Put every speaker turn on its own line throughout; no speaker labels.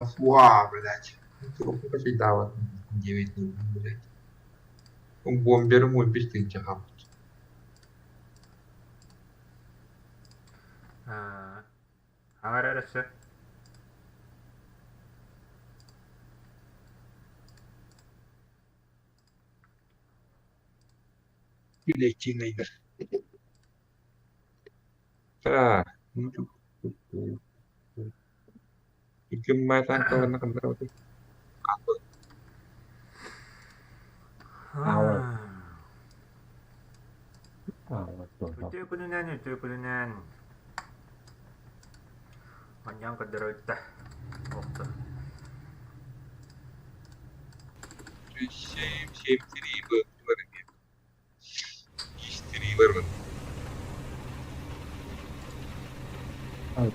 Уа, блядь. Девять, блядь. Бомберым 15 тысяч хаалбыт.
Аҥар эрэ өссө.
Билетчинайдар. Так.
Үтүө күнүнэн, үтүө күнүнэн. Манньаан көрдөрөбүт да. Охто.
Семь, семь, три, Истрилермин. А?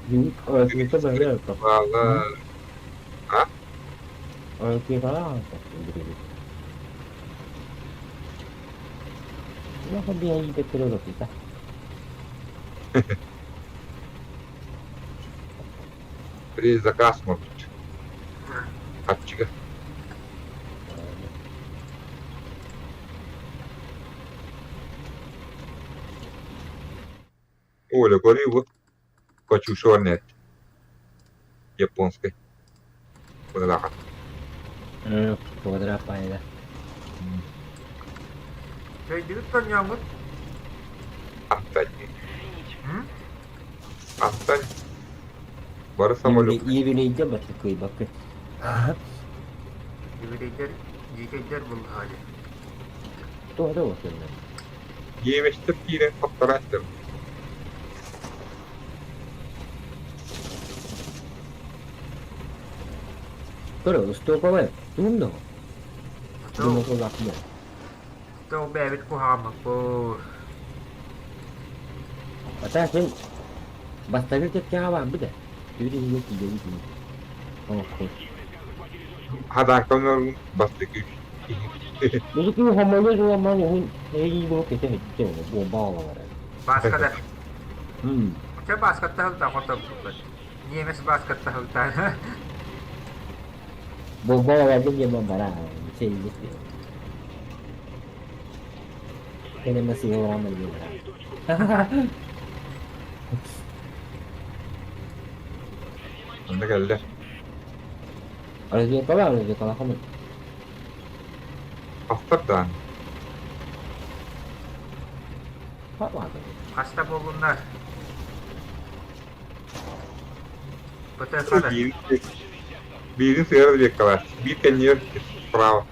Предзаказ может. Хапчига. Оля, говорил, Катюша нет. Японской. Квадрат.
Квадрат паайда.
Өйдүгүт тонньоҥҥут?
Аттань. Аттань. Бары самолет.
Еврейдер баттı кыйбаккы.
Еврейдер, дьиикэйдэр буллаҕа дии.
Туох да уотунна.
Гиэмэстэр киирэн хаптарааттар.
Көрө, устуопабай, тугум да Думакулаахмын.
Тоҕ бэйэбит куһаҕаммыппыт.
Ата син бастакы кэккэҕэ баарбыт ээ. Түбүт иһигэр тиийэбит ини. Оҥоккун.
Хадаактан бастакы
Били кини хомойуо суламман уһун эйии буолуп кэтэ сылдьар буомба оҕолоро.
Бааскада. Чэ бааскатта сылтаан хотторбуппут. Немец бааскатта сылтаан.
Буомба оҕолорбун диэн бараа сэллик Кэнэмэ сыһыарааман диэн бараа.
Онно кэллэ.
Разведкалаа, разведкалаа хомун.
Автор даан.
Хаста буоллуннар? ПТХ-да.
Биирин сыһыар разведкалаах, биир кэннигэр справа.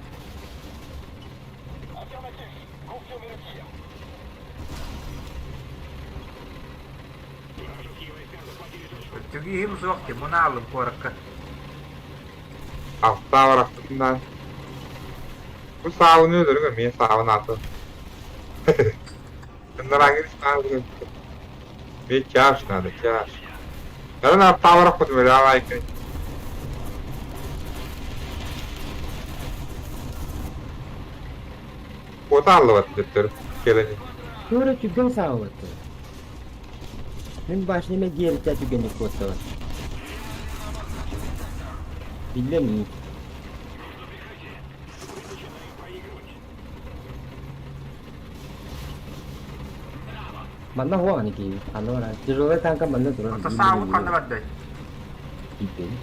Түгиһим суох ти, мунаалым куоракка.
Алтаа барахсытынан Бу саабыны өлөрүҥ эмиэ саабын аата. Ыннараҥҥын саабын Мне чаш надо, чаш. Наверное, алтаа барахпытым өлөө лайкай. Куота аллыбат төттөрү кэлэни.
Туора түргэн саабыттар. Мин башняме диэбиттэ түргэнник куоттабын. Биллэн ии. Манна хуаҕаны киһи ханна барар? Тяжелая танка манна турар.
Ата саабыт ханна бардай?
Тиийбэбин.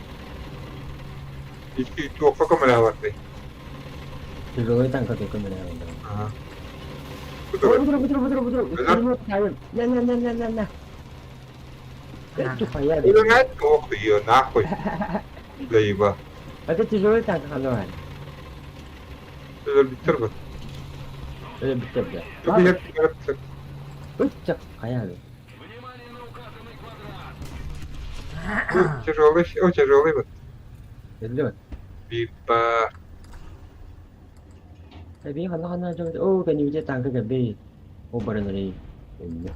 Икки туохха көмөлөһө бардай?
Тяжелая танка көмөлөһө бардай. Ой, бутура, бутура, бутура, бутура, бутура, на, на, на, на, на, на. Тупая.
Ох, ее нахуй. Заеба.
Это тяжелый танк, ханна барар.
Өлбүттэр бу.
Өлбүттэр да. Ыччак, хайа
Тяжелый, о, тяжелый вот.
Өллү.
Бипа.
Эбии ханна ханна дьон оо кэннибитэ танка кэлбэй. О баран эрэй. Өллө.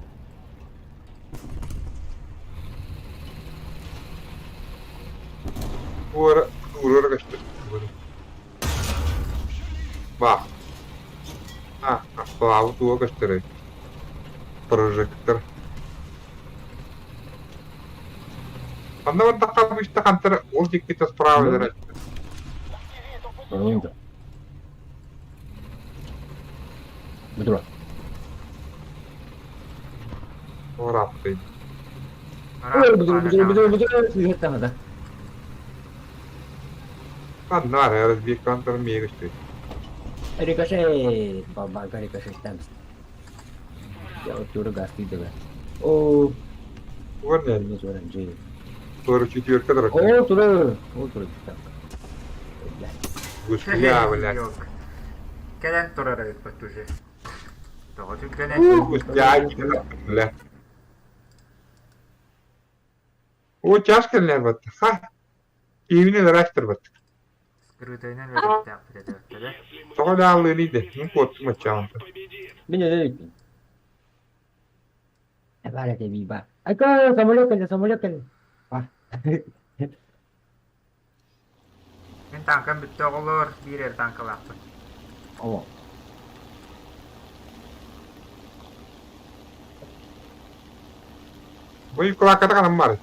Уора, уора көстөр. Бах. А, Слава туга көстөрөй? Прожектор. Онно бардахха быстах антар ол дьиктитэ справилара.
Да. Бутура.
Ораппый.
Бутура, бутура, бутура, бутура, сыһыттаҕа.
Ханна разбекантар миэгүстүй.
Рикошет, бабака рикошет там. Я вот тура гасты дага. О,
Уорнер.
не тура, джи.
Тура четверка дорога.
О, тура, о, тура, так.
Гуся, блядь.
Кэлэн турар эбит уже. Тоҕо түргэнэ?
Гуся, бля. О, тяжко ли вот? Ха. Именно растер вот.
Скрытайынан өлүөхтээхпит этэ.
Тоҕо дааллыын иде. Мин куоттум аччаҕын.
Мин өлө Guarda viva. Ecco, самолет кэллэ, самолет кэллэ.
Мин танкам бүттэ оҕолор, биир эр танкалаахпын.
О.
Бу кулаакката ханан бар?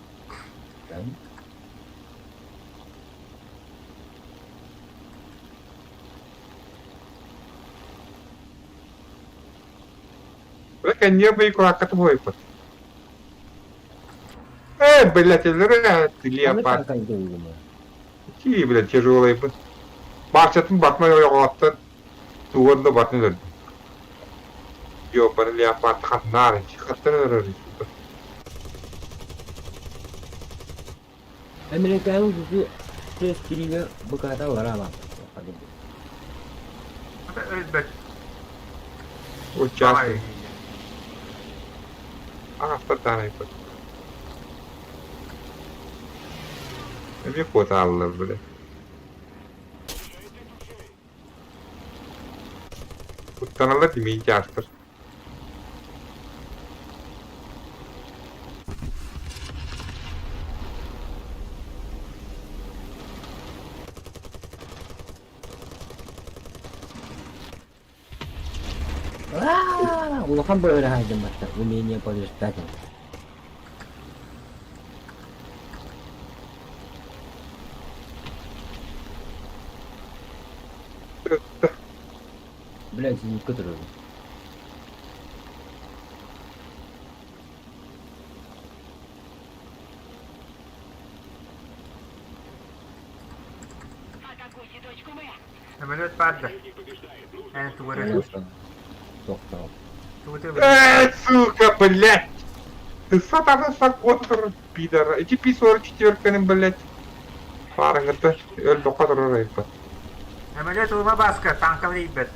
Бля, кэнниэ бу кулаакката буойпут. Э, блядь, ты леопард. Какие, блядь, тяжелые бы. Баарчатын батмай ойоҕоттон туган да батын өлөрдүм. Ёбаный леопард хатнаар, хаттан өлөрөр.
Американ пресс-киригэ буката барама.
Өлбөт.
Участок. Аҕастар Эмиэ куотааллар, бля. Куттаналлар тимиин чаастар.
Улахан быыраһайдым батта, умение подождать. Блядь, не которую.
Самолет падла. Эн тугары.
Э, сука, блядь! Ты сатана сакотр, пидор. Эти Пи-44, блядь. Фарыңыты, өл боқа тұрар айпа.
Самолет улма баска, танкам рейбет.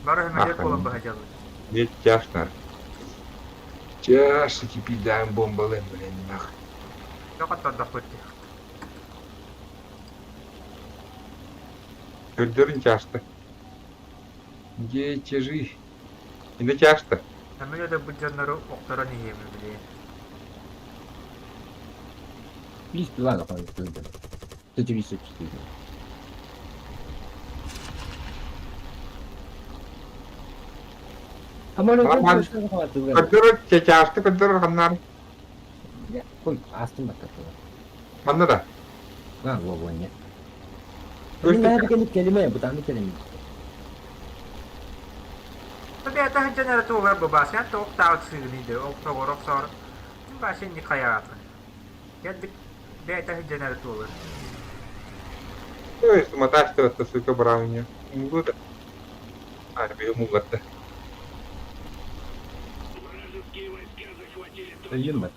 Бары самолет болан бахадялы.
Не тяжно. Тяжко теперь даем бомбалым, блин, нах.
Тоқат тордақ көтті.
Көрдөрүн тяжко. Где тяжи? Не тяжко.
Самолет бұджаннары оқтаран егемі біле.
32 ладно, 134. Самолет
Көрдөрү тяжко, көрдөрү ханнар.
Ой, астым батта.
Манна да.
А, во, во, нет. Мен келеме, бутанды келеме.
Бэта хыджанары туолар бу баска тоқтаут сыгыныды, оқтоғор оқсор. Башын не қаяғатын. Кәдік бэта хыджанары туолар.
Ой, суматаштыратта, сука, брауни. Мугуда. А, мугатта.
Өлүм бат.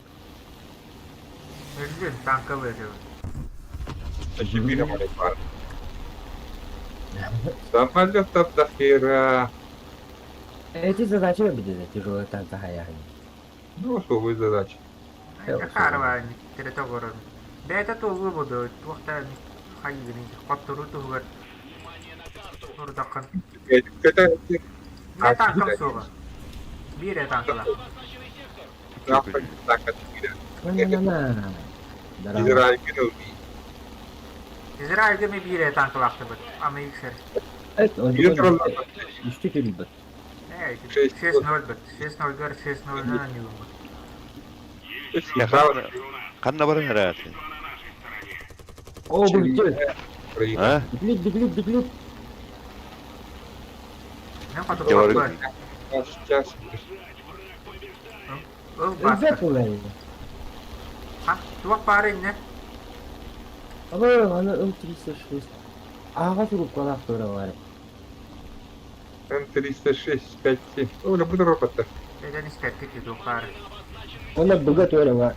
Өлүн танкалы
Жемина бар. Самолетов до хера.
Эти задачи будет тяжелые танцы хаяхни.
Ну, особые задачи.
Харва территория. Бэта туолу буду, туохта хайыгын қоттыру туһугар. Урдақын.
Это
Не танкам суға. Бире танкала.
На-на-на.
Израиль кинул.
Израильге ми бире танкалақты бұд. Америксер.
Это Үстü бит.
6-0 бит. 6-0 гар 6-0 на не.
Ханна баран эрээтин?
О, бүттү.
А?
Биглит, биглит, биглит.
Мен хоту
Говорю.
баппа.
Сейчас.
Ыл
Өлбөт
бааска.
буолар.
Ха, туох баар инне?
Абы, аны М306. Аға трубкалаах тура бар.
М306, 5, 7. Оля, буду работать.
Эден испэккит туох баар.
Онно быга туора бар.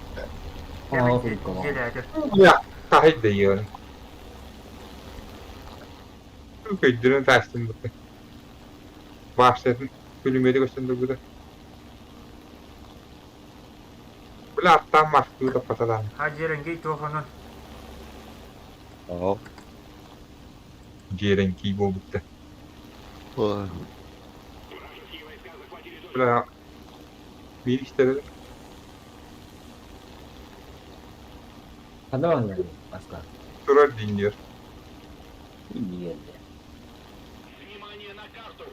Аға
Кэмин
трубкалаах.
дьиэлээтэ.
Бля, тахай да ее. Көйдүрүн таастын бутта. Баштатын күлүмөдү көстөн турбута. Бля, аттаан мастыы таппаталаан.
Ха дьиэрэҥкий туох онун.
Оо.
Дьиэрэҥкий буолбутта.
Ой.
Бля, биир истэрэ
Ханна бааллар Баска.
турар дииллэр.
Ииэллэ.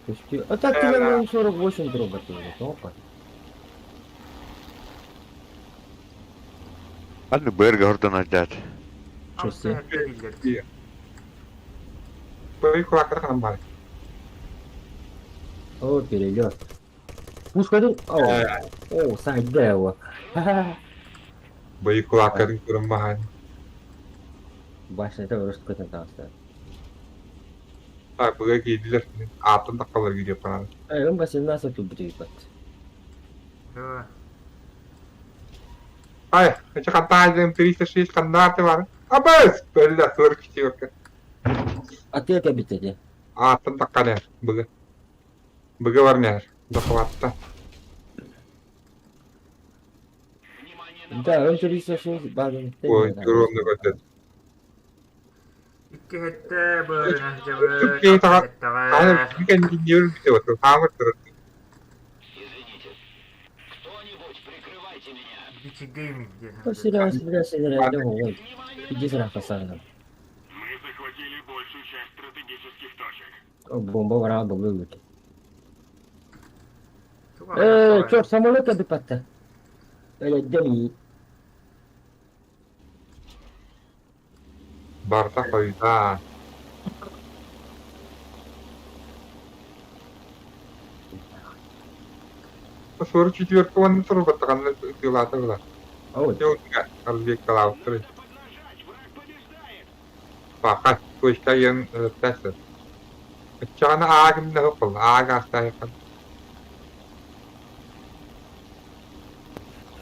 Көстүү. А так тебе 48 труба туора. Тоқпа.
Ханна быарга хордон алдьаат.
Алта
Чөссе.
хэттэ дииллэр.
Бой кулаактара ханан баар.
О, перелет. Пушка тут. О, о, сайда его. Ха-ха.
Бой кулаактарын көрөн баһаан.
Башня это просто какой-то там стоит.
Так, быга киирдилэр. Ааттан таххаллар видео канал.
Эй, М18 тут будет.
Доо.
Ай, эчи хантаайдым 306 ханнааты бар. Абыс! Бөллө, 44.
А ты это битете.
Ааттан таххан эр, быга. Быга бар нэр. Захватта.
Да, М306 база.
Ой, огромный көтөт.
Икки хэттэ быарынан дьабыт.
Киһи таҕа-
Хэттэҕэ.
Хаһан кэннигэр бүтэ оту. Хаамыр турар.
Бичигеймин диэн.
Посерял, бля, сидел, ой. Иди сюда, пацан.
Мы захватили большую часть стратегических точек.
Бомба врага был вылет.
Туох
Э,
аҕай
черт, самолет обипатта. Или деми.
Барта хойда. Сорок четверка вон турбаттаҕанна ытыылаата була.
Ой,
Дьэ, разведкалаабыттар. Баха, точка иэн өлөттөөсө. Ыччаҕына аагым да хоппол, аага астаайхан.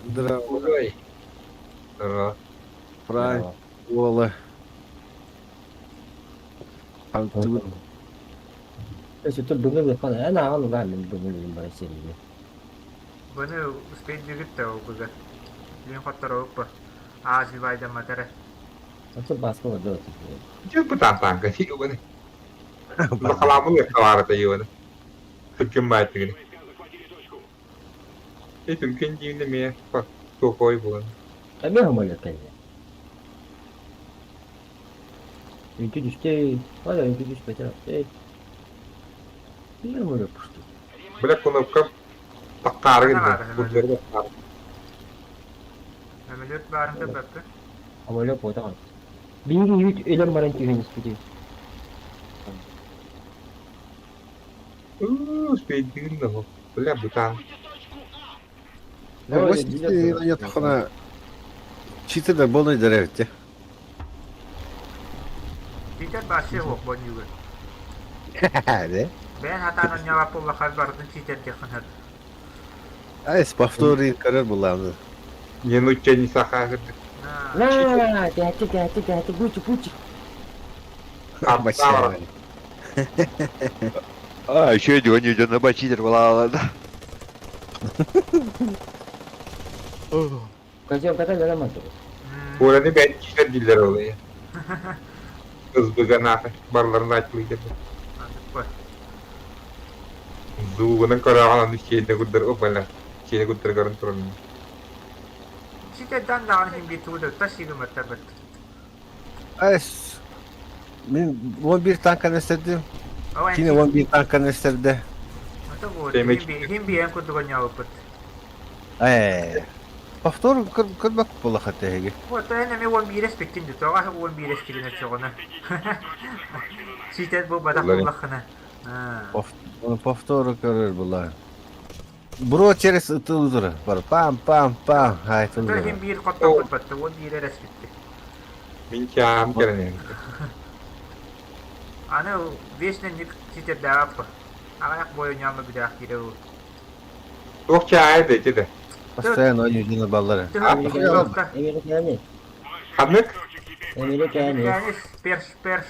Здраво,
Ой. Здорово.
Прай, Ола. Анту.
То бүгүн хан эн аҕан угаан мин бүгүн бара сериге.
Бұны успеть двигать ол быга. Лин хоттороуппа. Аз вайда матара.
Ото баска вода.
Дьэ бытаан таанка юбаны. Лахаламы лехалаарата юбаны. Түркэн баайтыгын. Э түркэн диинэ мэ токой булан.
Эме самолет кэллэ. Үнтү түстэ. Ой, үнтү түспэтэ. Эй. Биир самолет пушту.
Бля кнопка таккаары гынна. Бурдары таккаары.
Самолет барын да баппы.
Самолет потан. Биир үүт өлөн баран түһэн испити.
Уу, спейдигин да хоп. Бля бытаан.
Ятхана читер болный деревте.
Питер башы хоқ бонюгы.
Да?
Бен хатан оньяла пулла бардын читер дехын.
Ай, повтори карар буламды.
Не ну че не саха.
На, тяти, тяти, тяти, гучи, гучи.
Аттаара.
А, еще один не идет на бачитер была, да.
Казем ката жана манту.
Уоланы бэйэн читер дииллэр ол Ызбыга наахы барларын айтылый деп. Зуугунан көрөҕөн аны сиэнэ курдар опала. Сиэнэ курдар көрөн туран.
Читер дан даҕан хим бит тугу тасигы маттабыт.
Ай, мен 11 танканы истердим. Кини 11 танканы истерде.
Ото вот хим биэн курдук оньялыппыт.
Эй. Повтор көрбөк буоллахха тэһиги.
Вот эн эмиэ уон биирес бүттүн дии, тоҕо уон биирес тигинэ чоҕуна. Сиитэр буолбатах буоллаххына.
Повтору көрөр була. Бро через ытылдыр. Бар пам пам пам. Хай
тылдыр. Ким биир хоттоппут батта, уон биир эрэ эспитти.
Мин чаам кэрэнэн.
Аны вечно ник ситердээҕэ Аҕыйах бойуньаама бүтээх киирэ ол.
Туох чаайа да ити да.
Постоянно ойууннар баллар.
Американец.
Ханнык?
Американец.
Перш, перш.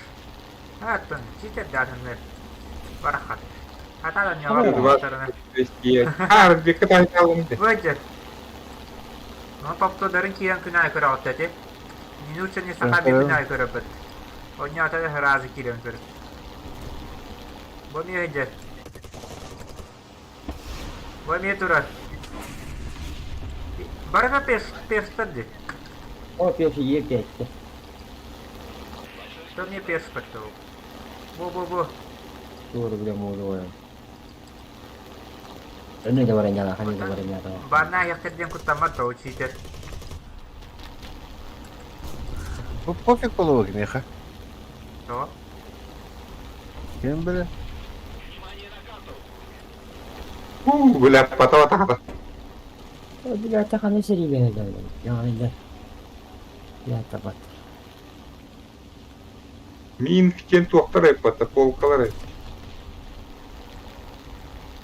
Аттан, ситердээхиннэр. Барахат. Хатадан
А, разбека тайналым де.
Выйдет. Ну, топтодарын киирэн күн аайы көрөҕүт эти. Минутчаны саха би күн аайы көрөбүт. Онньоото разы киирэн көрө. Бу эмиэ сылдьар. Бу эмиэ турар. Барыта перстер дии.
О, перши Е5.
То мне перш подтол. Бу-бу-бу.
Туору бile муолу Өнө да баран хани да баран
Банна яхтер диэн куттаммат да учитель.
Пофиг болуо киниэхэ.
Тоҕо?
Ким билэр?
Уу, бля, потом
Бля, ханы сериге яғанында. Бля, табат.
Мин кичен туохтар эппата, полкалар эп.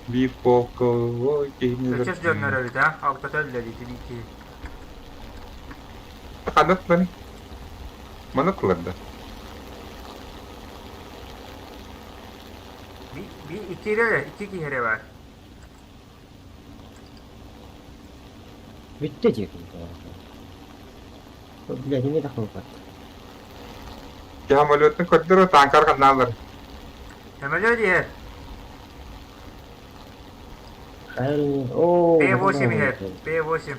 Биир полка, ой, киһини
Өчөс дьоннор эбит а, алтата үлэлиитин икки.
Ханат маны. Маны кыларда.
Би, би икки эрэ, икки киһи эрэ баар.
Бүттэ диэки. Бля, не тахылбат.
Самолеттан көрдөрө танкар каналлар.
Самолет иһэр.
О,
П8 иһэр. П8.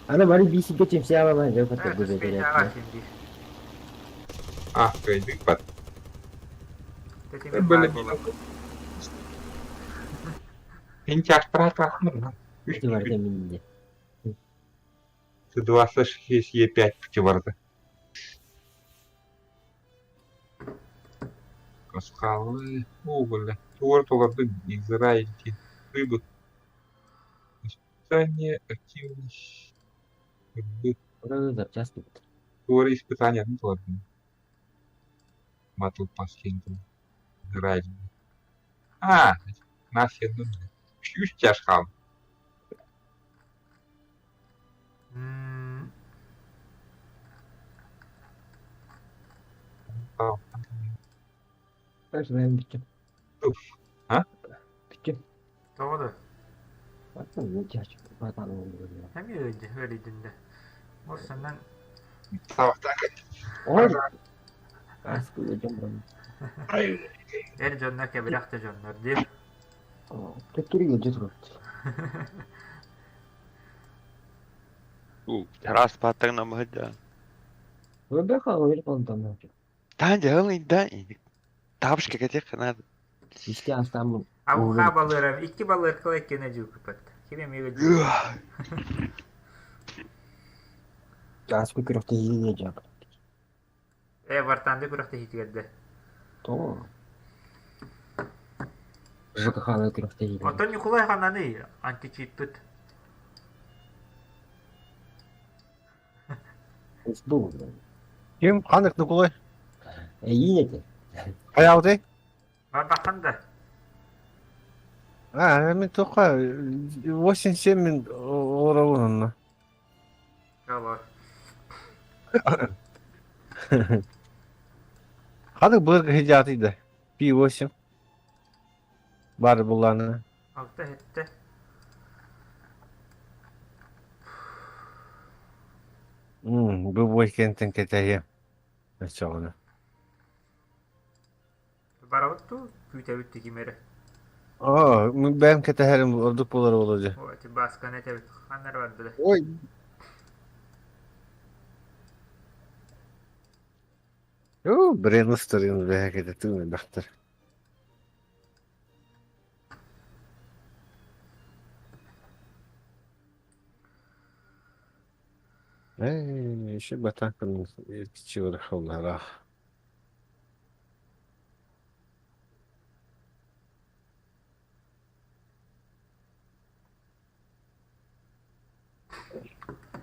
Аны бары бисикке чемсиава жок
А, кыйдык бат. Были Мин чаштыра крахмыр. 26 Е5 пути Скалы, уголь, Тур, Израиль, рыбы. Испытание, активность. Тур испытания, ну ладно. Батл Pass Израиль. А, нахер, ну, үс чаш хаалла.
Бүттүм.
А?
Бүттүм.
Тоҕо да? Эмиэ өлүйдүн да. Ол саннан
Ой.
Эр дьоннор кэбирэх да дьоннор дии.
Төттөрү келже турар.
Чараас пааттаҥ намыһыдьаан.
Бэха ойыр онтон.
Таан дьаһал да тапочка кэтиэххэ наада.
Исте астаммын.
Ауха балыырам, икки балыыркала иккиэнэ дьуукупат. Ким эмиэ
Ааспыт күрэхтэһиигэ дьаак.
Э, Вартанды күрэхтэһиитигэр да.
Тоҕо? ЖКХ күрэхтэһиитигэр.
Оттон Ньукулай ханнаный античиппыт?
СБУ.
Ким? Ханнык Нукулай?
Эйиин этэ.
Хайаабытый?
Барбаххан да.
А, мин туохха 87 мин олоробун онно.
Олор.
Ханнык былыргы сидьаатый да? Пи-8. Баар буллаана.
Алта сэттэ.
Бу буой кэнтэн кэтэһиэм. Оччоҕуна.
Барабыт дуу, күүтэбит дии ким эрэ.
Оо, бэйэм кэтэһэрим ордук буолар буолуо дьэ.
Оо, ити Баасканы этэбит. Ханна эрэ барда да.
Ой. Оо, брен устарыын бэһэ кэтэтин элбэхтэр. Еще батаакын чыырахыллара.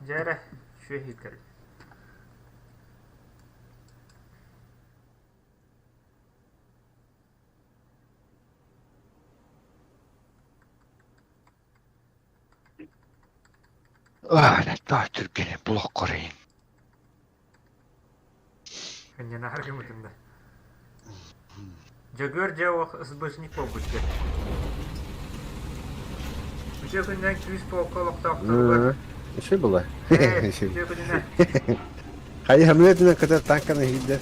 Дьэ эрэ, сүөһү
Таах түргэнэ булах көрөйүн.
Кынньанаар гыммытым да. Дьөгүөр дьэ ох СБшник буолбут дьэ. Үтүө күнүнэн күүс полка олохтоохторугар.
Еще была.
Үтүө күнүнэн.
Хайа хамлетина кытар танканы иһийдэ.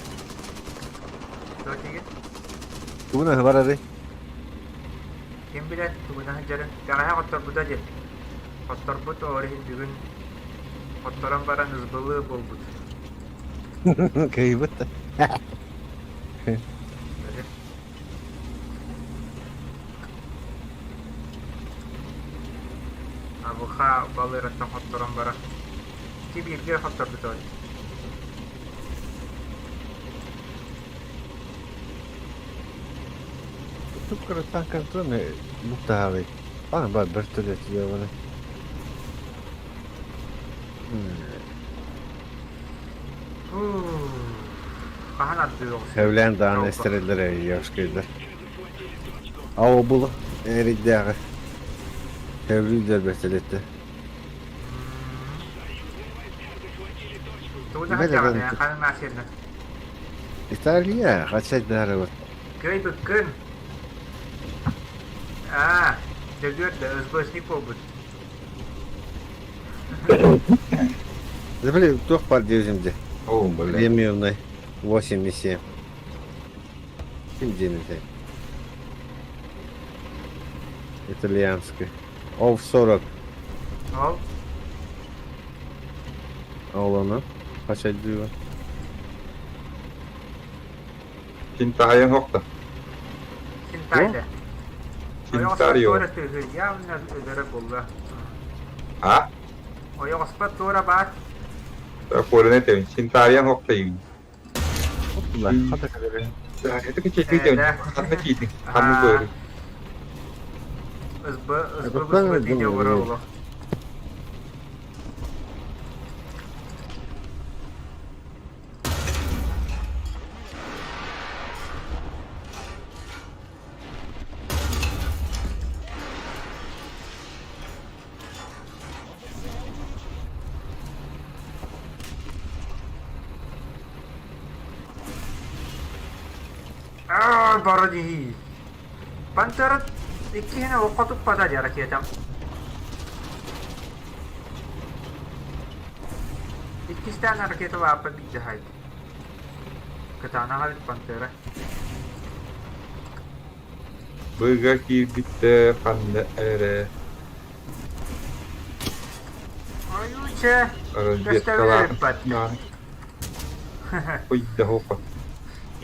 Туотигин?
Тугунан барары?
Ким билэр тугунан сылдьарын. Бэҕэһээ хотторбута дии. Хотторбут ол иһин бүгүн хотторон баран ызбылыы буолбут.
Кыайбыт да.
Абыха балыыраттан хотторон баран. Ити бииргэ хотторбут ол.
Тук танкан туруми буктаабый. Ана бар бөртөлөт жабаны.
Хаһан ардыы оҕус?
Сөбүлээн даҕаны эстэрэллэр ёшкайдар. Ау бул эридээҕи. Сөбүлүүллэр бөртөлөттө.
Тугу да сылдьаҕын ханан наасыанна?
Италия, хачайдары
Кыайбыккын. Аа, Дьөгүөр да СБшник буолбут.
Забыли, туох бар диэбитим дии.
О, блядь.
Премиумный 8,7. Ким диэн этэй? Итальянский. Ол 40.
Ол?
Ол ону. Хачайдыыба.
Синтайын хохта.
Синтайда.
Синтарио.
Ойоҕоспот туора тыаһыыр явно өлөрө буолла.
А?
Ойоҕоспот туора баар.
Колене этэбин. Синтариан хохта игин. Это кичекей ханна киитин. Ханна көрү.
СБ СБ видео көрө Аа, бара дии. Пантера иккиһинэ окко туппата дии ракетам. Иккистээн ракета лааппа биирдэ хайт. Кытаанаҕа эбит Пантера.
Быга киирбиттэ ханна эрэ.
Ойууча,
Разведкалаах.
көстөбүт
Ой, да хопа.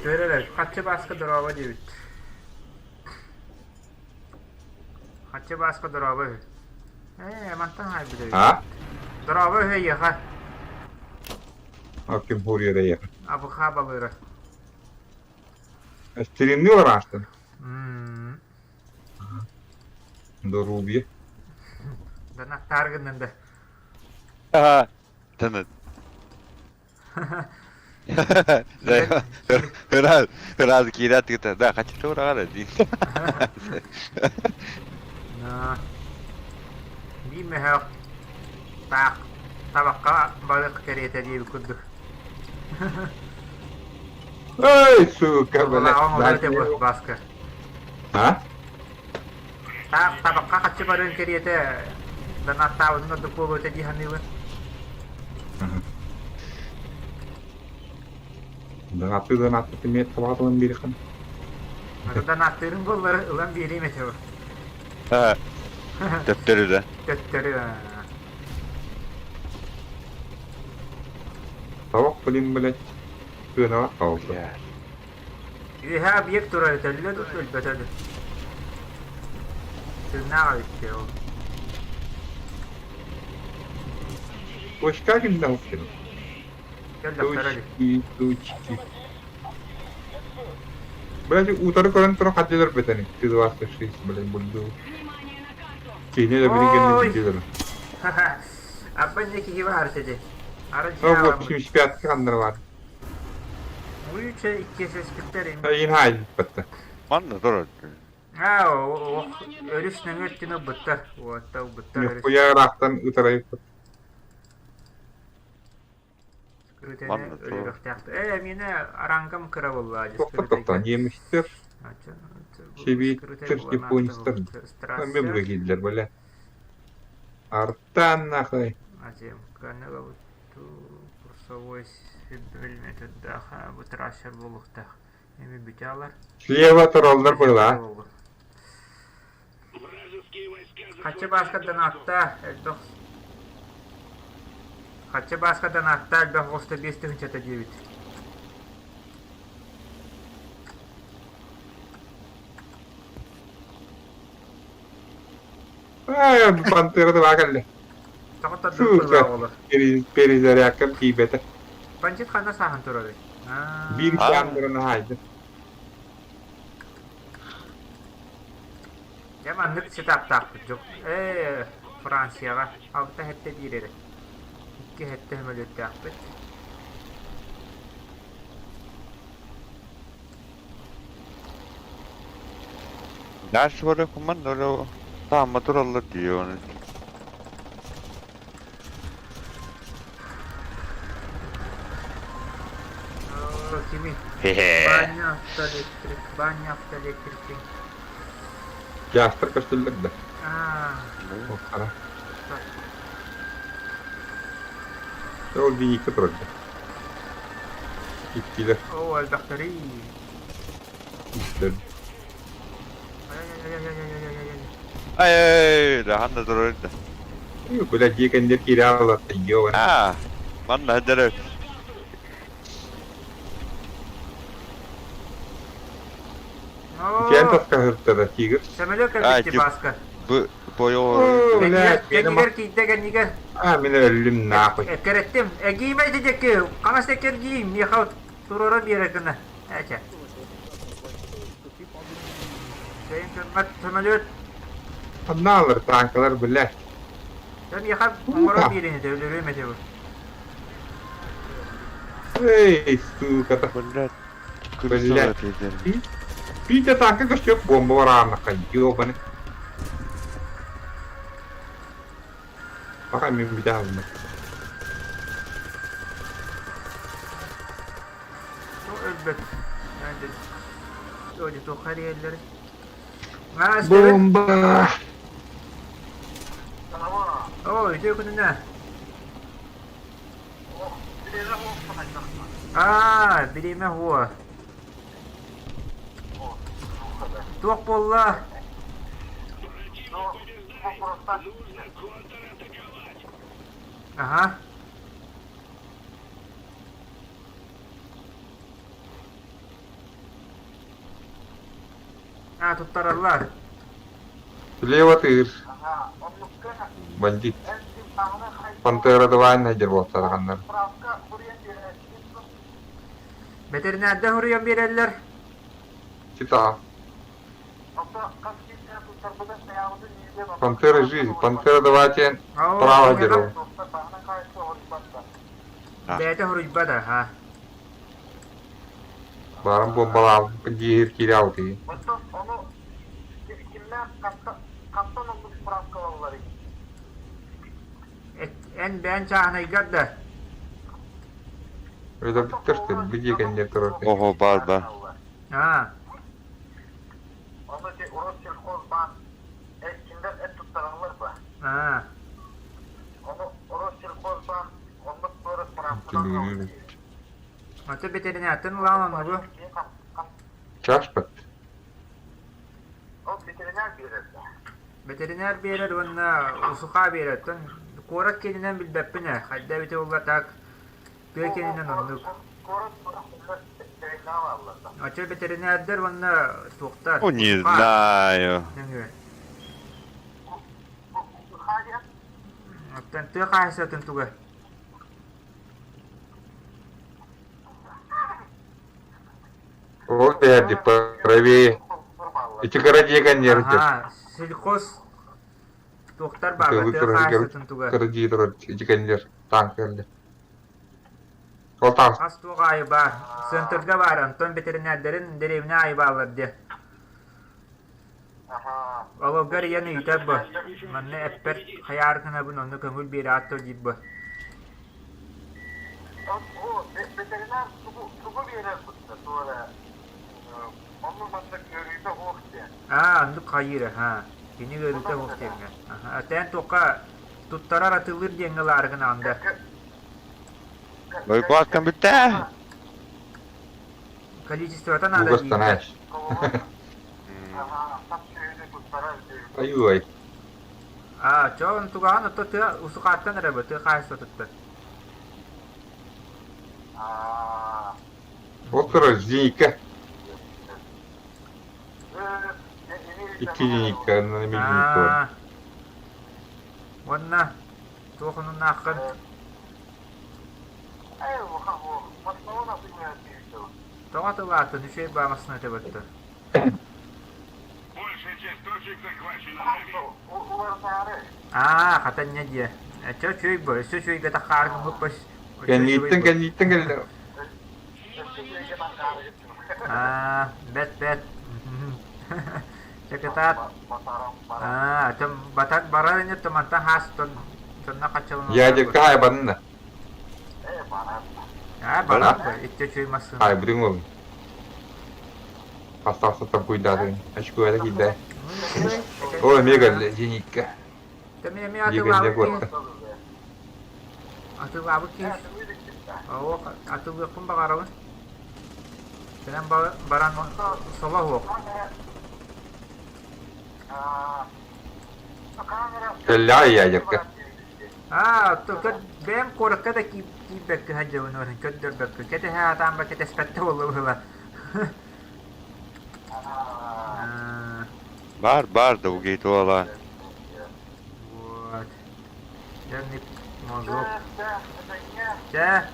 Көрөр, хаччы бааска дорообо диэбит. Хаччы бааска дорообо үһү. Ээ, мантан хаайбыт эбит.
А?
Дорообо үһү эйиэхэ.
А ким хуриера ехать?
Абыхаа балыыра.
Стримни бараастын.
М
Дорубье.
Дана тааргыннан да.
Ага. Тэнэ. Раз, раз киирээт кытта, да, хаччы ураҕар дии.
Биир мөһөөх таах табахха балык кэриэтэ диэбит курдук.
Эй, сука, блядь.
Оҥорор Бааска.
А?
Таах табахха хаччы барыан кэриэтэ донаттаабытын ордук буолуо этэ дии саныыбын.
Донаттыы донаттыы эмиэ табаҕа биэриэххин.
Донаттыырын буоллар ылан биэриэм этэ.
Төптөрү да.
Төттөрү.
Табах блин, блядь. Сыанаҕа хаалта.
Үөһэ объект турар этэллэ да өлбөтө да. Тыыннаах эбит ол.
Точка кимнэ уккин?
Кэллэхтэрэ дии.
Точки, точки. Блядь, утары көрөн туран хаддьылар бэтени. Ты 26, блядь, бульду. Киһини да билин кэннин
Ой!
билдилэр.
Аппа не киһи баар этэ. Ара
Ну вот,
дьиэ
75 ханнар бар.
Уюча иккиэсэспиттэр ин.
Ин хай батта.
Манна турар.
Аа, өрүс нөҥүө өттүн ылбыттар. Уотта ылбыттар өрүс.
Ньуккуйа ыраахтан ытарайыппыт.
Скрытыны
Манна турар.
өлөрүөхтээхтэр. Ээ, миэнэ арангам кыра буолла.
Тохто тохто немецтер, шведтер, японецтар. Мемге киирдилэр бля. Артан нахуй.
Курсовой билметэддаха бу трассер буолуохтаах. Эми бүтэ
Слева тураллар быһылаа.
Вражеские войска
Хаччы
захватили
бааскадан
точку.
атта элбэх Хаччы бааскадан атта элбэх оҕуста биэс тыһыынчата диэбит.
Ээ, пантера да кэллэ.
Тоҕо тардыбыт
Сука,
быһыылаах оҕолор.
перезарядкам тиийбэтэ.
Бандит ханна сааһан турарый?
Биир
Аа,
Аа.
чаан хаайда.
Дьэ маннык сетаптаахпыт дьук. Ээ, Францияҕа алта сэттэ биир эрэ. Икки сэттэ сөмөлүөттээхпит.
Дальше барыах манна таамма тураллар дии оны.
Оо, кими?
Хе-хе.
Баня автоэлектрик, баня автоэлектрик.
Дьаастар көстөллөр да.
Аа,
Хара. Ол биикке турар да. Иккилэр,
оо, элбэхтэрий.
үстэр.
Ай-яй-яй-яй-яй-яй-яй.
Ай, да ханна турар да.
Бля, дьиэ кэннигэр киирэ аллар ёбан.
Аа, манна дөрөт.
Киэн
Оо,
таскаһыртара тигр.
Самолет
Аа,
кэлбитти
тип
Бааска.
бу бойо
Оо,
Кэннигэр,
блядь, мин
кэннигэр киирдэ, кэннигэр.
А, мин өллүм нахуй.
Эккэрэттим. Эгиимэ ити хаҥас эккэргиим, миэхэ туруоран биэрэр гына. Эчэ. Кэйин көммөт самолет.
Ханна алар танкалар, блядь.
Дьэ миэхэ оҥорон биэрин этэ, өлөрүөм этэ бу.
Эй, сука,
Блядь.
Блядь.
Күрсө
Пиздец, танка көстүөх бомба барааннаха, ёбаны. Пока мин бүтэ алына.
Бу өлбөт. Öyle туохха эрийэллэр. Аа, Стивен.
Бомба!
Оо, үтүө күнүнэ. Аа, бириэмэ хуо. Туох буолла?
Противник побеждает. Нужно контратаковать.
Аха. Аа, туттараллар.
Слева тыыр. Бандит. Пантера 2 найдер буолтараганнар.
Бэтэринээрдэ хоруйан биэрэллэр.
Чита. Пантера жизнь. Пантера 2 тен.
Оо,
Право
миэхэ
деру.
бэйэтэ хоруйбат аха.
Баран бомбалаабы диир киирэ алтыы.
Эн бэйэн чааһынайгар да.
Öyle bittirdi. Bir дегенде турар.
Ого, бар бар.
Аа. Аа. Аты бэтэринээттэн ылаан оннугу.
Чашпат.
Бэтэринээр биэрэр уонна усуха биэрэр. Тон куорат киэнинэн билбэппин ээ. Хайда эбитэ буолла так тыа киэнинэн оннук. Оччо бэтэринээрдэр уонна туохтар
Ну, не
усуха
знаю.
нөҥүө. Оттон тыа хаһаайыстыбатын туга.
Ол бэһэрди правее. Ити кыра дьиэ нервтер.
Аһаа, сельхоз туохтар баара тыа хаһаайыстыбатын туга.
Кыра дьиэ турар ити кэннилэр танк кэллэ. Ол таах
Хас туох аайы баар. Центрга баар, онтон бэтэринээрдэрин дэриэбинэ аайы бааллар диэ. Олорго эрийэн ыйытар бу. Манна эппэр хайаары гынабын, онно көҥүл биэрээт дуо диир бу.
Ветеринар тугу биэрэр бутта туора онну маннык ыарыыта суох диэн.
Аа, оннук хайыыр аһаа. Кини ыарыыта суох диэҥҥэ. Аһа, тээн туохха туттарар атыылыыр диэҥҥэ ылаары гынаҕын да.
Бойкуаткам бүттэ.
Количествота надо диир.
Ай-ой.
Аа, чо, тугаҕын отто тыа усукааттан эрэ бу, тыа хаһаайыстыбатыттан.
Ол турар Зика. Икки Зика, онно эмиэ Зика бар.
Аа. Уонна туох онуннааххын? Тоҕо тылаатын үчүгэй баамасына этэ
Большая часть точек захвачена нами.
Аа, хата инньэ диэ. Чэ үчүгэй бу, өссө үчүгэйгэ таххааргыммыт
Кэннииттэн кэннииттэн кэллэ.
Аа, бэт бэт. Чэ кытаат. Аа, батар барар ини тумантан хаастан сонно хаччалана.
Ядерка хайбанна.
Аа, барар бу, икки үчүгэй массыына.
Хайбытыҥ ол. Хастаахсыттан куйдаатын. Очкуота киирдэ. О, эмиэ кэллэ, зенитка.
Тэми эмиэ атылаабыт киһи. Атылаабыт киһи. Оо, атылыахпын баҕарабын. Кэлэн баран соло суох.
Кэллэҕэ ядерка.
Аа, бэйэм куоракка да киирбэккэ сылдьабын уонна көрдөрбөккө. Кэтэһэ сатаан ба кэтэспэттэ буолла быһыылаах.
Бар бар да угейтуола.
Вот. Дьэ, мозок. Чэ.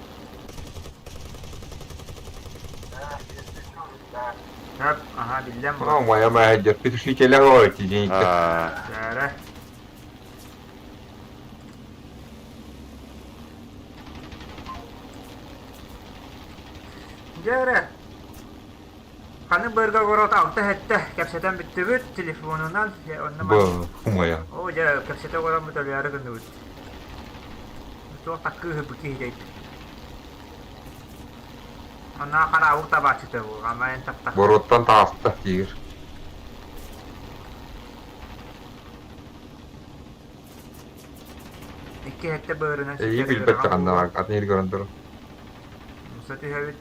Хөп, ага, биллэн
О, моя моя петушителя говорит, извините.
Чээрэ. Дьэ эрэ, ханы быарга олорот алта эһэттэ кэпсэтэн бүттүбүт телефонунан онно
Бу, моя.
Оо дьэ кэпсэтэ олороммут өлөөрү гынныбыт. Туох таккыыһы киһитэй. Онно хараабык табааччыта бу, ама эн таптах.
Боруоттан таҕыста тигр.
Икки эһэттэ быарынан
Эйи
ситэр
билбэт
ыарахан
даҕаны
буолуо.
атын иһин көрөн турар.
Умса түһэбит.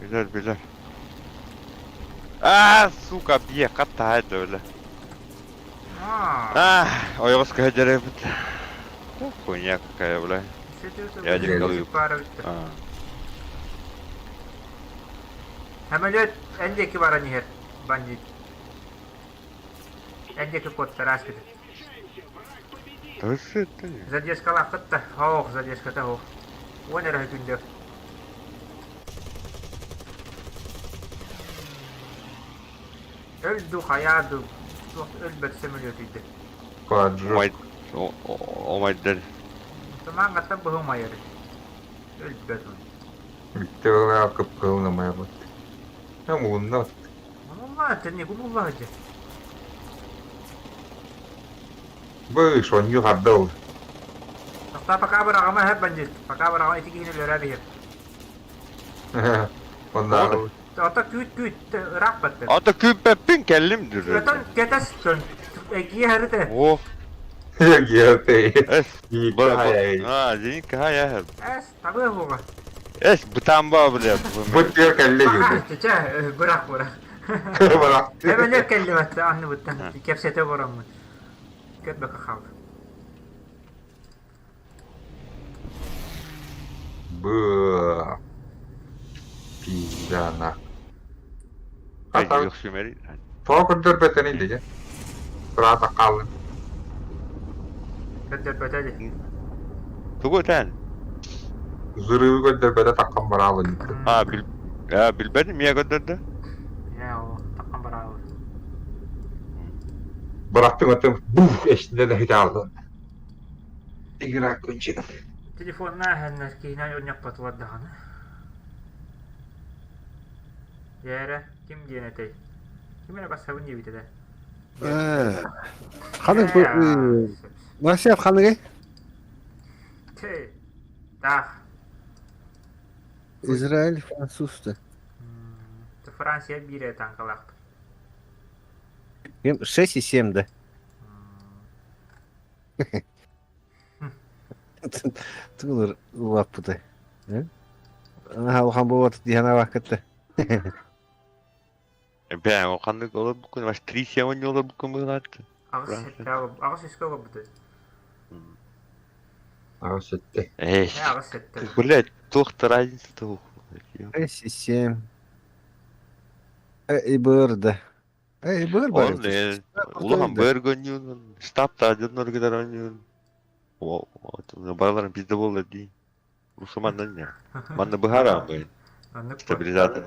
Билэр билэр. Аа, сука, бие хаттаһай да өлө.
Аа.
Аа, ойоҕос кыһа дьарыйбыт. Хуйня какая, бля. Я
Билэр.
А.
Самолет эн диэки баран иһэр, бандит. Эн диэки куоттараас кытын. Задержкалааххыт да, ох, задержката ох. Уон эрэ күндү. Өл ду хайаа ду, туох өлбөт сөмөлүөтүйдэ.
Паджо.
Омайдар.
Тумаан гаттан быһымайар. Өлбөт он.
Бүттэ была кып-кылнамайбыт. Мулунна.
Мулла, тэнни кумулла дьэ.
Бу шонню хардал.
Тохтоо пока быраҕыма эһэ бандит. Пока быраҕыма ити киһини өлөрө биһир.
Оннааҕы.
Ото күүт күүт ыраах баттын.
Ото күүппэппин кэллим дүр.
Отон кэтэс тон. Эгиэ харыты.
О.
Эгиэ
Эс. А, зенитка хая.
Эс, табы буга.
Эс, бытамба блядь.
Бу тиэр кэллэ диэти.
Чэ, бырах бырах.
Бырах.
Эбэлэр кэллибэт анныбыттан кэпсэтэ бороммут. Көрбөккө хаалды.
Б. Пизда Тоҕо көрдөрбөтөнүй дии Сыраата хааллын.
Көрдөрбөтө дии.
Тугу этэн?
Взрывы көрдөрбөтө таххан бараалын.
А, бил... Я билбэтим миэ көрдөрдө.
Я ол таххан бараабыт.
Бырахтым аттым бух эстинэ да хитааллын. Игра кончена.
Телефонна эһэннэр киһинэн онньоппотулар даҕаны. Дьээрэ, ким диэн этэй? Ким эрэ бассабын диэбит этэ.
Ханык бу Насият ханыгый?
Тэ. Таах.
Израиль французты.
Франция биирэ танкалаах.
6,7 да. Тылыр улааппытай. Улахан буолбат дии санаабаккыт
Бэйэҥ ол ханнык олорбуккун, ваш три сегодня олорбуккун быһыылаатты.
Аҕыс сэттэ аҕыс үскэ олорбута.
Аҕыс сэттэ.
Эй,
Аҕыс сэттэ.
блядь, туох да разница туох.
6,7. Ибыр да. Ибыр бар.
Он улахан быр гонньуун, штабта дьоннор кытары оонньуун. Барыларын пизде буолла дии. Мусульманнан не. Манна быһааран быйын. Стабилизатор.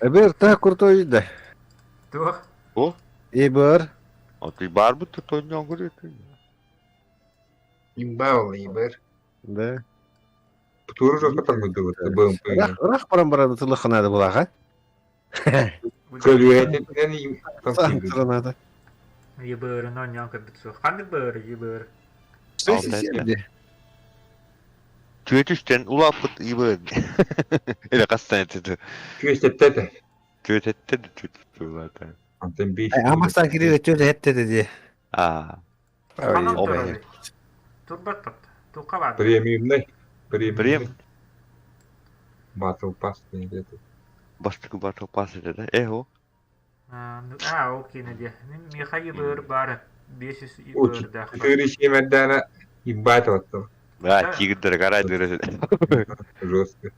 Эбир та крутой да.
Туох?
О?
Ибыр.
А ты барбыт тут ойнон көрөт.
Имба ол ибыр.
Да.
Туру жокко таңгыды БМП.
Рах баран баран тылыханады булаха.
Көлүөтүнэн
Надо.
Ебырын онньон көрбүт суох. Ханнык быыр ебыр?
Түөтүстэн улааппыт ибы. Или хастан этэ.
Түөстэттэ.
Түөтэттэ да түөтэттэ улаата.
Антон биш.
Амастан кирире түөтэ этте ди.
Аа.
Турбат тот. Тука бар.
Премиумный.
Прем.
Battle Pass где-то.
Бастакы Battle Pass этэ да. Эхо.
Аа, окей, Надя. Миха ебыр бар. 500 ебыр да.
Четыре чемодана ебать вот.
Да, тигрдер карай дыры.
Жестко.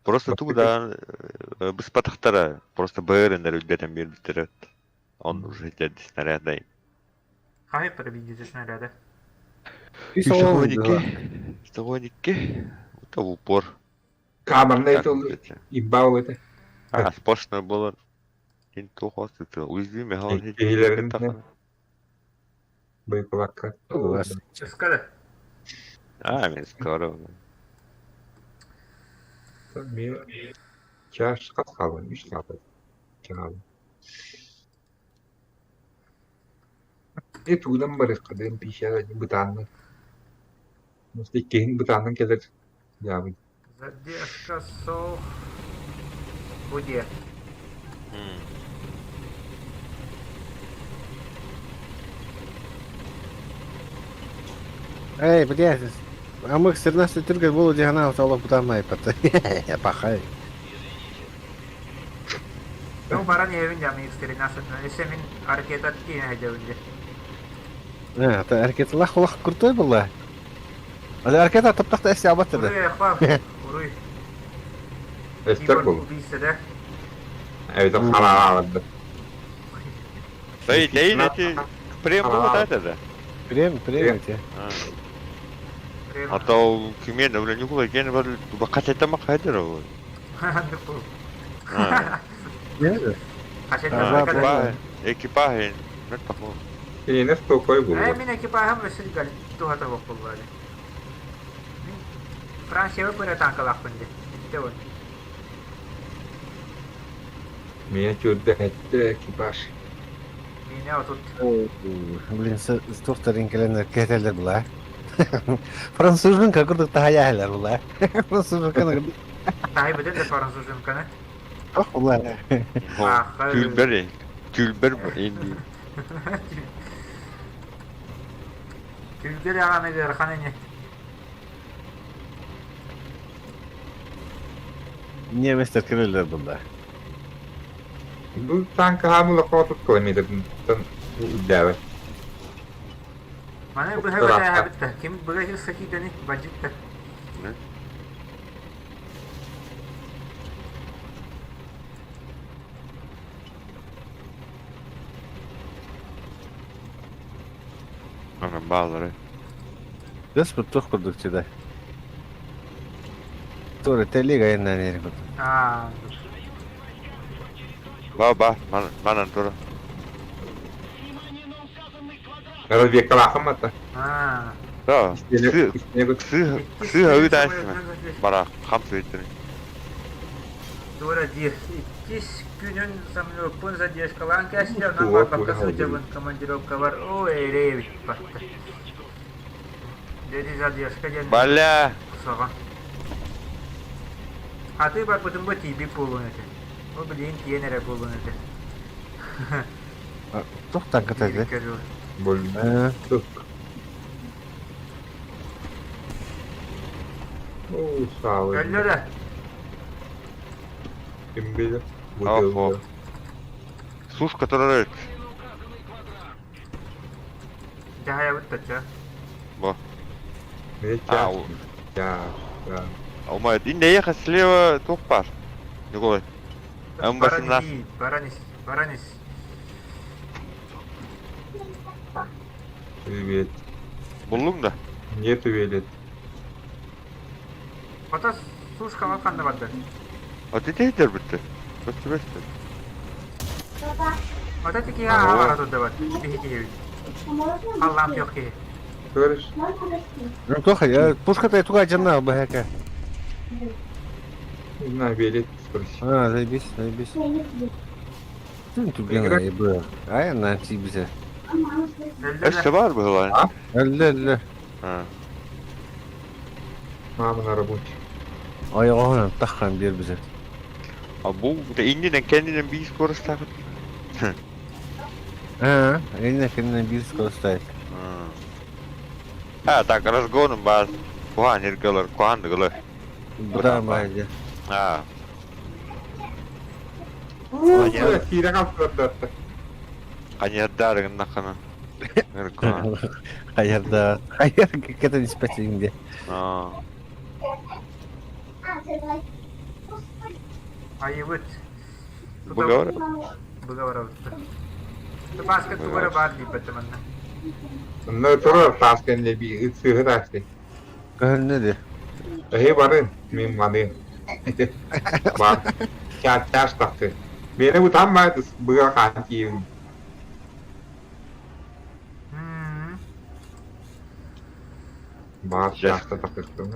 Просто туда быспатахтара, просто БРН үрдэтэн биэрбиттэрэ. Он уже дядь снарядай.
Хай пробидите снаряда.
Согоники. Согоники. Это в упор.
Камерный это ебал это.
А, сплошное было. Уязвимый
Боекулакка.
Скада.
А, мен скоро.
Чаш қалған, үш қалды. Чағалы. Е тугдан бар кадым пиша бытанны. Мусты кейин бытаннан келер. Ябы.
Задержка со Буде.
Эй, блядь, а мы 17 түргер болу деген алып бутамай пата. Пахай.
Ну, баран евин жамы X13. Өсө мин аркетат кийин хайдабынде.
А, та аркета лах лах крутой была. А аркета таптахта эси абаттыды.
Уруй, ахвал. Уруй.
Эстер был.
Убийца, да?
Evet, халалады.
Эй, эй, эти прем было да это да?
Прем, прем эти.
А то кимен, бля, не было, ген бар, бакат это макайдер ол. Экипаж, нет похож.
Кинес такой был.
Э, мин экипажым өсүл гал тухата бокуллары. Франция бөрө танкалаах бинде. Итте вот.
Меня чудо это экипаж.
Меня вот тут.
Блин, стохтарын келен кетелер була. Француженка курдук тахаяхлар була. Француженка.
Тахай беден де француженканы.
Ох, була.
Түлбер, түлбер инди.
Түлбер ағаны берхан эне.
Немецтер кирелер бunda.
Бу танка хамыла хотут километрден үдәве.
Маны быһа быһа битте. Ким быһа сакидани бандитта.
Анан баалары.
Дес бу тух курдук чида. Туора телега айаннаан иһэр курдук.
Аа,
Ба ба, манан тура.
Разведкалаахым мата.
аа.
Да.
Истиэнэ истиэнэ
Сыыһа сыыһа ыытааччы Бара, хам сыыттын.
Дура диир. Иккис күнүн самолеппун задержкалаан кээстэ, онон
Туга
барбакка
кураһа
сылдьабын командировкабар. Оо, эрэйэбит батта. Дьэ, задержка диэн
Бля!
кусаҕан. Хатыы барбытым бу тиийбит буолуон этэ. Ол билигин тиийэн эрэ буолуон этэ.
Туох таҥката этэ?
Тиийбиккэ дылы.
Больтук. Оо, саалы.
Өллө да.
Ким билэр?
Охо.
Бутылка.
Сушка турар
Дьаһайабыт тача.
Бо.
Мне
А,
час. Час. Да.
Алмает. Инде ехать слева туох баар. Николай.
Баран
М18.
ис, баран ис, баран ис.
Привет.
Буллуҥ да?
Нету велет.
Хата сушкаҕа ханна барда?
А ты тиһитэр бүттэ. Көстүбэстэр.
Хата тикиһэ аһа бара турдабат. Биһи киһибит. Халлаан күөх киһи.
Көрүш.
Ну туох пушката туга дьанна бэһэкэ.
Не знаю, велет спроси.
А, заебись, заебись. Түн түгэн ебы. Ай, на тибизе.
Өллө да.
Өссө баар быһылаан.
А?
Әлле әлле.
А.
Мама на работе.
Айоҕоһун таххан биэр бизе.
А бу иннинэн кэннинэн биир скоростаах.
А, инне кэннинэн биир скоростаах.
А, так, разгоном баар. Куһаан иргэлэр, куһаан дыгылар.
Бытаан баайдьа.
А.
Киирэ хаалсыбаттар.
Хайардаарыгыннаххына.
Хайарда. Хайар кэтэн испэтиҥ диэ.
Аа.
Айыбыт.
Быгавар.
Быгавар Бааска тугу эрэ баар диэбэт манна.
Онно турар таас кэннэ би сыыһы таасты.
Көһүннэ диэ.
Эһи барын, мин маныым. Бар. Чаас чаас тахсы. Миэнэ бутаан баайдыс быга хаан тиийэбин. Бар чааста тахсыстым.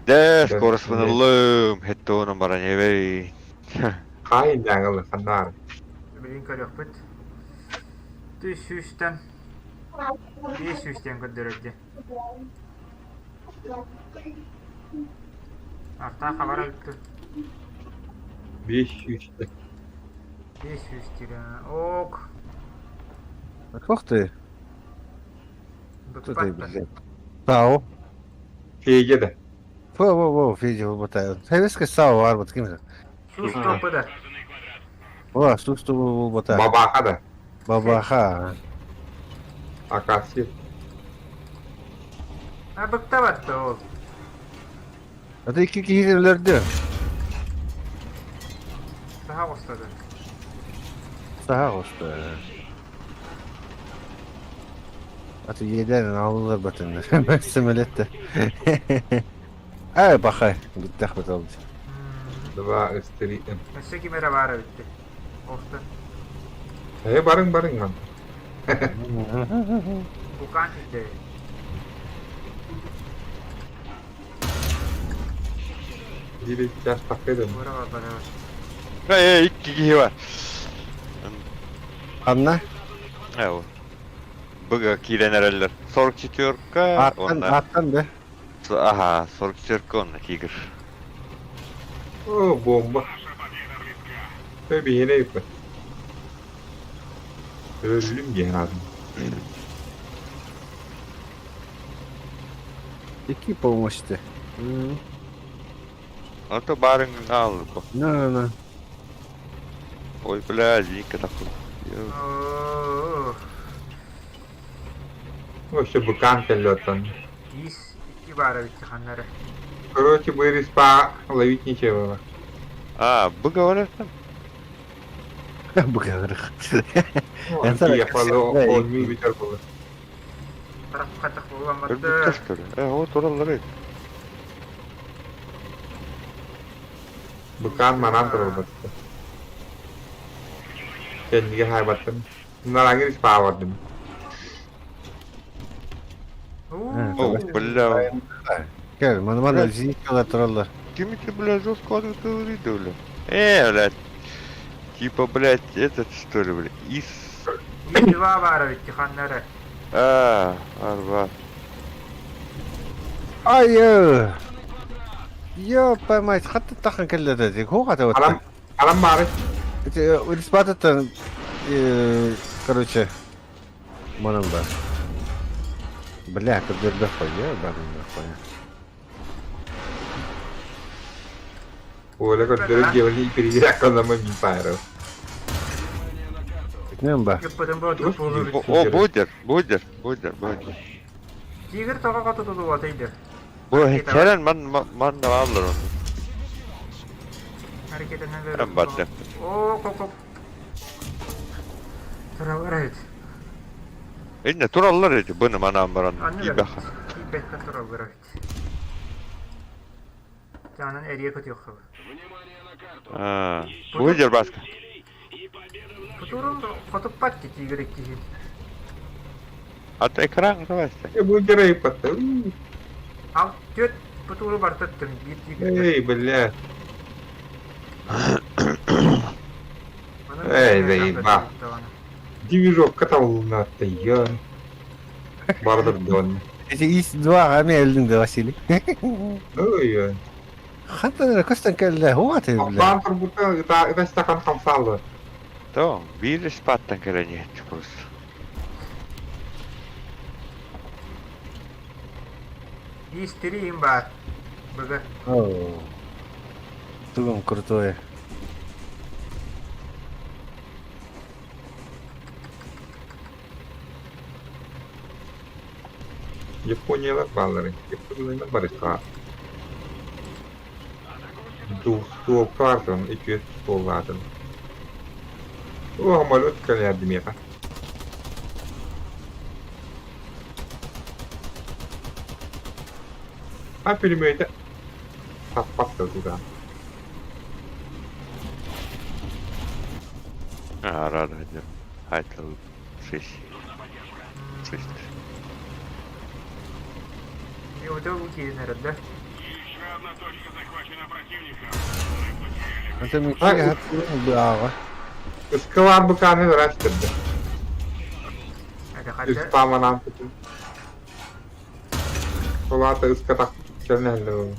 Дэ, скорость ыллым, хетте онон баран эбэй.
Хаай дьаҥылы ханнаар.
Билигин көрүөхпүт. Түс сүүстэн биэс сүүстэн көрдөрөр дии. Артаах хабар өлтү.
Биэс сүүстэ.
Биэс сүүс тирэ. Ок.
Туох ты?
Быкпат да.
Сау.
Федя да.
Во во во, Федя буолбата. Советскай сау баар ким
Сүүс топпу да.
О, сүүс тобу буолбата.
Бабаха да.
Бабаха.
Акация.
А быктабат да ол.
Это икки киһи өлөрдү.
Саха оҕустады.
Саха оҕуста. Аты иэдээн аалылар батыннар. Сөмөлөттө. Ай, бахай. Бүттэх быталды.
Два, с три.
Өссө ким эрэ баара бүттэ. Оҕуста.
Э, барыҥ барыҥ ман.
Букаан сирдэ.
Биир чаас тахсыдым.
Туора барбатабыт.
Эй, икки киһи бар.
Ханна?
Э, Быга киирэн эрэллэр. 44-ка
Ааттан,
уонна
ааттан да.
Аха, 44-ка уонна Тигр.
О, бомба. Э, биһиэнэ ыппыт. Өллүм диэн аатым.
Икки помощи.
А то барыҥ ааллыко.
На, на, на.
Ой, бля, Зинка такой.
Оо.
Вообще быкан кэллэттэн.
Ис икки баара бүттэ ханна эрэ.
Короче, вырез по ловить нечего.
А, быга говорят там?
Быгаврых.
Он не ветер было.
Тарах хатах буолан
Өлбүттэр
барда.
что ли? Э, вот ураллары.
Быкаан манаан турарбатта. Кэннигэ хаайбаттым. Нараңыр испаабардым.
О, бля.
Кел, маны маны зенитка тураллар.
Ким это, бля, жестко говорит, бля? Блядь. Типа, блядь, этот, что ли, бля, Ис...
Два бара ведь ханнары.
А, арба.
Ай, Ёпа мать, хатты тахан келледі. Хоға да
Арам, арам бары.
Униспатыттан, короче, манан бар. Бля, көрдөрбөх қой, барын қой.
Оля көрдөрү дьиэбили переdirакканама мин пайры.
Нем ба?
Ыппытын бу болу.
О, будер, будер, будер, будер.
Тигр тоҕо хоту тутулуата иде.
Бу херен ман ман да алыр onu.
Hareketinden
Ben battım.
О, коп коп. Туралар эбит.
Инне тураллар эти буну манан баран.
Анны
Ибэх.
Ибэххэ тураллар эбит. Жанын эрие көтүөххэ.
А, будер баска.
Футурун хотуппат ки тигр иккиһин.
Ата экран давайся.
Бу керей патта.
Ал түөт футуру бартаттым биир тигр.
Эй, бля. Эй, заеба. Движок катална-то я. Бардыр дон.
Эти ИС-2 ами элдин да Василий.
Ой, ой.
Хатты көстен келле, хоға те, бля.
Бан турбута это это стакан хамсалы.
То, бир спаттан келен просто.
Истери им бар. Быгы.
Тугом крутое.
Япониялар баллары. Япониялар барыска. Двухстволкартын, 200 стволлатын. О, самолет кэлэрди миэхэ. А пулеметэ таппат да туда.
А, рада, Айтыл шесть. Шесть.
Иудову киинэрэ да?
Это мы киһи
Ыскалар быкааны ырастырды.
Это хотя...
Ыспаманан tutun. Солата ыскатак кэлнэллэ.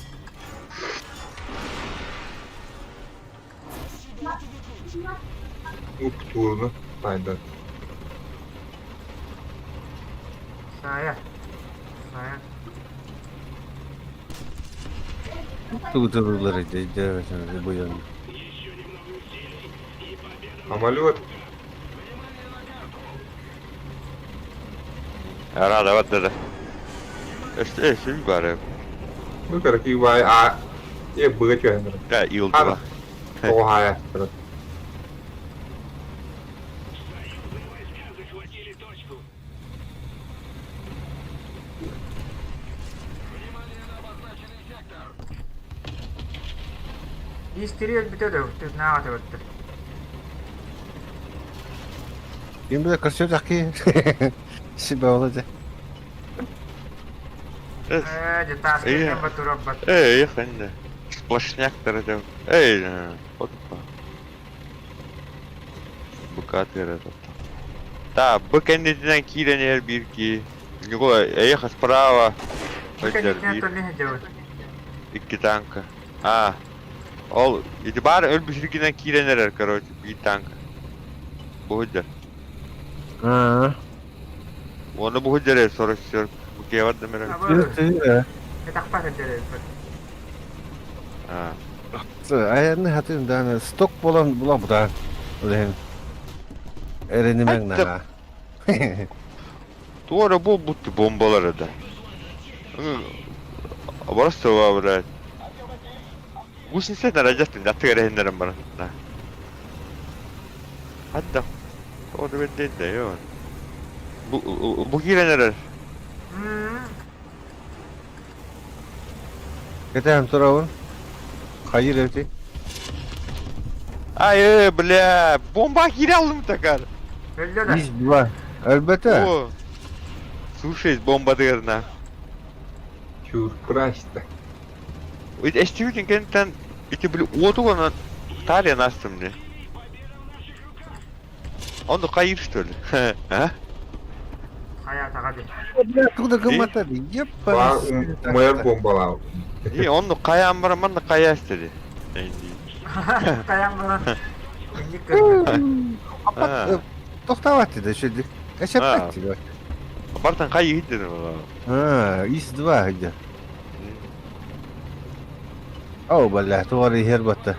Уктурну пайда.
Сая. Сая.
Тугутурулар буйон.
Самолет.
Рада, вот это. Эш, бары.
Ну, короче, бай, а... Е, быга чөһөнөр.
Да, ил два.
Тоҕо
Истери бүтө да, тыгнаата бөттө.
Ким биле көрсө жаки. Сиба олады.
Э, детас
Э.
батурабат.
Эй, еханде. Сплошняк тарада. Эй, опа. Быкатыр этот. Да, бык эннитинен киирен эр бир ки. Него ехать справа. Өйдөр бир. Икки танка. А. Ол ити бар өлбүсүргинен киирен эрер, короче, бир танка. Бу худжар.
Аа.
Оны бу худжар 44. Бу кевар демер. А.
Айны хатын да сток болан була буда. Үлен. Эренимең на.
Туара бу бутты бомбалар да. Просто ва, блядь. Гусеница наражаттын аттыгар эһиннерен бар. Хатта. Тоҕо бэрдэ да йоо. Бу бу киирэн эрэр.
Кетем турабын. Хайыр эти.
Ай, бля, бомба киирэ аллым такар.
Өллө да.
Ис два. Өлбөтө.
О, слушай, бомба дыгырна.
Чур, прачта.
Эстибитин кэнниттэн ити били уоту гынан таарыйан астым дии. Ону хайыр что ли? А?
Хайаатаҕа дии.
Бля, туда гыммата.
Баар
Еппа.
умайар бомбалаах.
И онну хайаан баран манна хайа истэри.
Хайаан баран. Инник көрдө.
А,
Тохтават да шүдү. Эшеппет дии.
Бартан хайы иһитtin
А, ис два где. О, бля, тугар иһэр батта.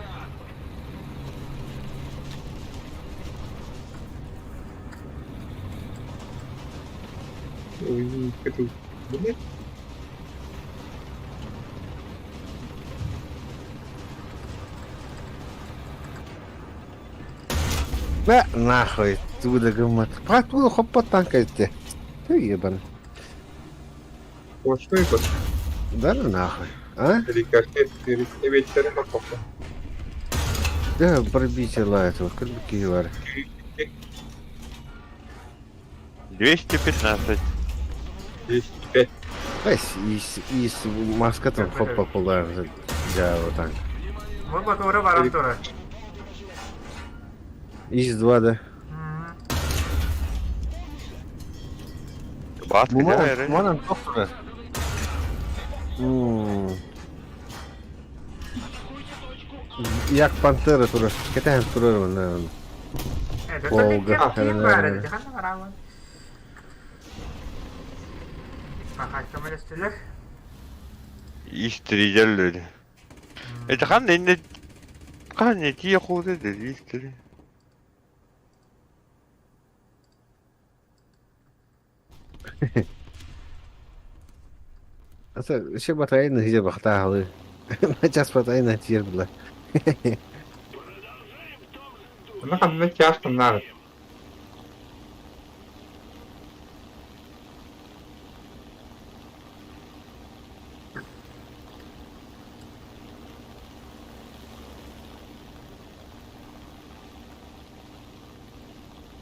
Ой, это... Блядь.
Бля, нахуй, туда гыммат. Пату хоппа танка итте. Ты ебан.
Сплошной вот
Да ну нахуй. А?
рикошет, эбэттэри хоппоппа.
Да, пробить этого, как бы киевар.
215.
205.
Бэс, ис, ис, маска там хоппа пулар. Да, вот так.
Бу мотуора баран турар.
Ис два, да.
Баска
Буманан, манан тохтура. Як пантера тура. Кэтэн турар на. Волга.
Ким баар эбит, ханна бараҕын? Хахайка мэлэстилэр.
Истридерлери. Это хан инне хан не тие худы де истри.
Аса ще батайна хиже бахтаалы. Час батайна тиер була.
Она ханна чашка нар.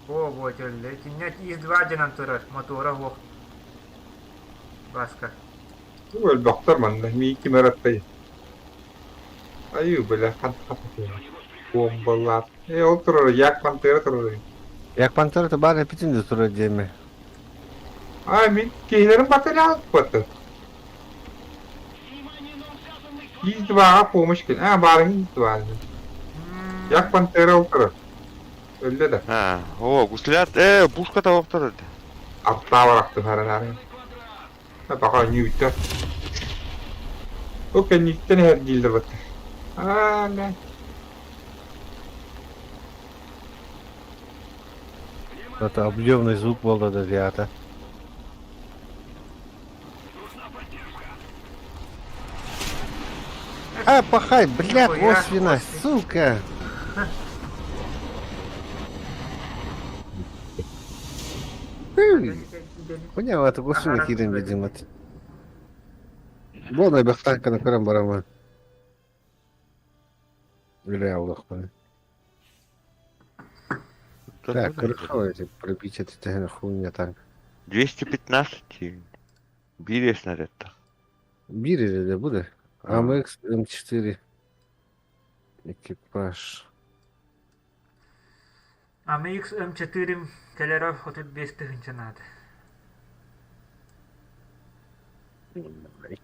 Бо бо төллө. Кинне из два дьанан турар. Мотуора суох. Баска.
Өлбөхтөр манна миики мараттай. Аю, бля, хан бомбалар. Э, ол турар, як пантера турар.
Як пантера то бары питин тура деме.
А, мин киһилэрин батарьял баты. Из два помощь кел. А, барын из два. Як пантера ол турар. Өллө да.
А, о, гуслят, пушка тавактар.
Аттаа барахтын харан. Бака нүүтэ. О, кэнниттэн эһэр дииллэр баты. А, мэ.
Это объемный звук был да ребята. А, пахай, блядь,
Нихуя,
освина, сука. Хуйня, это госвина кирин, видимо. Буолна бэхтаакканы көрөн барамын. Үлэ аллахпын. Так, хорошо, эти пробить это хуйня так.
215 биир снарядта.
Биир эрэ буде. АМХ М4. Экипаж.
AMX М4 кэлэрэ 35 тыһыынча наада.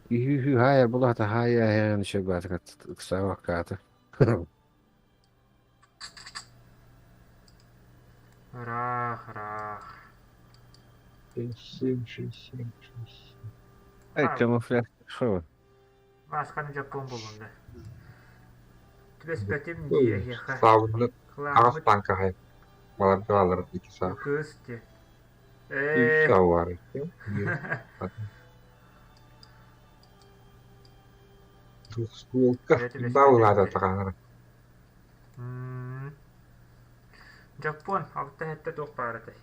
Хайа булата хайа хайа шебат ксаваката.
Ыраах, ыраах.
7, 6, 7, 6.
Эй, камуфляж шо?
Баасканы дьоппуон буллум да. Түбэспэтим дии эһиэхэ.
Саабынны аҕас
Кылааммыт
танка хай. Баларга алар ики саа.
кыыс дии.
Үс
Ээ,
саа бар. Двухстволка. Баулаада таҕанара.
Дьоппуон алта сэттэ туох баар этэй?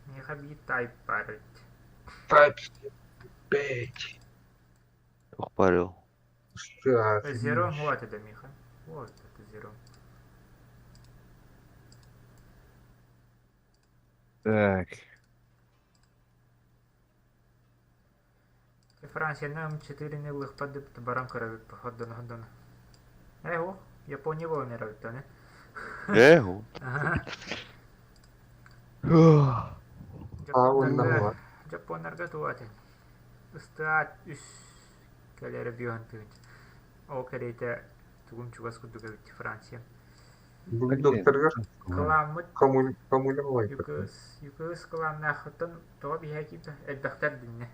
Миэхэ биир тайп баар эбит.
Type 5.
Туох баар
Zero вот это Миха. Вот это Zero.
Так.
Францияны М4-ни ылыахпар да баран көрөбүт ходдоно-ходдоно. Э, о, Япония буолан эрэбит аны.
Э, о.
Жапоннарга, Жапоннарга туга этин. Ыстаат үс кэлэрэ биоһун тыынч. Ол кэриэтэ тугум чугас курдук эбит Франция.
Бульдогтарыгар
Кыламмыт
коммуна болайбыт.
ЮКС, ЮКС кылааннаахыттан тоҕо биһээ киирдэ элбэхтэр диннэ.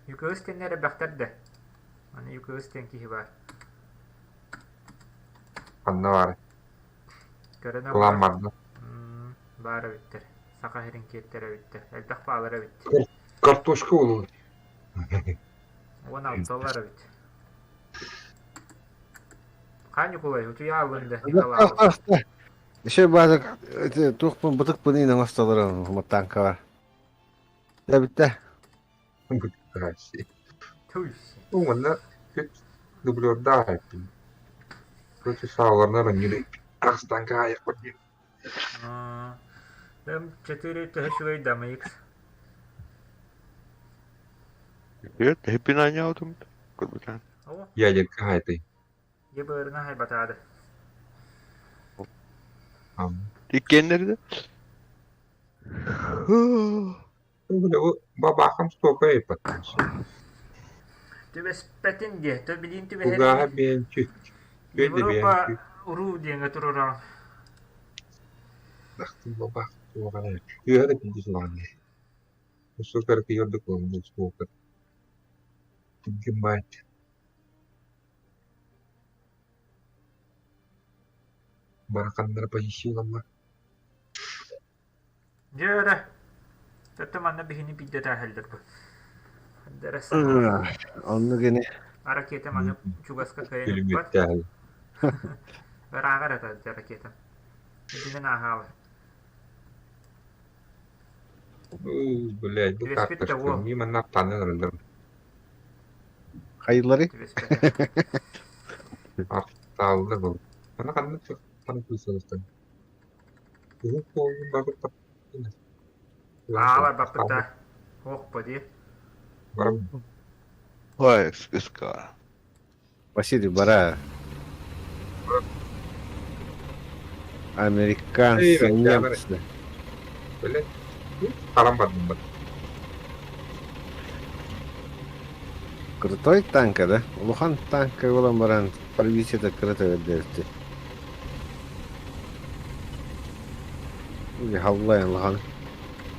ЮКС диэннэр элбэхтэр да. Аны ЮКС диэн киһи баар.
Ханна баар?
Көрөн
Кылаан барда.
Баар эбиттэр. Саха сирин киэттэр эбиттэр. Элбэх баалар эбит.
Картошка болур.
16-лар эбит. Хаан Ньукулай, утуйа алын да Николаевич.
Еще база туохпун бытыкпын иин оҥостолорун танкалар. Дэ бүттэ.
Ну, манна дублердаах эппин. Короче, сааларынан анньыр Ахстанка аайахпар диэн.
М4 төһө үчүгэй да MX?
Нет, тэппин аанньаабытым. Көрбүтэ.
Ядерка хайтай.
Дьэ быарына хайбатаады.
Иккиэннэри да.
Бабахам столько эппат.
Түбэспэтин диэ, то билиин түбэһэр.
Угааһа биэнчи.
Европа уруу диэҥэ туруораҕын.
Ахтын бабах туоҕа Үөһэ да килдьи сылаанньа. Супер кыйырдык ылыннын супер. Тинкин баайт. Бараханнара позицияланна.
Дьэ эрэ, төттө манна биһини биирдэ тааһаллар бу.
Оннук ини.
Ракета маны чугаска кыайан ыппат. Ырааҕар этэ ракета. Итинэн ааһаалы.
Блядь, бу карточка мимо наптаны ырыллар.
Хайылары?
Артааллар был. Ана ханнык тан кыысалыстан. Уһун суолун барбыт
Аалар баппыта. Ох, поди.
Барам.
Ой, ска.
Василий бара. Американцы, немцы.
Блядь. Харам бардым бар.
Крутой танка, да? Улахан танка буолан баран пробитиета кырата бэрдэрти. Халлайын улахан.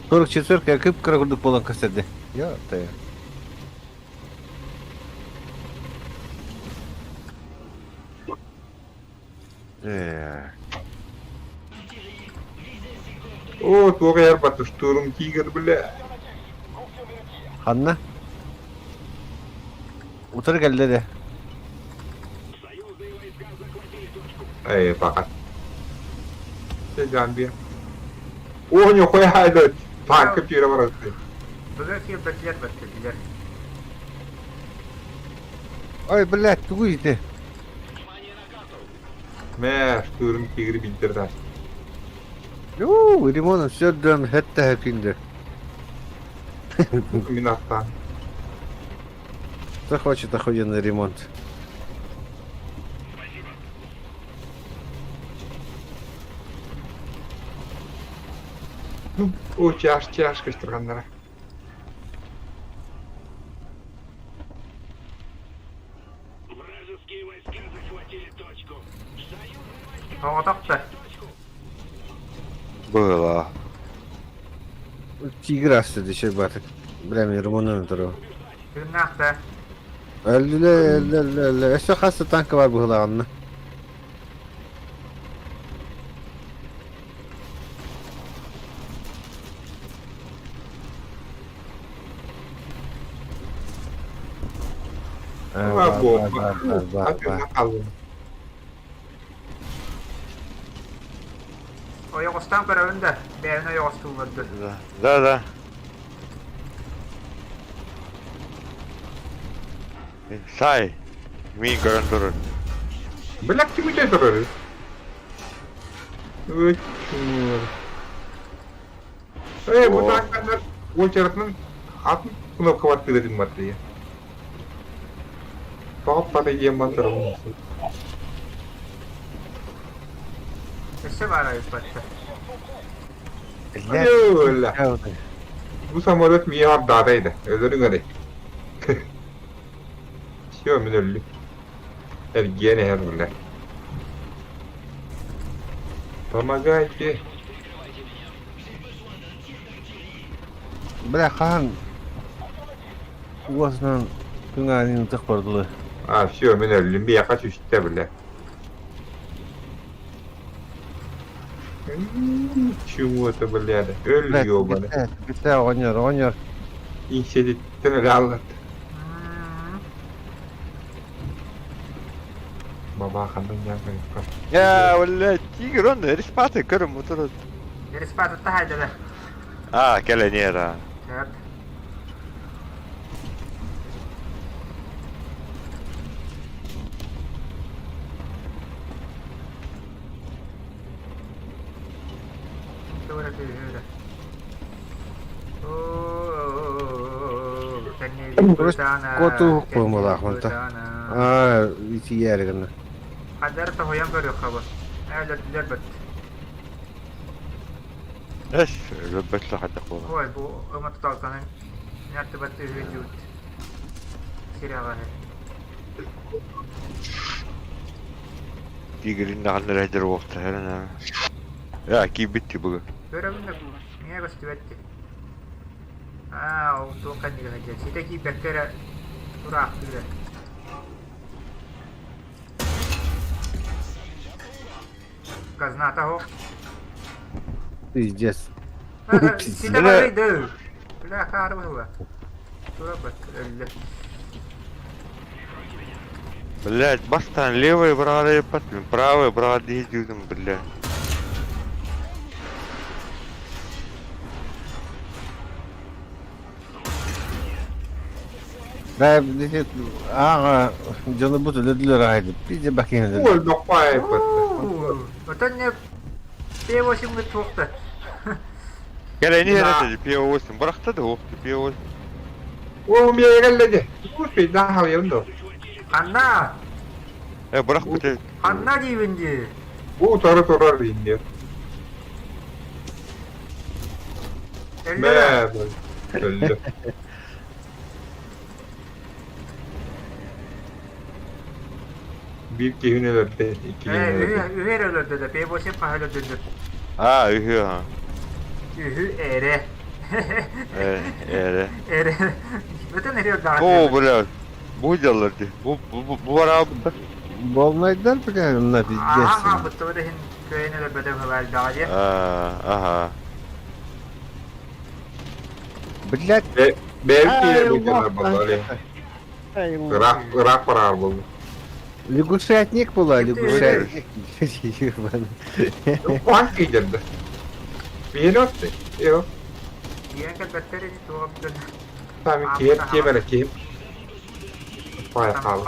44 кып-кыра курдук буолан көстөрдө. Я, тая. Э.
О, туох эрбат штурм тигр, бля.
Ханна? Утары кэллэ де.
Эй, пока. Гамбия. О, нихуя, это танк переворот.
Быга киирбэтилэр бэртэллэр.
Ой, блядь, тугу ити?
Мэ, штурм тигр билдер
Юу, ремонт все дөм хэтте хэпинде.
Минаттан.
Кто хочет охуенный ремонт?
О, чаш, чашка штырганнара.
Оҕотох да.
Было.
Тигр асты дешер батык. Бля, мен ремонтын туру.
Тыыннаах да.
Өллүлэ, өллө, өллө, өллө. Өссө хас да танка бар быһылаҕынна.
А, бомба. А ты
Ойоҕостон көрөбүн да, бэйэбин ойоҕостууллар
Да, да, да. Сай. Мин көрөн турар.
Блядь, ты куда турар? Ой, чур. Э, бу таанканнар уочаратынан атын кнопка баттыыр этим баттыйа. Тоҕо пата диэн баттарым.
Өссө баара ыппатта.
Өллө. Бу самолет миэхэ ордаатайда. Өлөрүҥ эрэ. Все, мин өллүм. Эргийэн иһэр бile. Помогайте.
Бля, хаһан уосунан күн ытых бардылы.
А, все, мин өллүм. Биэхэ түстэ бile. Чему это, блядь? Өл ёбаный.
Бүттэ, оҕонньор, оҕонньор.
Иҥсэтиттэн өлө аллат. Бабаахандан дьаҥ
Я, блядь, тигр, он респаты, көрүм, утурут.
Респаты таһайдылар.
А, кэлэн а.
Сөп. Тура түһүрэ.
Коту куомалаах онта. Аа, итиээр гына.
Хаддар тоһуйан көрүөххэ бу. Өлөрдүлэр быт.
Эс, өлөрбөт сахата буола.
Ой, бу ымат талтанын няртыбат үһү дьуут. Сирэҕэһи.
Тигрин даҕаны эрэйдэр уохтаһарына. Я, киирбит бугу.
Көрөбүн да миэ көстүбэт дии. Аа, ол туох кэннигэр сылдьар. Ситэ киирбэккэ эрэ тураахтыыр. Казната оһох.
Пиздец.
Ситэ барыйды. Бля, хаары быһыла. Тура бат, өллө.
Блядь, бастан левый брали, потом правый брали, дюдом, блядь.
Да, аҕа дьону бут өлөрдүлэр аайды. Пиздец бакин.
Ой, нохпай
Оттон не П8 гыт туохта.
Кэлэни эрэ П8 бырахта да уох П8.
О, меня кэллэде. Успей, да, хавьян
Ханна!
Э, бырах бute.
Ханна диибин дии.
Бу утары турар инде.
Өллө.
Мә, өллө. Биир киһини өлөрдө, икки киһини өлөрдө.
Үһү эрэ өлөрдө да, П8 хаһа өлөрдө.
А, үһү ha.
Үһү эрэ.
Э, эре.
Эрэ. Бүтүн эре өлдөҕө.
О, блядь. Бу дьаллар ди. Бу бу бу барабыттар.
Болнайдар, бля, на пиздец.
Ааха, быттыбыт иһин кыайан өлөрбөтө быһылаах дии.
А, ага.
Блядь.
Бэйэбит киирэр бу болду. Ыраах, ыраах бараар болду.
Лягушатник была, лягушатник. Ебаный.
Куан киирдэ. Биһини отты. Йо.
Киирэн кэлбэттэр ини туох бүтүн.
Сами киһи киэмэрэ киһи. Пай хаал.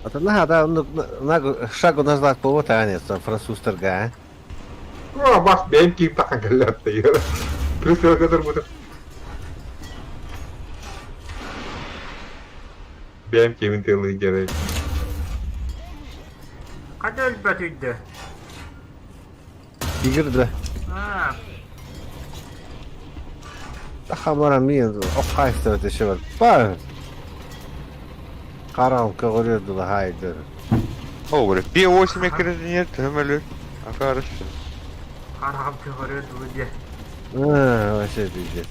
А то на, да, на шагу назад повытанец, француз торга,
О, бас бэйэм киир тахан кэллэтте. Плюс көтөр буту. Бэйэм киһин тылы дьэрэ.
Хада өлбөт үйдө.
Тигр, да.
Аа,
Тахамара мин, охайстар дешевер. Па. Карам көҕөрүөр дула хайдыр.
О, бля, П8 экренер, төмөлөр. Акарыш.
хараҕым көҕөрүө дуу диэ.
А, вообще пиздец.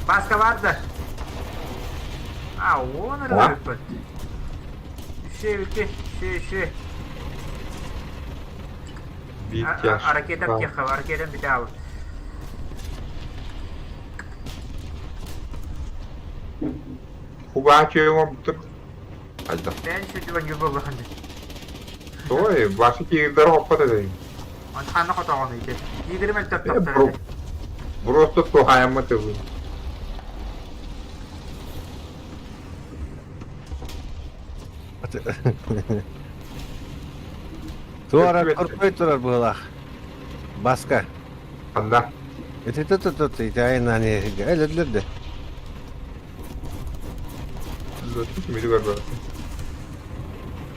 Баска бар да. А, он өлбөт. Үше, үке, үше, үше.
Биир тяж.
Ракета тихо, ракета битал.
Кубаа чөйөҥ бутур. Айда.
Бен сүдүгэн юбыллахан.
Ой, башы тигрдер хоппот эдей.
Он ханна хотоҕон ити. Тигри мөлтөп
Э, бро. Просто тухайымы тыбы.
Туора курпай турар быһылаах. Баска.
Ханна?
Ити тут ити айнаан элерлер де.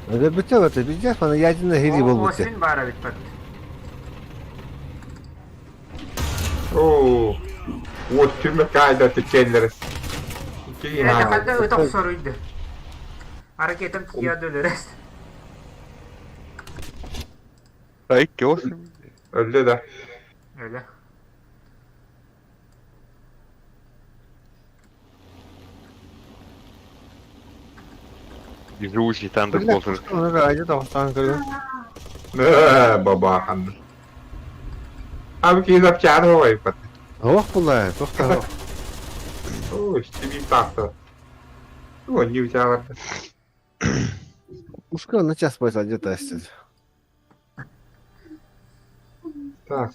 Өлөрбүттэр бата билдьэх мана ядерная хири болбут.
Осин баара бит бат.
Оо. Вот түмэ кайда тиккеллер.
Ханна ыт охсоруйду. Ракетам тиийэ өлөрөс.
Икки осин.
Өлдө да.
Өлө.
Везучий Thunderbolt.
Бабахан. Abi ki запчаны ойпат.
Ох була, тохта.
Ой, тебе так-то. Ой, не у тебя.
Ушка на час пойдет где-то.
Так,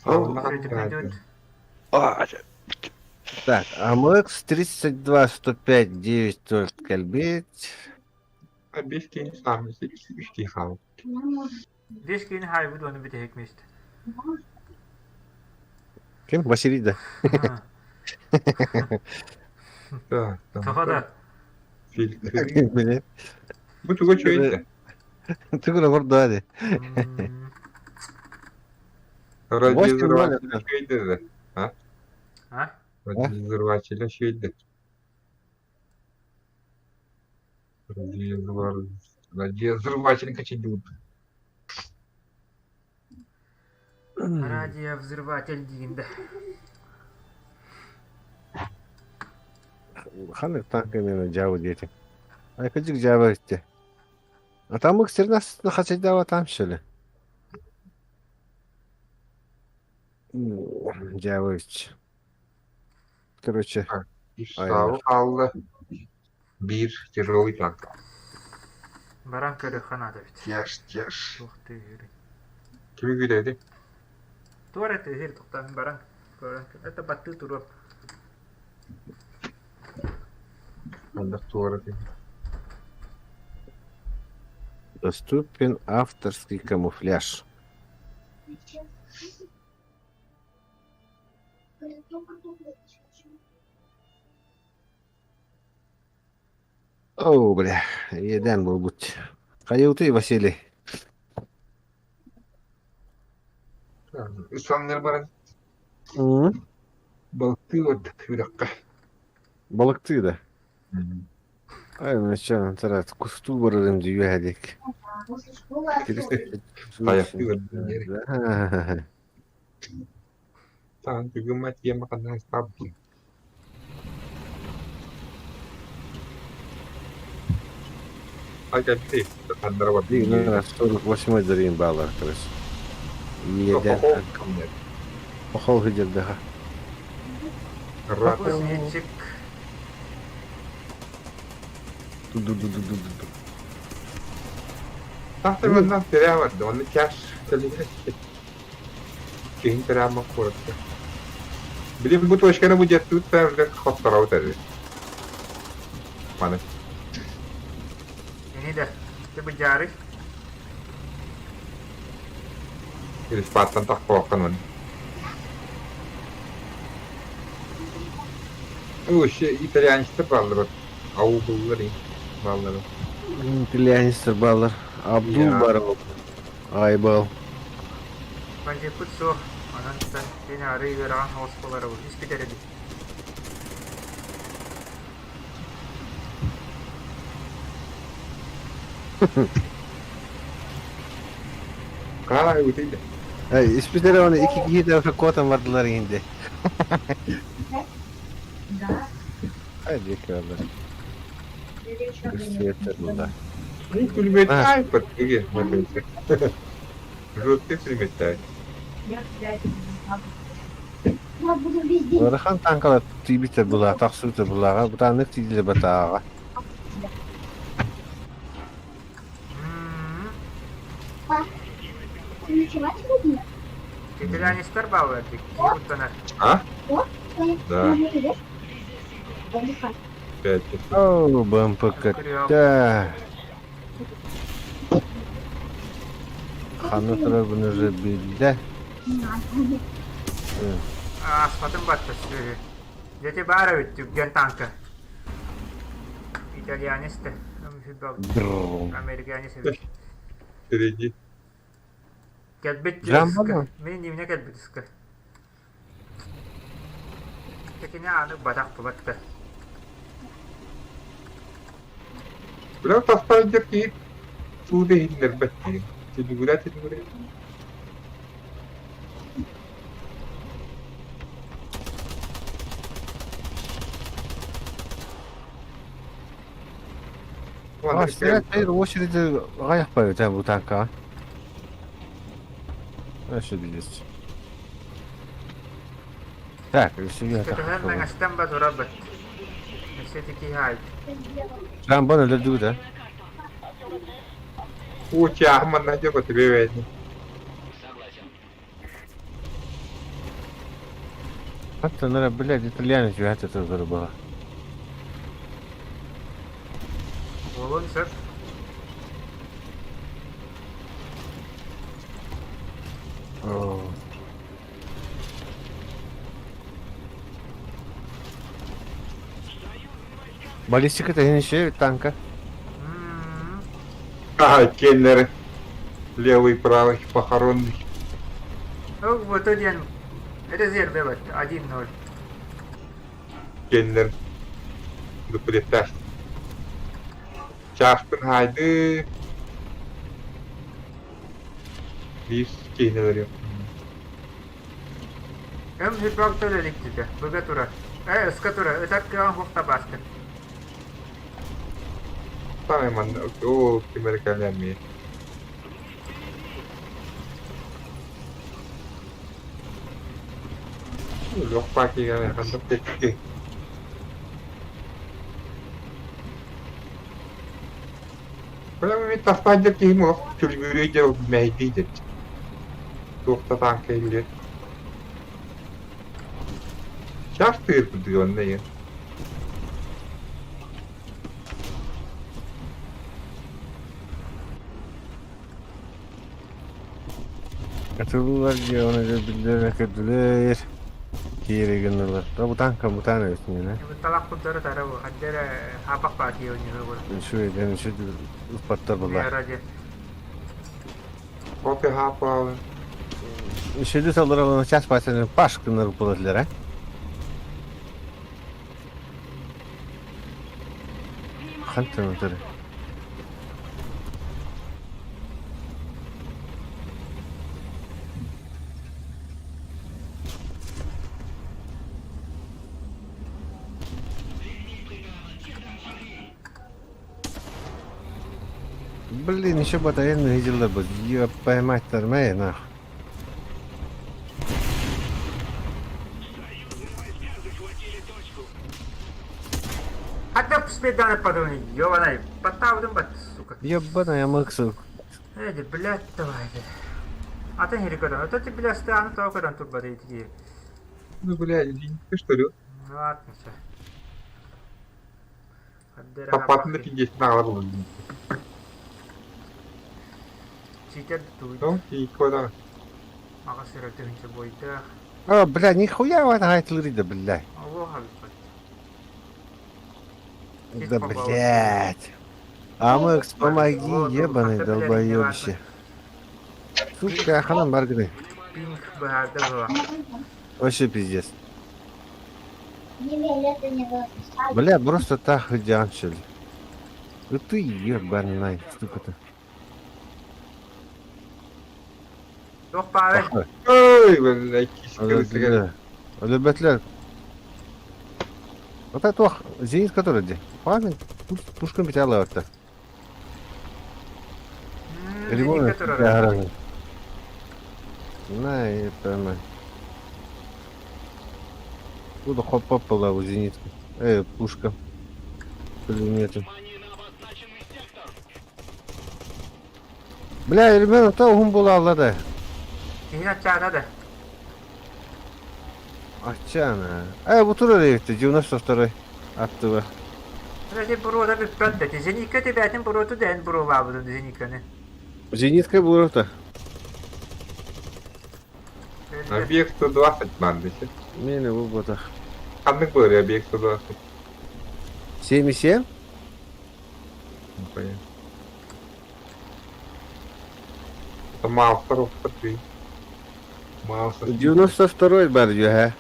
Так, АМХ 32 105 9 только кальбить.
А без кини сам, үстей хал.
Бес кини хайбыт оны бүтэһик месте.
Ким? Василий, да.
Так,
Тоҕо да.
Фильтр. Бу туга чөйдө.
Тугу ордо ди.
Радиозрыватель чөйдө.
А?
А? Радиозрыватель чөйдө. Радиозрыватель качедут.
Радиовзрыватель диин да.
Ханнык танканы жабы диэтим. Ай кыдьык жабы итте. А там их сирнас хачайдава там что ли? Жабы Короче.
Сау алла. Бир тяжелый танк.
Баран көрө ханада бит.
Тяж, тяж.
Ух ты.
Кими күдәди?
Туар это жер тоқтан баран. Это батты туруп.
Анда туара ты.
Доступен авторский камуфляж. О, бля, еден буолбут. Хайылты Василий.
Ысаннар баран. Балты вот үрәккә.
Балыктыы да. Ай, ну что, тарат, кусту барарым дүйэдик.
Таяқты Таан бүгүн тема канаа стаб. Ай, кәпти. Тандара бар.
48 дарин баллар, короче. Еден. Похол хидердаха.
Кузнечик.
Ду-ду-ду-ду-ду.
Тахтымынан терә бар. Оны кәш кәлине. Кейін терә ма коротко. Билим бу точканы бу жеттүт тәрлек хоттарау тәре. Маны.
Ini dah. Ты бы жары.
Испаттан тақпаққан оны. Ой, итальянецтер баллар. Ау буллар баллар.
Итальянецтер баллар. Абдул бар. Ай бал.
Панжепут суох. Онон сен ары ыарахан соҕус буолара испит эрэ дии.
Каа үтейді.
Эй, испитер оны iki киһи да котан бардылар инде. Ай, декалар. Күстүөттөр буда.
Пулемет ай, подпуги. Жуткий пулемет ай.
Ыарахан танкалар тиибиттер була, тахсыбыттар булаға, бутааннык тиидилер батааға.
Итальянецтар баалар дии. Куттанар.
А? Да. Пять.
О, БМПК. Да. Ханна турарбын уже биллэ.
Ааспатын батта сүөһү. Дьэ баар эбит түргэн танка. Итальянец да. Американец эбит.
Впереди.
Кэлбит
Жамбана?
Мин иннибинэ кэлбит ыска. Кини аны батах тубатта.
Бля, тастан дьэ киһи суу да иһиллэрбэт киһи. Тилигирэ тилигирэ.
А, стрелять очереди аҕыйах бу танкаҕа. Вообще пиздец. Так, өссө
Көтөһөн мэҥэстэн ба турабыт. Өссө ити хаайт.
Жамбан өлөрдүгүт а?
Куча манна дьэ тебе бэйни.
Hatta nere блядь, итальянец үһәт этэ была.
Буолуон сөп.
О. Баллистика это танка.
М-м.
Ага, кеннеры. Левый, правый, похоронный.
Ну, вот один резерве вот 1-0.
Кеннер. Дуплетташ. Часпын хайды. Биир киһинелер
Эм хиппак төлөлүктүдэ. Быга тура. Э, ыска тура. Ытар кыаҕын хуохта бааскын.
Самый манна ол ким эрэ кэлэммиэ. Лох пакига ханнык текки. Бля, мен тастан деп киһим олох күлгүүрүй деп мэйдий деп. Туохта танка илиэт. Час тыырбыт онно иһин.
Katıldılar diye ona göre birilerine kırdılar. Киири гыннылар. Да бу танка бутан өтүнэ.
Талах курдары тара бу. Хаддера хабак баати ойнур.
Şu yani şu ыппаттар булла.
Ради.
Кофе хапалы.
Шүдү салыр алана час басын паш гыннар булалар, а? Хантан өтөр. Блин, еще батарея видела бы. Ёб поймать тормей, нах.
Хадда пспеданы подумай, ёбаный. Подтавдым бат, сука.
Ебаная мыксы.
Эди, блядь, давай. Атын хирикодан. Это ты, блядь, стану только тут батареи.
Ну, бля, линька, что ли?
Ну ладно, все. Хаддера
Тапатын да пиздец на был.
Читер тут.
Ну, и куда?
Ага, сыра тыгынча бойда.
А, бля, нихуя в это гайтлырида, бля.
Алло,
Да, блядь. Амекс, помоги, ебаный долбоебище. Сука, ханан барганы.
Пинг бахарда была.
Вообще пиздец. Бля, просто так идеально. Да ты ебаный, сука-то.
Yok bari.
Ой, бля, киска
Любитель. Вот это ох, зенит который где? Память, пушками пятяла вот
Ремонт.
На, это на. Буду хоп была у зенитка. Пушка. Пулеметы. Бля, ребята, то ум была лада.
Yine çağda da.
Ачана. Bu tur oraya 92 аттыга.
Подожди, бурода bir пәтте. Зенитка тебе этин буроду ден бурова будун зенитканы.
Зенитка бурута.
Объект 120 маннык.
Миэнэ буолбатах.
Ханнык быарый объект 120?
77?
Понятно. Это Маустер 3. Маустер.
92 бар үөһэ.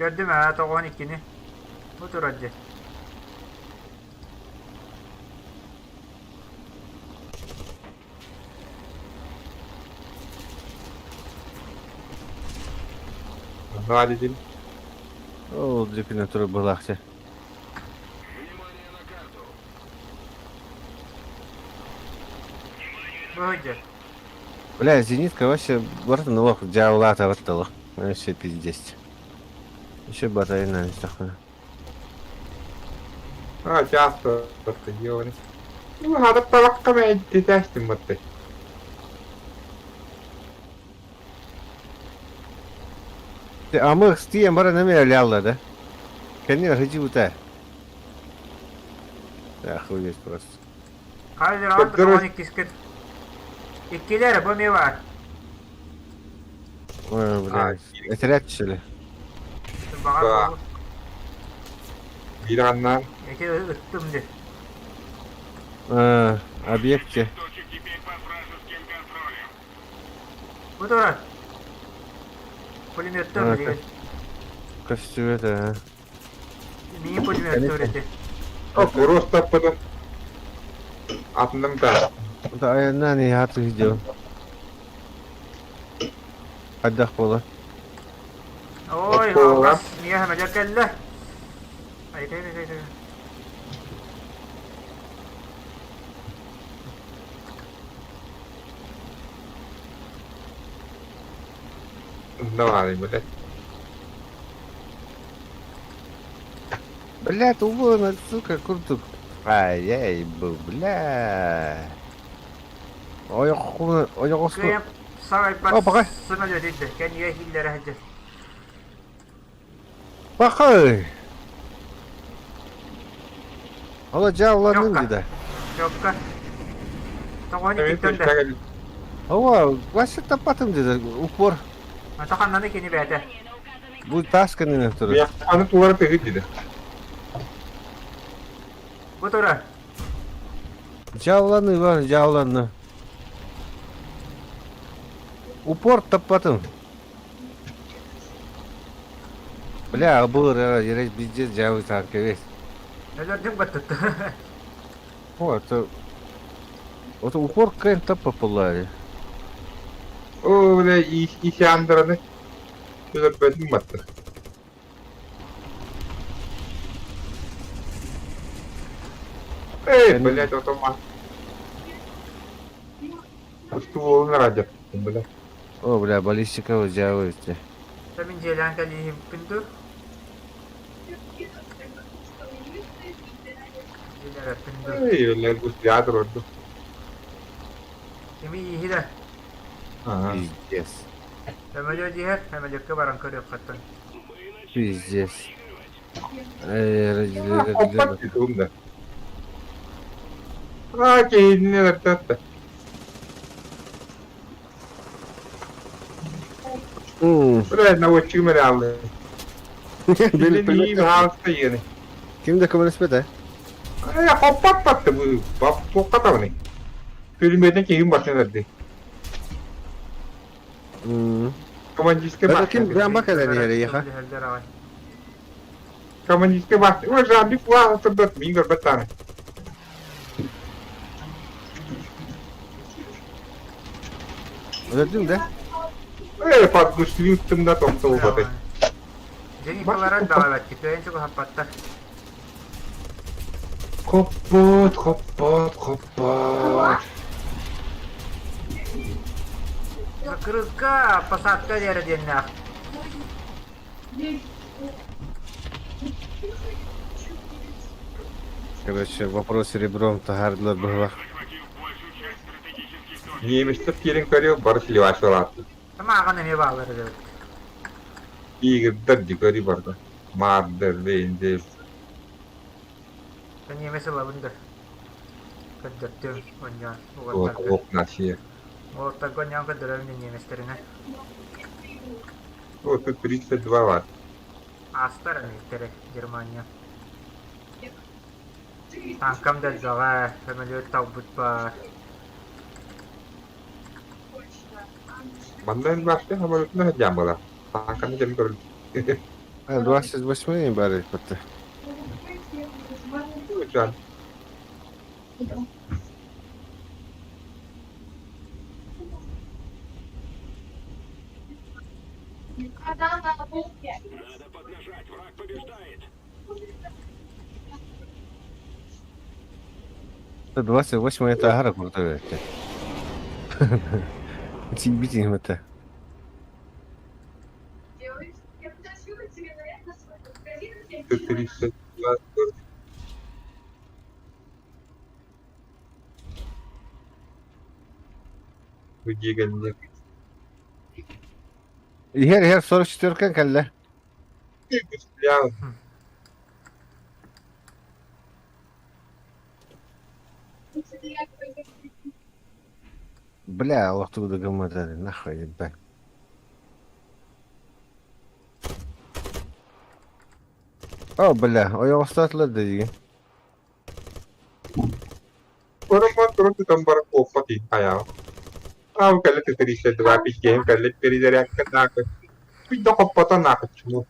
Көрдүм ээ, тоҕуон иккини. Бу турар дьэ.
Наадь дим.
Ол дьэкинэ турар быһыылаах
Бу дьэ.
Бля, зенитка вообще бартын олох дьаалаата батталах. Вообще пиздец. Еще батарейна истахна.
А, часто это делали. Ну, надо талакками дитястим батты.
Амы стиен бара неме лялла да? Кенни хыжи бута. Охуеть просто.
Хайдер алты тоҕуон иккискит. Иккилэр бу эмиэ баар.
Ой, блядь. Этэрээт түсөлө.
Баҕар
Да. Биир аннан.
Эти ыттым дии.
Объекте.
Бу турар. Пулеметтер билигин.
Көстүбэт ээ.
Мини пулеметтер ити.
Просто потом атынным да.
Айаннаан иһаат сылдьабын. Хайдах буолар?
Ой, алҕас миэхэ мэлэр кэллэ. Айтай, айтай, айтай.
Давай, блядь.
Блядь, убойно, сука, курдук. Ай-яй, бля. Ойоххуна, ойоҕоску.
Кыайан сарайбат
О, пока.
самолет индэ. Кэннигэ иһиллэрэ сылдьар.
Пахай! Ала дьаалланным дии
Чокка. Тоҕоһун иккиттэн да.
Ова, вообще таппатым дии упор.
Ата ханнаны кини бэйэтэ.
Бу таас кэннинэн турар.
Аны тугара тыгыт дии.
Бу турар.
Дьаалланыы бар, дьаалланна. Упор таппатым. Бля, был ересь пиздец, дьаабы танка весь.
Өлөрдүҥ баттытта.
О, это... Вот упор кэн таппапыллари.
О, бля, исяндраны. Өлөрбөтүм батты. Эй, блядь, автомат. Ствол радио, бля.
О, бля, баллистика дьаабы
Мин дьиэлээн кэлииһиппин дуу? Дьиэлээбэппин дуу?
Эй, бля, густиатр орду.
Кими ииһи да?
Ага.
Пиздец.
Сөмөлүөт иһэр, сөмөлүөккэ баран көрүөххүттэн.
Пиздец.
Хоппат да. А, кейинне эртэтте. Бля, наводчик мэрялы.
Ким да көмөлөспөт ээ?
Э, хоппат батты бу. Бап тоққатабыны. Пулеметен кейин башын эрди. Командирский
Это ким грамма кэлэн иһэр эйиэхэ?
Командирский башня. Ой, жамби флага тұрдат, мин көрбөт
Өлөрдүҥ да?
Э, подгушлин тымда томто убатай.
Дьэ, даҕабат, кыайан чугаһаппаттар.
Хоппот, хоппот, хоппот.
Закрылка, посадка диэри диэннээх.
Короче, вопрос ребром таһаардылар быһылах.
Немецтер киирэн көрүө бары сливашалаатты.
Тамааҕын эмиэ баалар эбит.
Игирдер дикари барда. Мардер, вейндер.
Немец ылабын да. Көрдөртүм, онньоон угаттарга.
Ок, наши.
Уолаттарга онньоон көрдөрөбүн немецтэринэ.
Вот тут 32 ватт.
Астар эмиттэрэ Германия. Танкам да элбэҕэ, сөмөлүөт талбыт баар.
Манна башня самолетuna сылдьан буолар. Танканы дьэн көрүл.
А, 28 бары бата.
Жан.
28 это агара куртар этэ. Тиийбит это.
Тут 32. Дьиэ
Иһэр иһэр 44 кэллэ. Бля, олох тугу да гыммата нахуй ебать. О, бля, ойоҕостоотулар да дии.
Оромон туран тутан баран куоппат хайаа. Ау кэлэ 32 пиккиэм кэллэ перезарядка наакы. Пидда хоппото наакыччуму.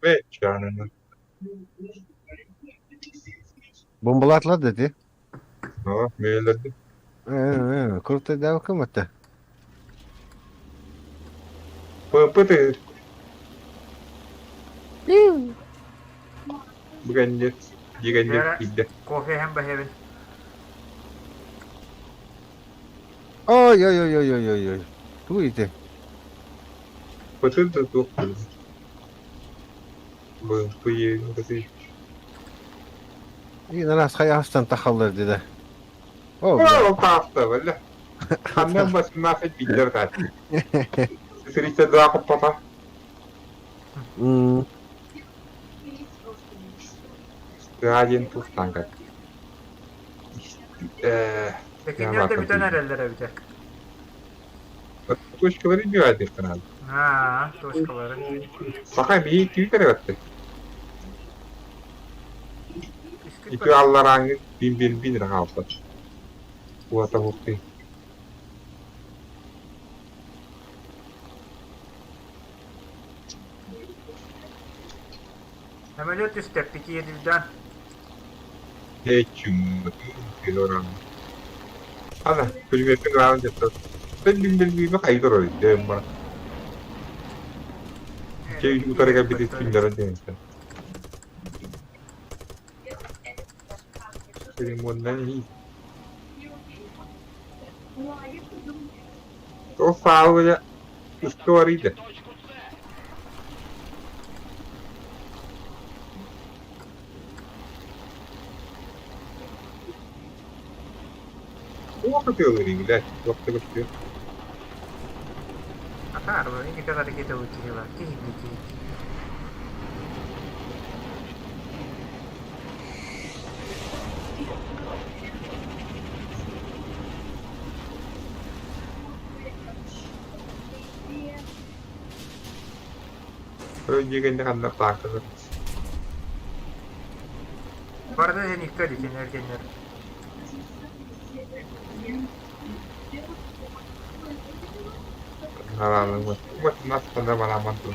Бэччаанана.
Бомбалаатылар да дии.
О, мээлерди.
Крутой давка это.
Пыты. Бүгенде дигенде киирдэ.
Кофе һэм баһэбин.
Ой ой ой ой ой ой ой. Тугу ити?
Пыты да туох. Бу пыйы.
И на нас хайастан тахаллар диде. О, бля.
О, паста, бля. Ханна 18 бидер тат. 32 хоппото. Один тух танка.
Кинилэр да бүтэн эрэллэр эбитэ.
Точкалары билбэт надо.
Аа, точкалары.
Саха бии түүтэр эбэтте. Ити алларааҥы бин бин бин хаалта. Уата хукки.
Самолет түстэ, пятиедилден.
Эчүм килограмм. Ана, пулеметин раан жетти. Бен бин бин бин хайдыр ой, дэм бар. Кей утарыга бити күнләре дигән. Лимоннан и. То саалыга история. Туох ытыалыырый, блядь, туох да көстүө.
Атаар, никогда такие выкинула. Киһи киһи.
Дьиэ ханна таакылар.
Барда зенитка дитинер кеннер.
Араалыҥ нас ханна бараман тур.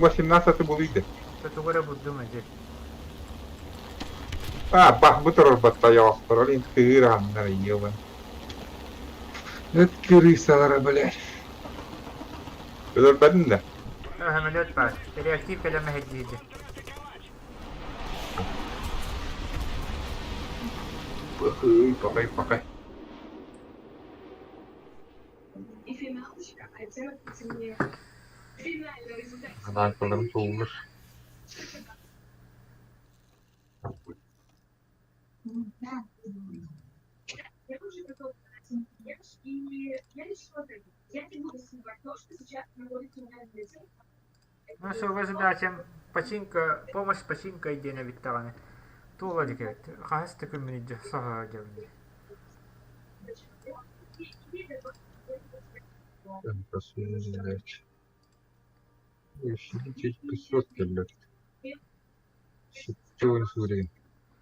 18 булыйды.
Тугара буддум эди.
А, бах, бу турар батта яастар, олин тыыр аннар ебан. Это крысалара, блядь. Өлөрбөтүн да.
Самолет бар. Реактив кэлэмэ хэддииди.
Пахай, пахай, пахай. Танкаларым толмуш.
Ну, суга задачам починка, помощь починка диэн эбит даҕаны. Туола илик эбит. Хаһыс да күммүн илдьэ соһо дьабын.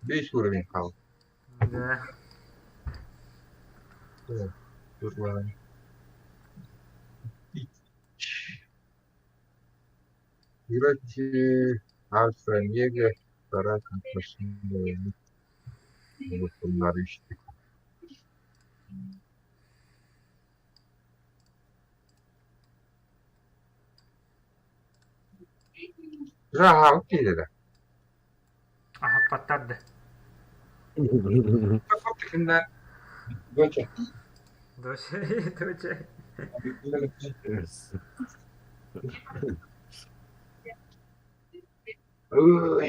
Бэс уровень хаалла.
Да.
Австро-Венгрия
Аһаппаттар да. Доча, доча. Аа,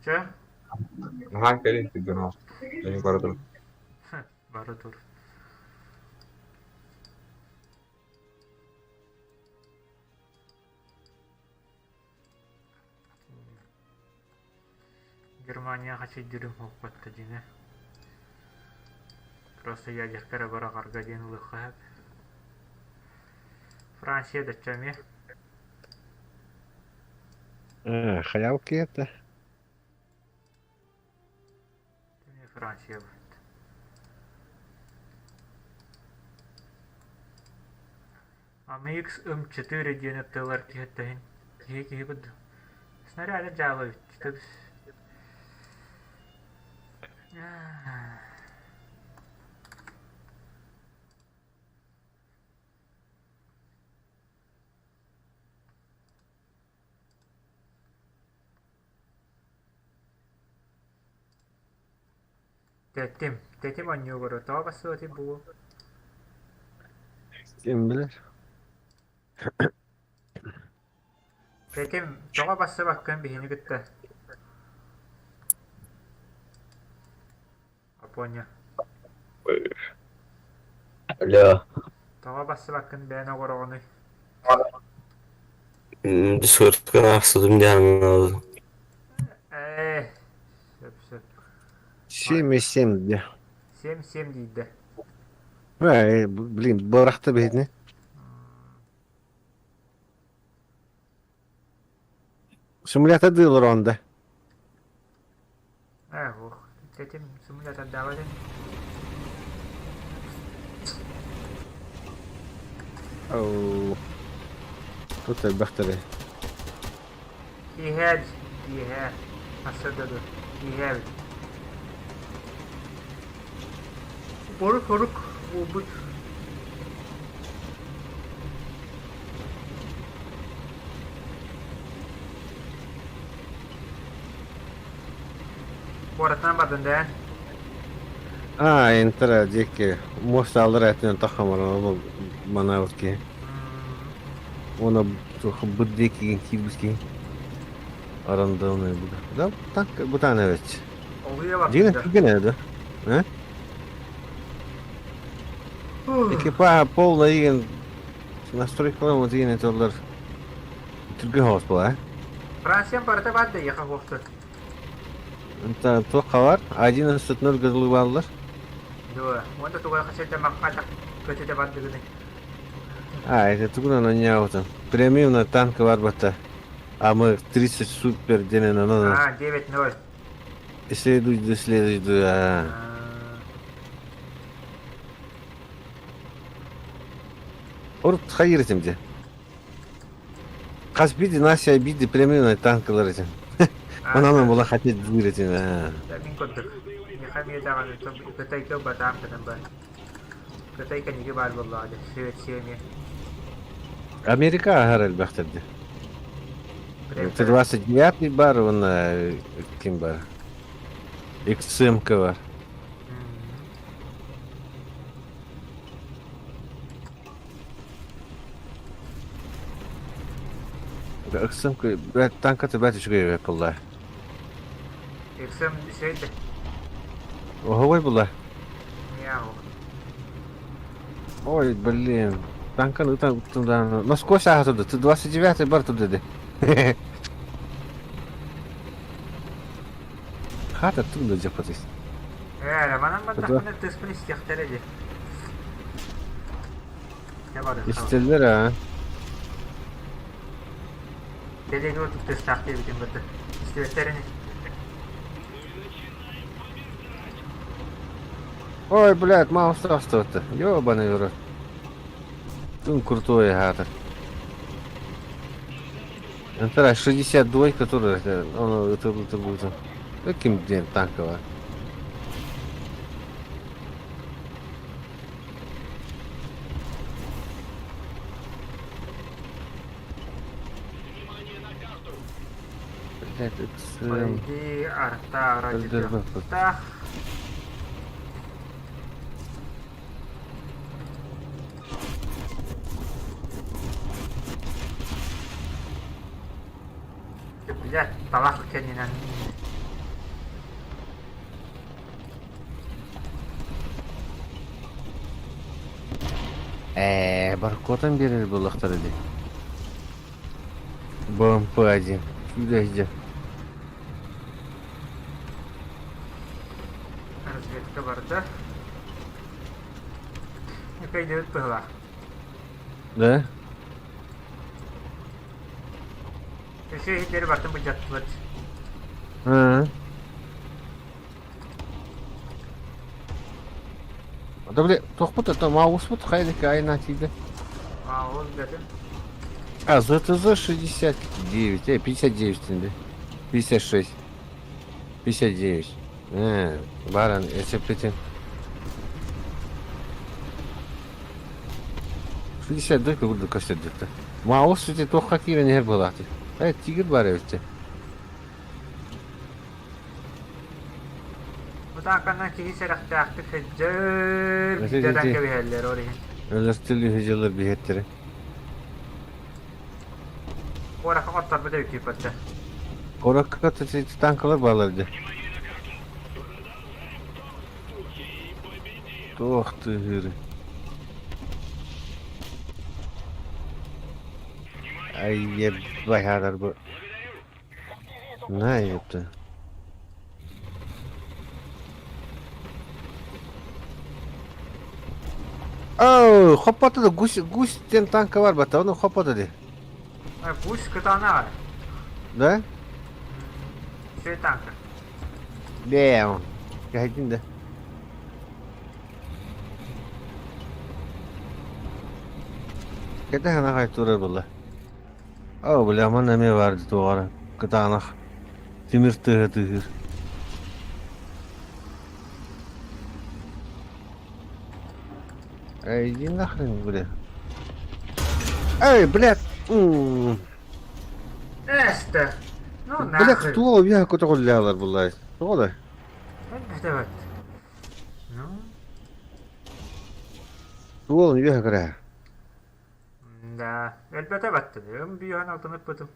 дьэ, бары тур. Германия хачайдыырын хоһуппатта дьиҥэ. Просто ядерка эрэ быраҕарга диэн ылыахха сөп. Франция дачча эмиэ.
Хаялки это.
Эмиэ Франция быт. AMX М4 диэн ыттылар киһиттэһин киһи киһи курдук. Снаряды дьаалы эбит. Тэтим, тэтим оонньуугар тоҕо бассыбатый буолуо?
Ким билэр?
Тэтим, тоҕо бассыбаккын биһини кытта? Апоня.
Алло.
Тоҕо бассыбаккын бэйэн оҕороҕунуй?
Дискордка аахсыбытым диэн аналым.
Ээ, сөп сөп.
7,7 где?
7-7 диидэ.
Э, блин, бырахта биһитини. Симулятор дыылар онда.
Ээ, ох, тэтим симулятордаабат ини.
Оу. Тут элбэхтэри.
Киэһээ, киэһээ, сарсыарда дуо, киэһээ эбит. Борук-сорук буолбут. Куораттан бардын дээн.
А, энтера диэки муоста аллар этинэн тахамаран манаабыт киһи. Уонна быт диэки киирбит киһи. Арандалнай бу. Да, так бутаан эбит.
Олуйа бардын
Дьиҥэ
да.
түргэн да. Э? Экипаж полный деген настройкалар деген этоллар түргэн соҕус буолар.
Франциям барыта баар да яха хуохтун.
Это туохха бар? 11.0 дылы бааллар.
Дуо, уонна тугай хасета маххата көтүтэ бардыгыны.
А, это тугунан онньообутун. Премиумна танка барбата. А мы 30 супер диэн онон
А, 9-0.
следуйду следуйду. А. Урут хайыр этим де. Хас биди Настя биди премиумный танкалар этим. Онон була хотеть дыр этим.
Мин курдук. Миэхэ эмиэ даҕаны Кытайга батаам гынан бар. Кытай кэнники баар буоллаҕа дии, Швеция эмиэ.
Америка аһар элбэхтэрди. Т-29 бар уонна ким бар? XMK бар. XMK танката бэрт үчүгэй буолла.
XM үчүгэй
Оһоҕой була.
Мяу.
Ой, блин. Танканы ытан туда. Насквозь ааһа туда. Т-29 бар туда де. Хата туда дьапатыс.
Ээ, манан бардахпына тыспын истиэхтэрэ дии.
Истэллэр аа.
Кэлиэгэ отут тыастаах диэбитим бырды. Истибэттэр ини.
Ой, блядь, мало что-то. Ёбаный в рот. Он крутой гатор. Антара 62, который он это будет. Каким день танковая. Блядь, это...
Иди, арта, ради трехтах. Блядь, талах кэннинэн.
Ээ, баркотан биэрэр буоллахтара дии. БМП-1. Чудо
Разведка барда. Өйдөбүт быһылаах.
Да?
Өссө иһитleri бартын былдьаттылар.
А. Да бля, тохпут это мауспут хайдык айна тиде.
Маус дедим.
А, ЗТЗ 69, 59 тенде. 56. 59. Э, баран, эсептетин. 62 курдук көстөрдүттэ. Маус ити туохха киирэн иһэр буолаахтый. Э, тигр баар эбит.
Бу тааканан киһи сэрэхтээхтик сылдьар, биирдэ кэбиһэллэр ол иһин.
Өлөртүлүү дьыллар биһиэттэрэ.
Куоракка хотторбут эбит
Куоракка танкалар баалар дии. Туох тыһыыры. Ай, ебать, бу. На, ёпта. Оо, хоппото да гусь, гусь диэн танка бар бата, ону хоппото дии.
Гусь кытаана.
Да?
Все танка.
Бэм. Кэһэйдин да. Кэтэһэн аҕай турар буолла. Оо, бля, манна эмиэ баар дии туоҕара. Кытаанах. Тимир тыаһа тыаһыыр. Эй, иди нахрен, бля. Эй, блядь!
Эстэ. Ну
Бля,
нахрен.
туох үөһэ көтөҕүллээлэр буллай. Тоҕо да?
Давай. Ну.
Туол үөһэ көрө.
Да, элбэтэ баттым. Бүйөн алтыныппытым.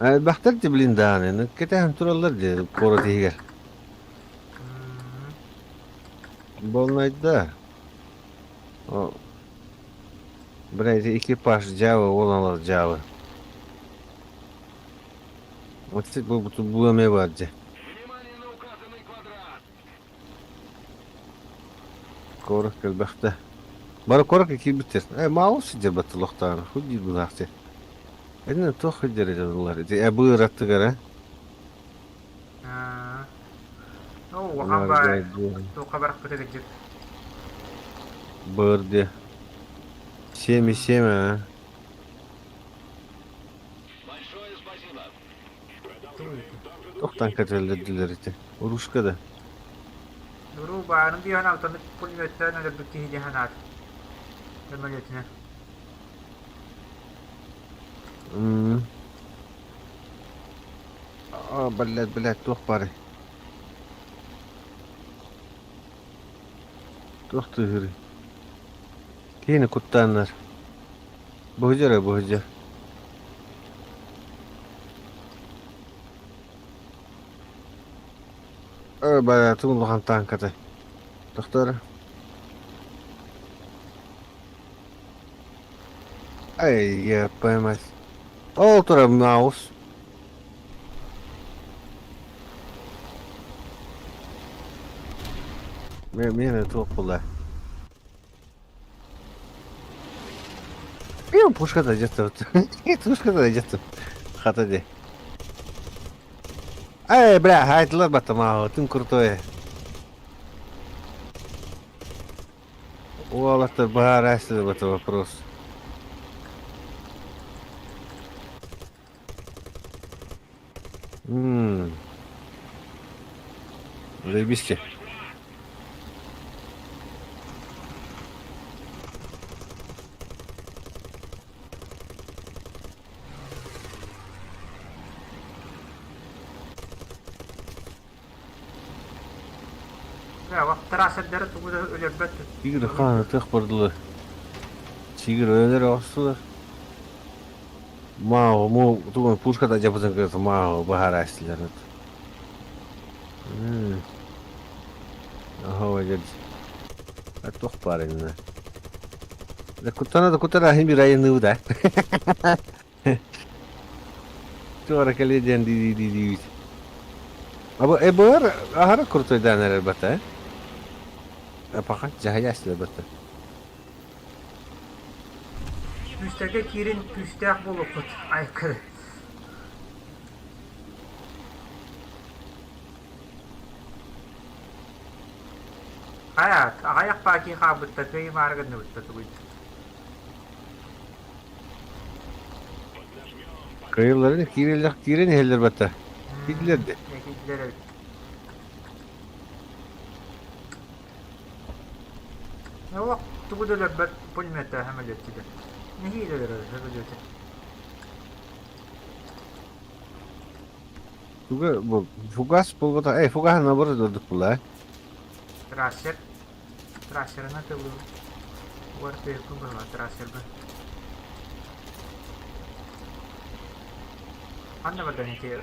Элбэхтэр дии блин даҕаны, кэтэһэн тураллар дии куорат иһигэр. Болнайда. Бля, ити экипаж дьаабы буолан дьаабы. Вот бу бу эмиэ баар дии. Куорат элбэхтэ. Бары куоракка киирбиттэр. Э, маалы сылдьар батталахтаана, хуй диир быһаахтыы. Итинэн туох сылдьар этэ Ити эбыыр аттыгар, э?
Ну, улахан баар туохха барахпыта кырдьык.
Быыр диэ. 7,7, а? Тохтан кэтэллэрдилэр ити. Урушка да.
Уруу баарын биһан алтаны пулеметтан өлөрбүт киһи диэн санаат. Самолетина.
А, блядь, блядь, туох баарый? Туох тыаһыырый? Киһини куттааннар. Быһыдьар эрэ быһыдьар. Э, баҕатын улахан тааҥката. Тохтоор. Ай, я поймать. Ол турар маус. Миэнэ туох буолла? Пиу, пушката дьахтар. Пушката дьахтар. Хата дии. Эй, бля, хаайтылар баттамаа, тым крутой. Уолаттар быһаарайсыгар это вопрос. Ммм. Заебись.
Трассердары тугу да өлөрбөт.
Тигр хаан ытыах бардылар. Тигр өлөр оҕустулар. Мау, му, тугун пушката дьапытын кытта мау баһараастылар. Аха, дед. А туох баар иннэ. Да куттана да куттана хин бир айыныы да. Туора кэлиэ диэн дии-дии диибит. Абы эбэр аһара крутойдаан эрэр бата. Апаха дьаһайаастылар бата.
Күүстэргэ киирин күүстээх буолуоххут айкыр. Хайа, аҕыйах баакии хаалбыттар, кыайымаары гынныбыттар тугуй?
Кыайылларын киирэллэр киирэн иһэллэр бата. Киирдилэр де.
Киирдилэр эбит. Олох тугу да өлөрбөт пулеметтаах самолеттида. Нэһиилэ өлөрөр самолеты.
Туга бу фугас буолбата. Эй, фугаһы наоборот ылдык була.
Трассер. Трассерына тылы. Уар тыйыккын быһыла трассерга. Ханна бардан ити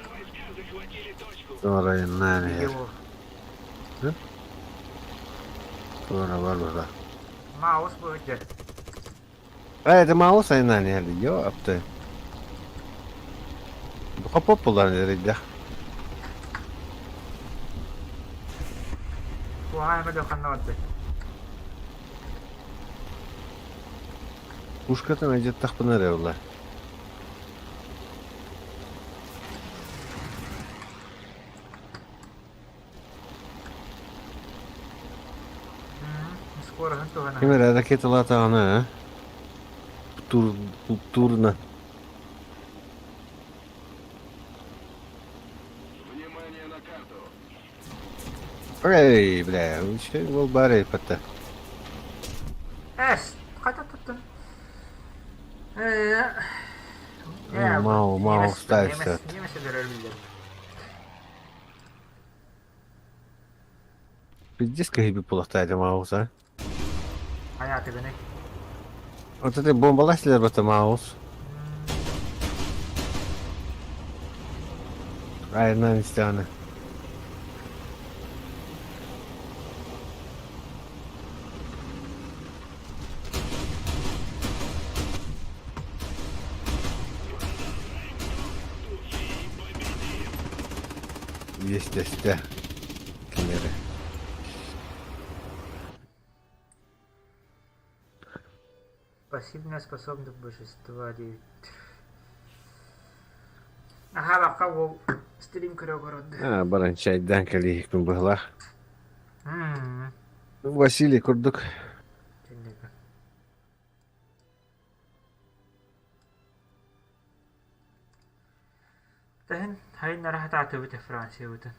Туорайыннаан иһэр.
видео
Туора барбата.
Маус быһыдьа.
Э, это маус айнаан иһэр Йо, апты. Хопоп булан эрийдэх.
Куһаҕан эмэ ханна барда?
Пушкатын айдьаттахпына эрэ буолар.
Скороһын туһана.
Ким эрэ ракеталаатаҕына, тур турна. Эй, бля, үчүгэй уол баар эппэтэ.
Эс, хайда туттун?
Мау, мау, ставься.
Немесе өлөрөр биллэр.
Пиздец киһи буолуохтаах Маус, а?
Хайаатыгыный?
Вот это бомбалаһылар бата Маус. Айынан истэҕинэ. Иэстэстэ кинилэри.
Пассивная способность божества диэбит. Аһаабакка уол стрим көрө олорорду.
Аа, баран чайдаан кэлииһикпин быһылаах. Василий курдук.
Таһын хайыннара хатаатыбыт Франциябытын.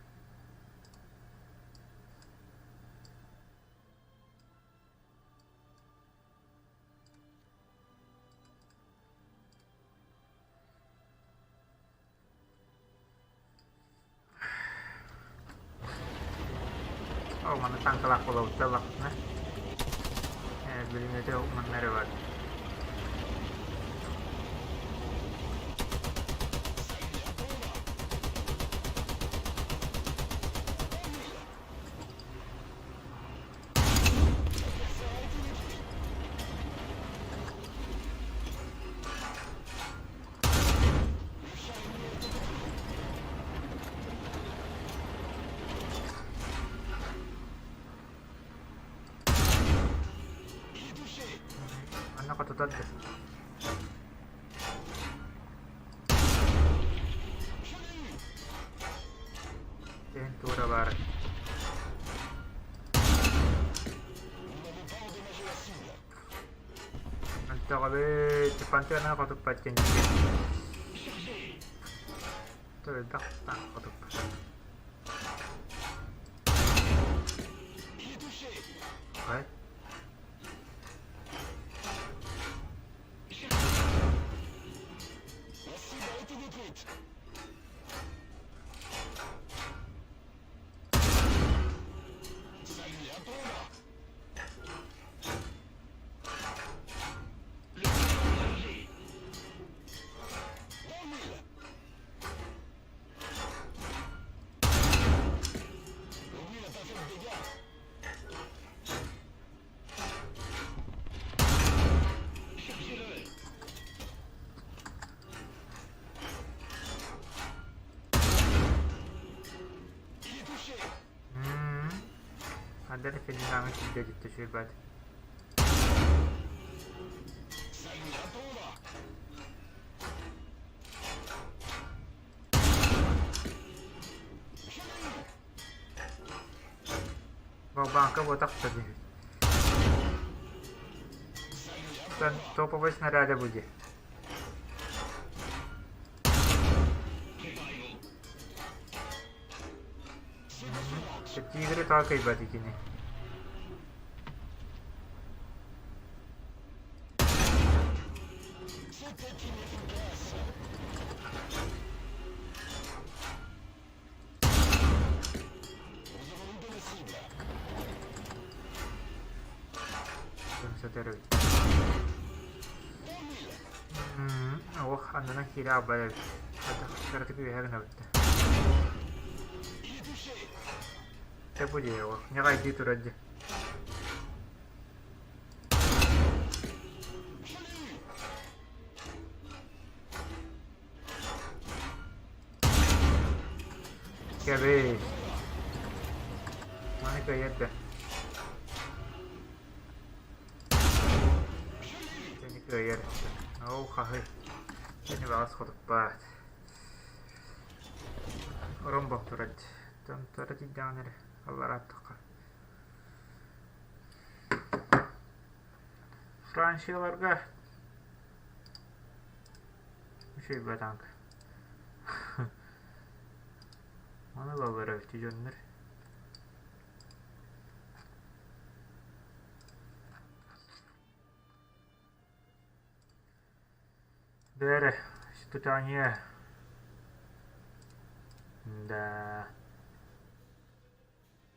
Ол манна танкалаах буолабыт да Билиммити манна эрэ бар. Манна хотутар да. Тэн туора баар. Антоҕабыт пантеона хотуппат диэн Элбэх хотуппат. Хай. Хандар Фердинанды сирдэ сүрбэт. Балбааҥка буотах дии. Топовый снаряда будет. Тигри таакайбат итини. Сэтэрэй. Ох, аннынан киирэ албай эбит. Кыратык үөһэ гынабыт. Чэ бу дии, ох, ньаҕайдыы турар дии. Кэбис. Маны кыайар да. Сени кыайар. Ол хаһый. Сени баҕас хотуппаат. Ромбох турар. Тон туора тиийдэҕин эрэ алларааттахха. Францияларга үчүгэй танк. Ону ылаллар эбит дьоннор. Бээрэ, испытание. Да.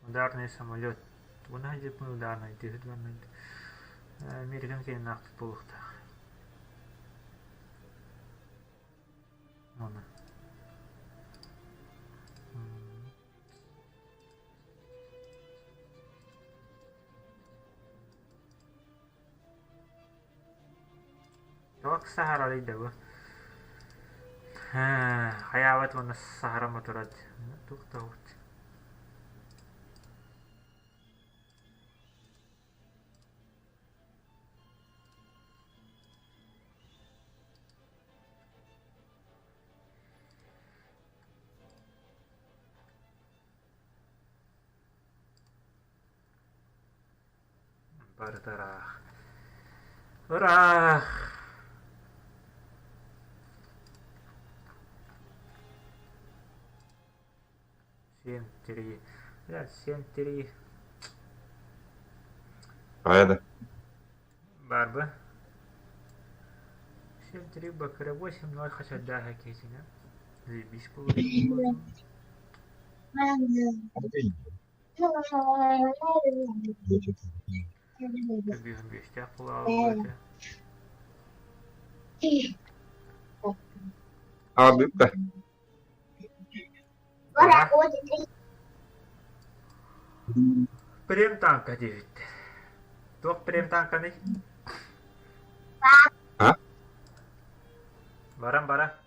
Ударный самолет. Уна дьиппин ударный, ударный. Американ кэннээх буолуохтаах. Оны. Туох саһарарый да бу? Хайаабат уонна саһарама турар. Туох да Барыта ыраах. Ыраах! 7-3. Блядь, 7-3.
Хайа да.
Барбы. 7-3 бакыра 8-0 хачардаах киһитинэ. Заебись было. Көбүөх биэстээх буолаҕа этэ.
Аҕалбыт да.
Прем танка диэбиттэр. Туох прем танканый?
А?
Баран бара.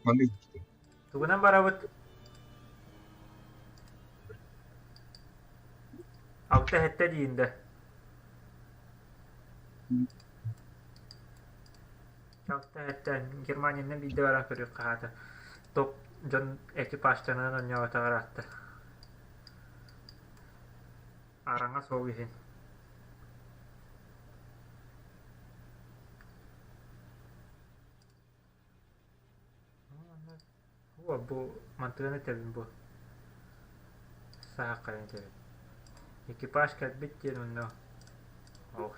Маннык
Тугунан барабыт? Алта эһэттэ диин да. Алта эһэттэн Германиянан биирдэ баран көрүөххэ хаата. Топ дьон экипажтарынан оонньооботоҕор аатта. Араҥа суол иһин. Оо, бу мантыгын этэбин бу. Сааххайан этэбин. Экипаж кэлбит диэн онно ох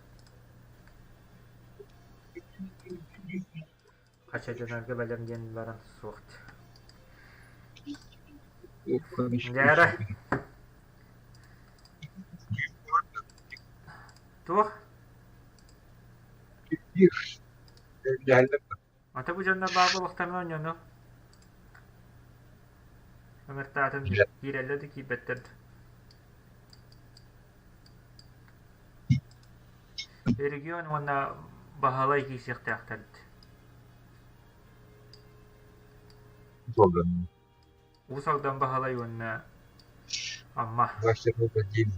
хачайданарга бэлэм диэн баран суох. Дьээрэ. Туох? Ата бу дьоннор баар буолуохтарын оонньоону ыҥыртаатын киирэллэр да киирбэттэр да. Регион уонна Баһылай киирсиэхтээхтэр Уус Алдан Баһылай уонна Амма.
Вася 01.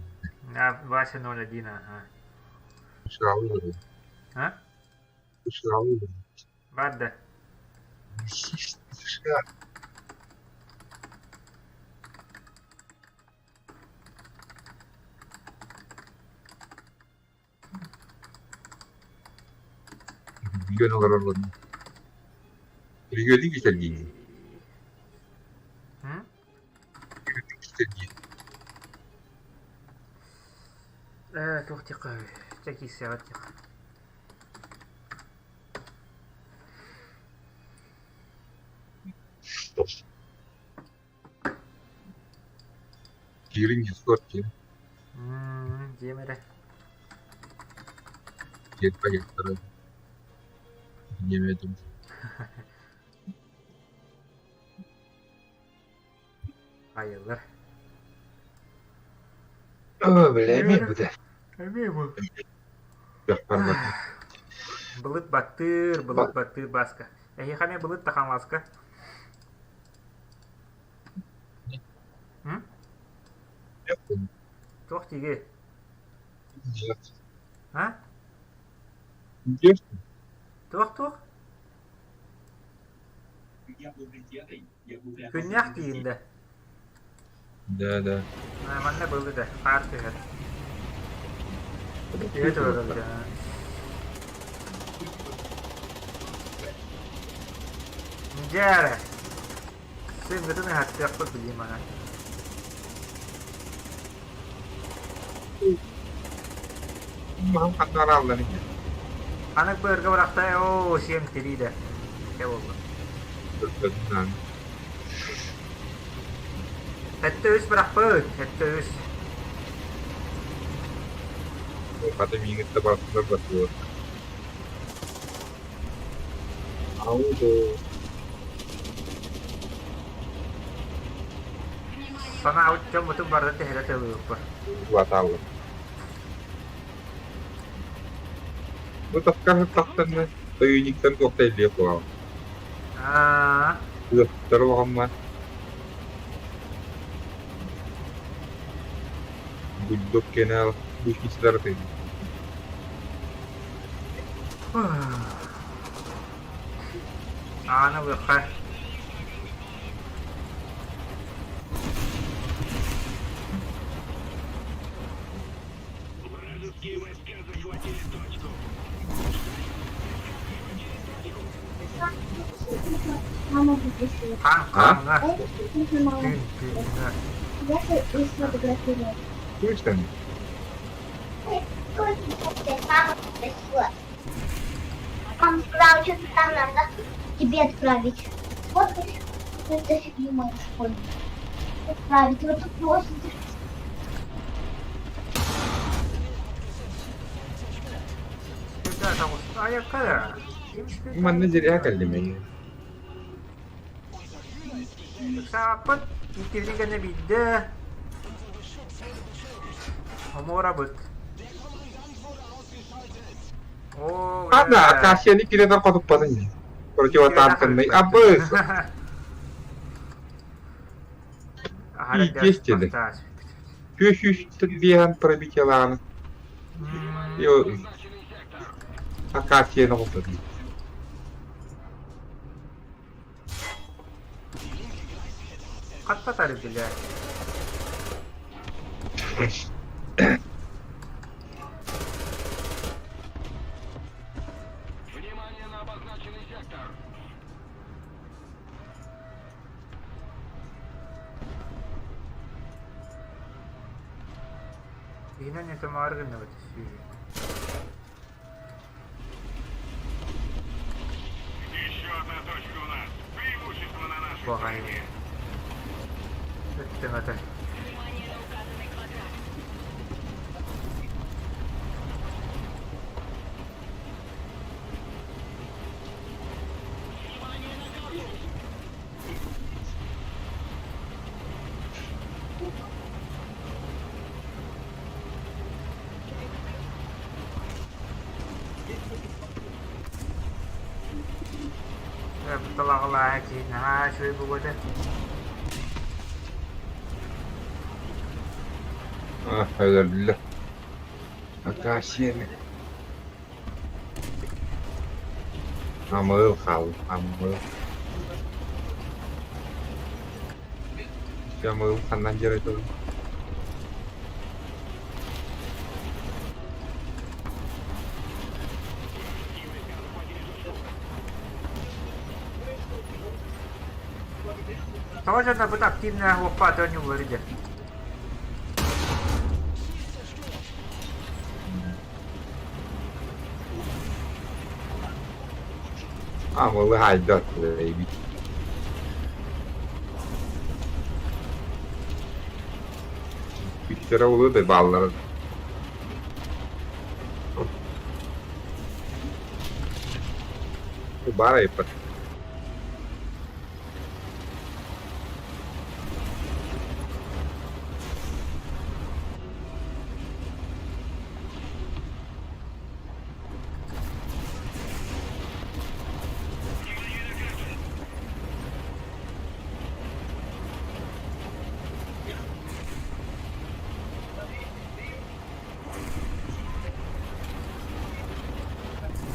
Вася 01, аха. А? Баар да?
Регион олорор Регионы кисэлгиин. Кисэлгиин.
Ээ, туох диэххэ Чэ киирсиэҕит диэх.
Киирин Дискорд киир.
Диэм эрэ.
Киир пакеттары. Диэбэтим.
Айыллар.
О, бля, эмиэ бу
Эмиэ бу.
Барбат.
Былыт баттыыр, былыт баттыыр Бааска. Эһиэхэ эмиэ былыт да хаҥаласка. Туох диги? А? Туох-туох? Күннээх диин да?
Да, да.
Манна былы да, хаар түһэр. Түһэ турар да. Дьэ эрэ. Сыҥгытын ыһаттыахпыт билии манан.
Маһын ханна арааллан иһэр?
Анык быарга бырахта, оо, сиэм тирии да. Кэ буолла. Сэттэ үс бырахпыт, сэттэ үс.
Хата миигиттэ барсылар батылар.
Санаабыт дьоммутун барыта тэһэрэ тылыыппыт.
Улаатааллар. Бу таскар тахтанна тойуниктан туохта элбиэ буолаҕын.
Аа.
Ыаптар улаҕамма. Бульдог кэнэ бушницалар тыын.
Ааны ылыахха. Хаан хааҥҥа. Күн күҥҥэ.
Слышно?
Мама сказала, что там надо тебе отправить. Сфоткать это фигню мою школьную. Отправить. Вот тут просто.
Манна дьириэ кэллим эйиэ.
Ыксааппыт иккитин кэннэ биирдэ хомуурабыт. Оо,
Ана, Акасияны киренен хотуппатын дии. Противотанканный абыс. Естественно. Күөс пробитиялааны. Акасияны хотуппатын.
Хатта билэр. Иһинэн этэмаары гынныбыт сүүрү. Баҕайы. Өттөм ата. Талаҕалааһа киһи наһаа үчүгэй буолуо
Өлөрдүлэр. Акасияны. Амыл хаалла, амыл. Амыл ханнан дьарыйталым.
Тоҕо дьоно бу активная уоппаата оонньууллар дьэ.
Амылы хайдат эбит. Үстэрэ улуу да бааллара. Баар айыппат.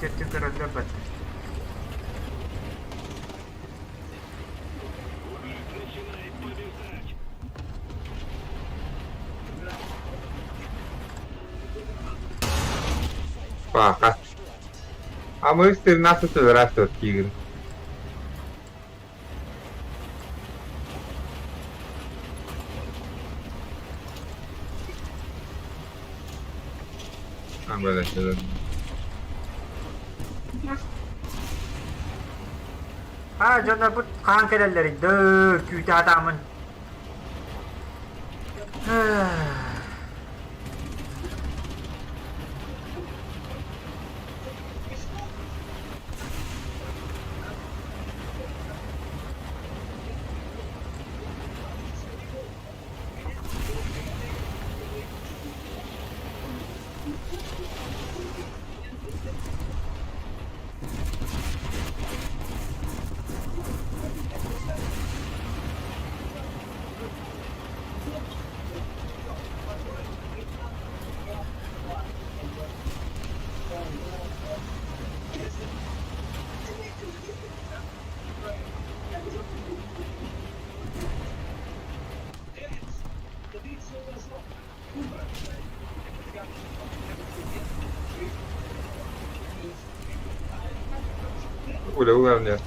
Итиччэ көрөллөр бэрт.
Паха. А мы с 13 раз тигр. А, блядь,
Аа дьоннорбут хаһан кэлэллэрий дыы күүтэ сатааммын.
Уля, уля,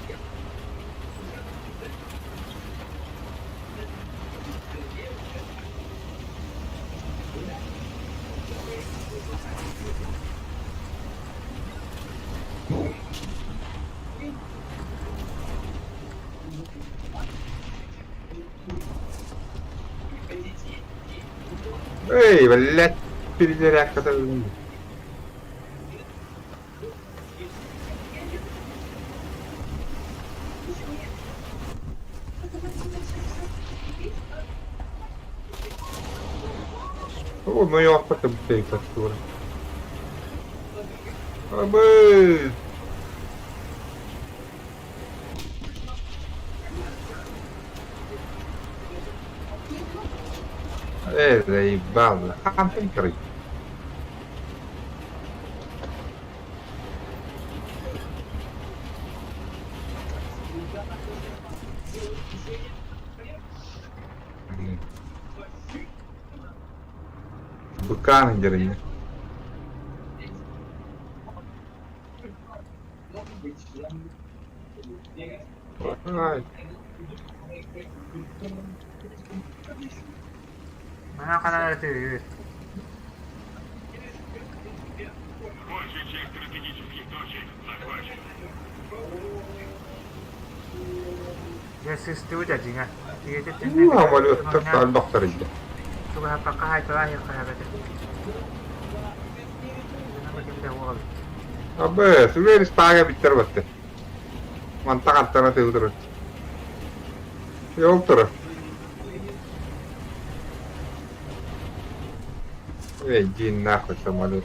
Эй, блядь, перезарядка О, ну я потом тейкатура. Абы! Э, заебал. Хантын короче. Блин. Быканы дерни. Ай,
Манан ханан эрэ тыыһыыр. Дьэ сыстыбыт ээ дьиҥэ. Ийэтиттэн
самолеттар элбэхтэр илдьэ.
Чугаһаппакка хаайталаан иһиэххэ сөп этэ.
Абы, сүгэр истаага биттэр батты. Мантан аттана тыылдырыт. Ол турар. Эй, иди нахуй самолет.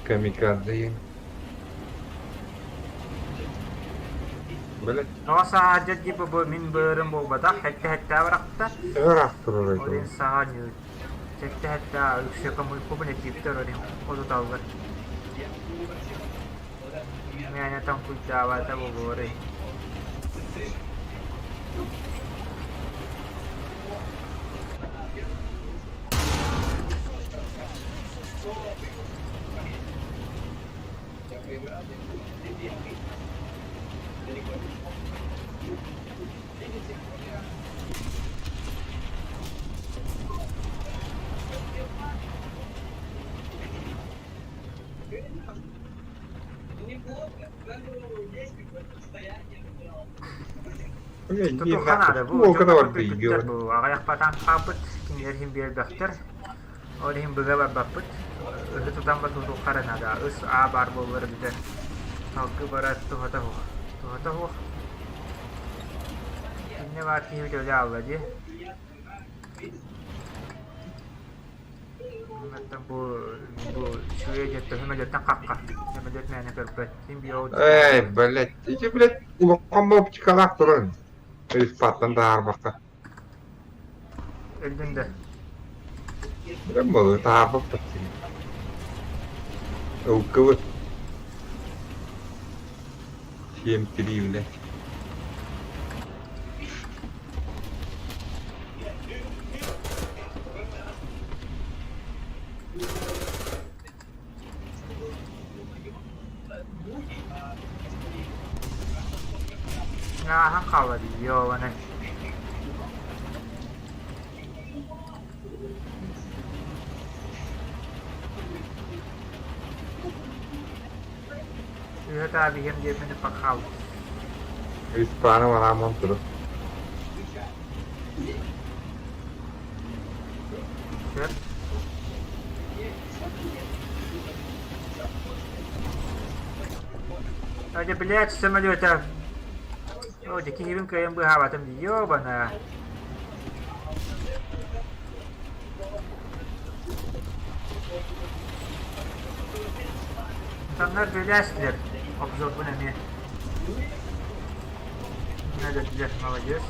Камикадзе. Блять.
Тоҕо саһаадьат диэн бу мин быарым буолбатах, сэттэ-сэттэ бырахта.
Ыраах турар
Ол иһин саҕа сэттэ-сэттэ үксэ хомуйбуппун этииптэр ол иһин хотуталлар. Мээнэ тоҥкуйдаабата буолуорай. Тутуохха наада бу дьон күүппүттэр бу аҕыйах батаан хаалбыт кинилэр иһин биэрбэхтэр ол иһин быга барбаппыт ыһы тутан ба тутуохха эрэ наада ыс аа баар буоллар эбитэ салгыы барар туһата суох туһата суох инньэ баар киһибит өлө аалла дии Оттон бу бу үчүгэй дьэттэн сөмөлүөттэн хахха сөмөлүөт мээнэ көрбөт син биир
Эй, блядь, ити, блядь, улахан бабочкалаах туран. Ыспаттан таһаарбакка.
Өлдүн да
Билэн буолуо, таһаарбаппыт. Ылкыбыт. Сиэмтирии, блядь.
Ааһан хаалла дии, ёбаный. Үһэ биһиэм диэммин хаалбыт.
Испаны манааман турар.
Сөп. Дьэ, блядь, самолета. О, дьэ, киһибин кыайан быыһаабатым дии, ёбана. Саннар бэлээстилэр, обзорбун эмиэ. Өлөрдүлэр, молодец.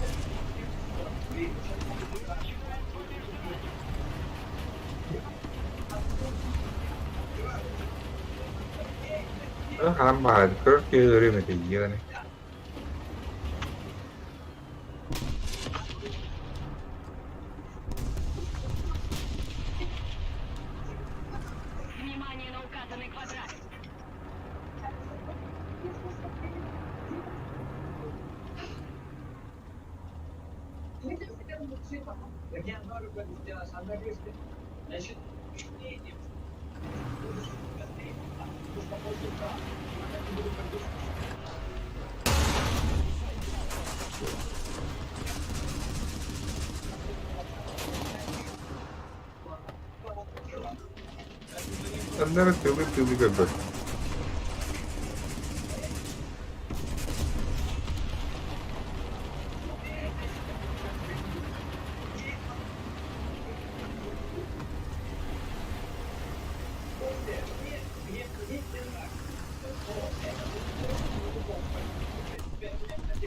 Ханан баҕар көр киһи өлөрүөм этэ диэҕинэ. Ханна эрэ тыалы-тыалы көрбөт.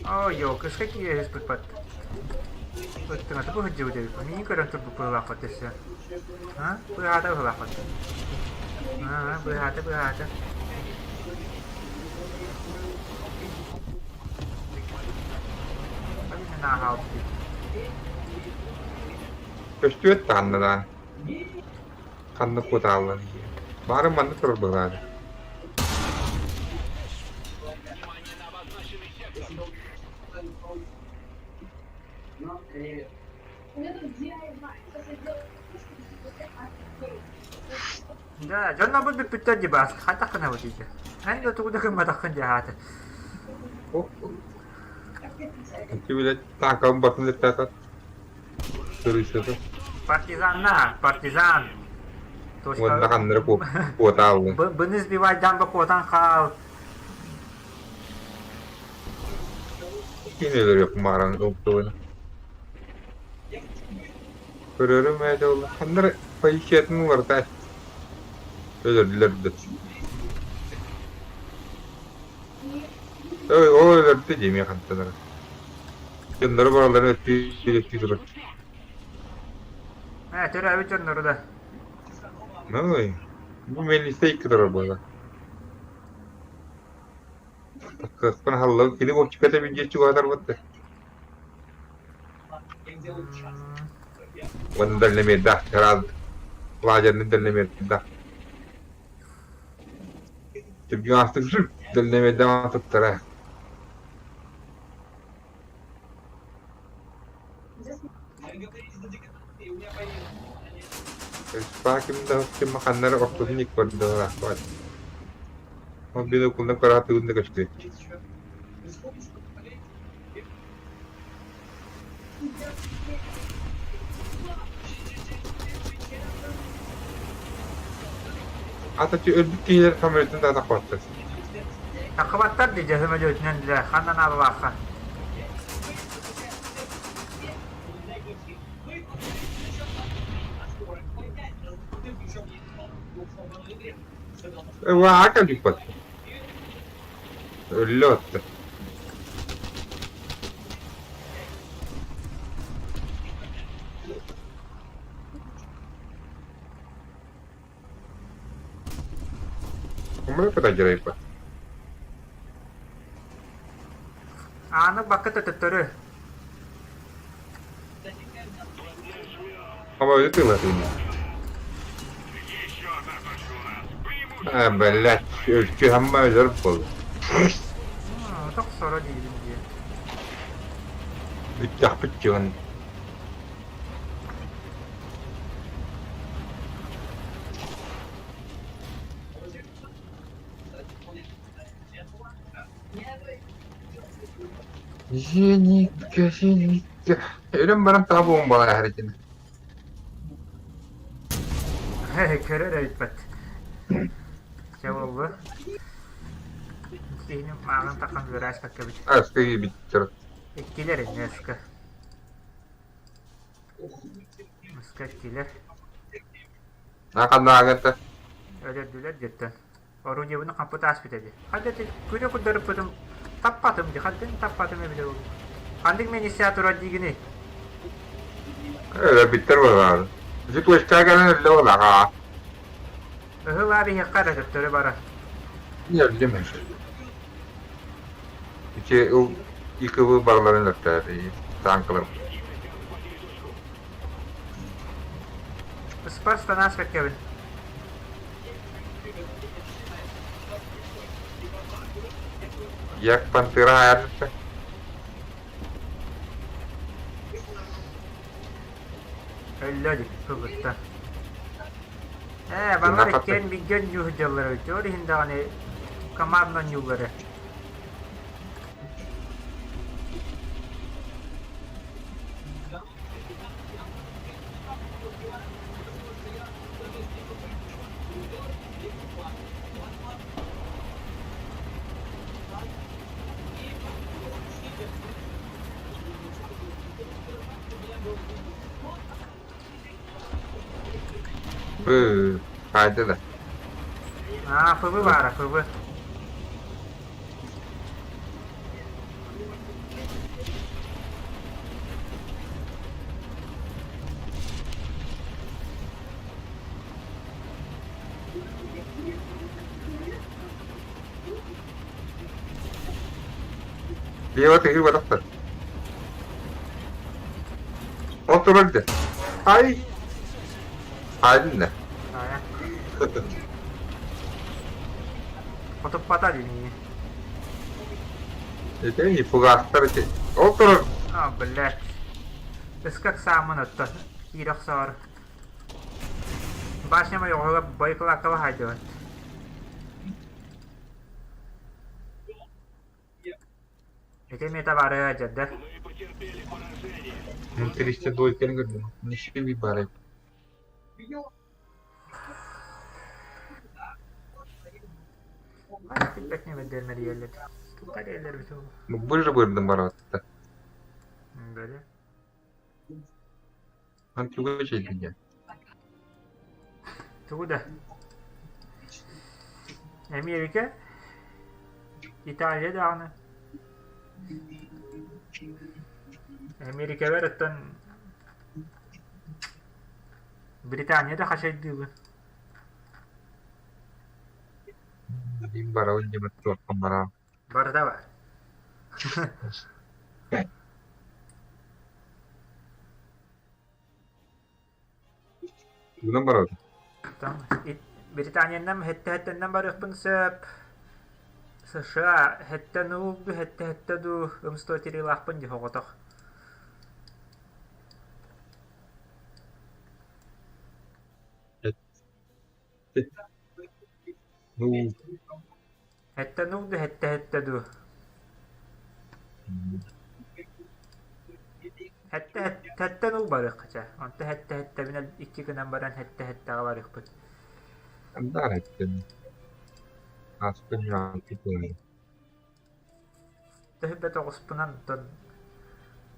Оо, йоо, кыска киирэ түспүт. Ыттыҥата бу сылдьыбыт эбит. Миигин көрөн турбут быһыылаахпыт өссө. А? Быһаата быһыылаахпыт. Аа, быһаата, быһаата.
Көстүөт даҕаны да ханна куотааллар Баарын манна турар быһыылаах.
Да, дьонно бүппүттэр дии баас, хайдах гынабыт диде. Эн да тугу да гымматаххын дии аата.
Ити билэ таакабын батын леттаата. Сырыйсата.
Партизанна, партизан.
Уонна ханнары куотааллын.
Быны сбивайдан ба куотан хаал.
Кини өлөрүөх мааран ылтыбын. Көрөрүм ээ дьолло. Ханна эрэ позициятын уларыта өлөрдүлэр да. Ой, ол өлөрдө дии хантан эрэ. Дьоннору бараларын өттүү турар.
Ээ, төрөөбүт дьоннору да.
Ой, бу милиция икки турар буолла. Кыахпын аһаллыбыт кини вовчиката билдьи чугаһатарбыт да. Уонна дальномердаах чараас ладерный дальномердаах. Түргэн дальномердаах туттара. Спаким да ким ханнары ортотун иккордоох Ол биир укулна кыраатыгын да көстүө. Ата өлбүт киһилэр самолетын да тахпаттар.
Таххыбаттар дии дьэ самолетунан дилэ ханна наадалаахха.
Waa кэлбиппит. Өллө отто. Умры подадирайпа.
Ааны бакка төттөрү.
Ама өлө тыылатын. А, блядь, өлкө хамма өлөр буолла.
Тохсоро диирин дии.
Бүттэхпит дьон. Зенитка, зенитка. Өлөн баран таба бомбалар эһэритин.
Көрөр эбиппэт. Чэ буолла. Киһини мааҕын таххан үөрээспэккэ эбит.
Аска киирбиттэр.
Иккилэр иннэ аска. Аска иккилэр.
Ханнааҕыта?
Өлөрдүлэр диэттэн. Орудиебыны хаппыт ааспыт эди. Ханна күнү курдарыппытым таппатым ди хантан таппатым эбитэ буолуо. Ханнык миэнисэ турар диигиний?
Өлөрбүттэр буолаар. Ити точка кэлэн өллө буолаҕа.
Ыһыл биһиэххэ эрэ төттөрү барар.
Өллүм. Ити ыл ИКВ барыларын өлөртөөтө танкалар.
Ыспар станаас кэккэбин.
Як пантера аярыта.
Өллө дии, кылгытта. Ээ, балар иккиэн бииргэ ньуу сылдьаллар эбит. Ол иһин даҕаны командно ньууллара.
Хайда да.
Аа, ФВ баара, ФВ.
Лево тыгыр барахтар. Ол турар да. Ай! Айдын да.
Аайа. Хотуппата дии.
Ити фугастар ити. Ол турар.
А, блядь. Ыскак саамын оттон. Киирэ охсоор. Башня ойоҕоһугар бойкулааккаба хайдыбат. Ити эмиэ табаарыга дьэрдэр.
Триста двойканы көрдүм. Ничего не бары.
Билбэт ньэмэддэр мэрийэллэр. Туга диэллэр бит ол.
Быжы бырдым баратта.
Бөлө.
Ан туга чэйдин
Тугу да. Америка, Италия даҕаны. Америкалар оттон Британия да хачайдыыбын.
Мин барабын диэбит туохпун бараам.
Барыта бар.
Тугунан барабын?
Британиянан хэттэ-хэттэннэн барыахпын сөп. США хэттэн уулду, хэттэ-хэттэ дуу, ымсто тирилаахпын дии соҕотох.
Ну,
Хэттэн уулду, хэттэ-хэттэ дуу. Хэттэ хэттэн уул барыахха чэ. Онто хэттэ-хэtтэбинэн икки гынан баран хэттэ-хэттэҕэ барыахпыт.
Андаар эттим. Ааспын ньаантыппын.
Төһүбэт оҕуспунан онтон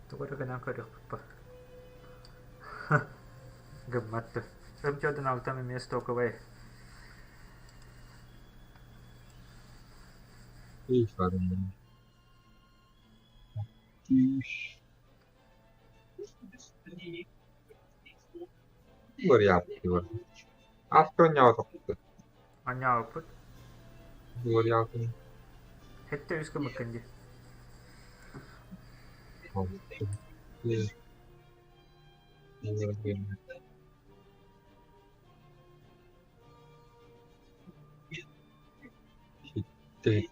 тугу эрэ гынан көрүөхпүт ба. Гыммат да. Ымчодун алтан эмиэ стоковай.
Эй, Var. Ааспын ньаатахпыт.
Анньаабыппыт.
Var.
Хэттэ үс гыммыккын дии.
Хитте.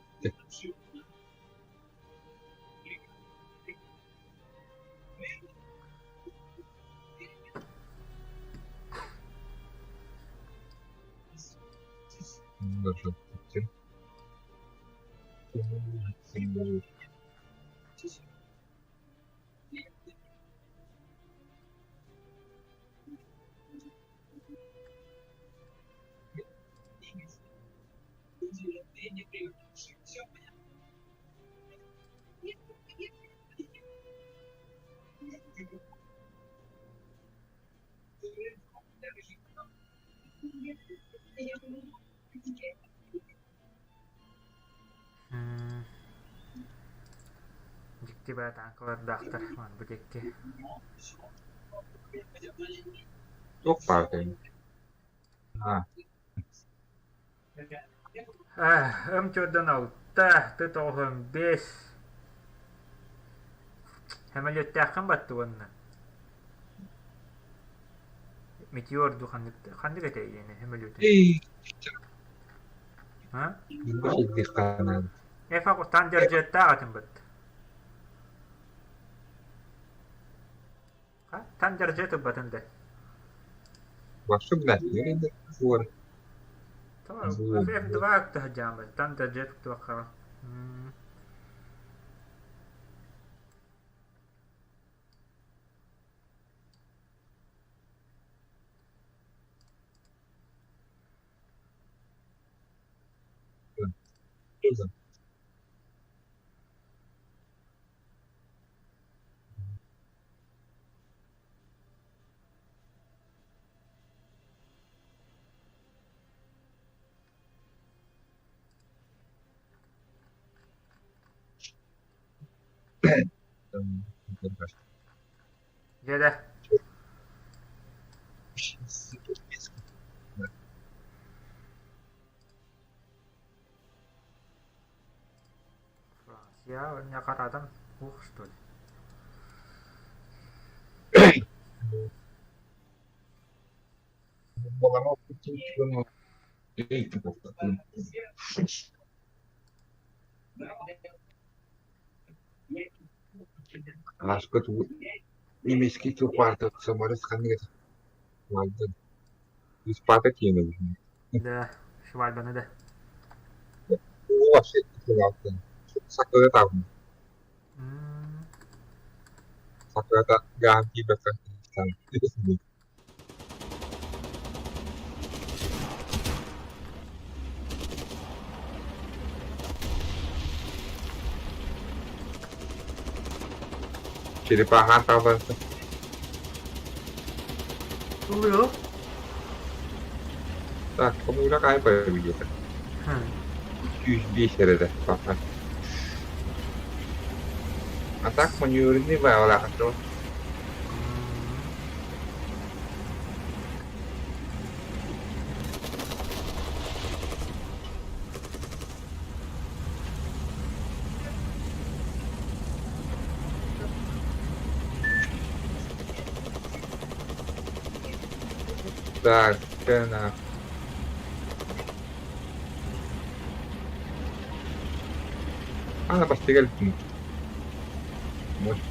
Дьикти баа таанкалардаахтар ман бу диэки.
Туох баар этэй? Аа.
Ым чордан алта, ты тоҕуһун бес. Самолеттааххын батты уонна. Метеор дуу ханнык ханнык этэй диэни самолетун?
Эй,
А?
Бу
Эфа кутан дьардьыаттаах атын бат. Ха? Тан дьардьыат ылбатын да.
Вашу блядь, енді Фор.
F2 тахджаамат. Тан дьардьыат туохха. Дьэ Франция ньакарадан ух что ли?
Ааспыт немецкий тупаарта самарыс ханнык Испата тиэнэбин.
Да, свадьбаны да.
Вообще Сакыра Сакыра гаан тиийбэккэ Черепаха тааларта.
Ылыыл.
Так, хомуура хаай барабыйата. 205 эрэ папа. А так маневренный баалаахатыл. Так, на. Ана бастыгал Может.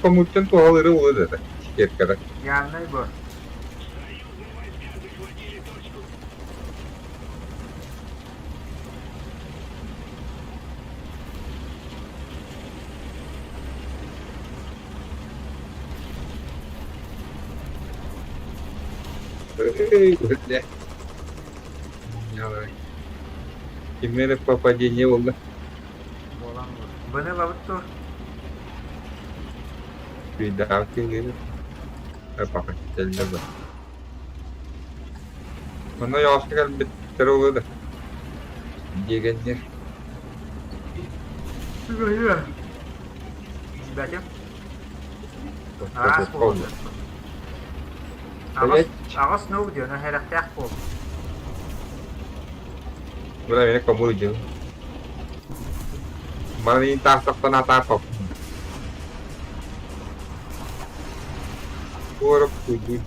Коммуттан туһалыры улы да Кепкада.
Явный бу.
Эй, бля. Кимнere попадение oldu.
Буолан бу. Быны лабыт тур.
Bir daha келгені. Папа, келді бі. Мұны ясы кәлбеттер олды. Дегендер.
Бәтем. Араас буолла. Аҕыс аҕыс нук диэн хэрэхтээх буол.
Мына мені комур жыл. Мана тахтақтан атапап. Корып куйду.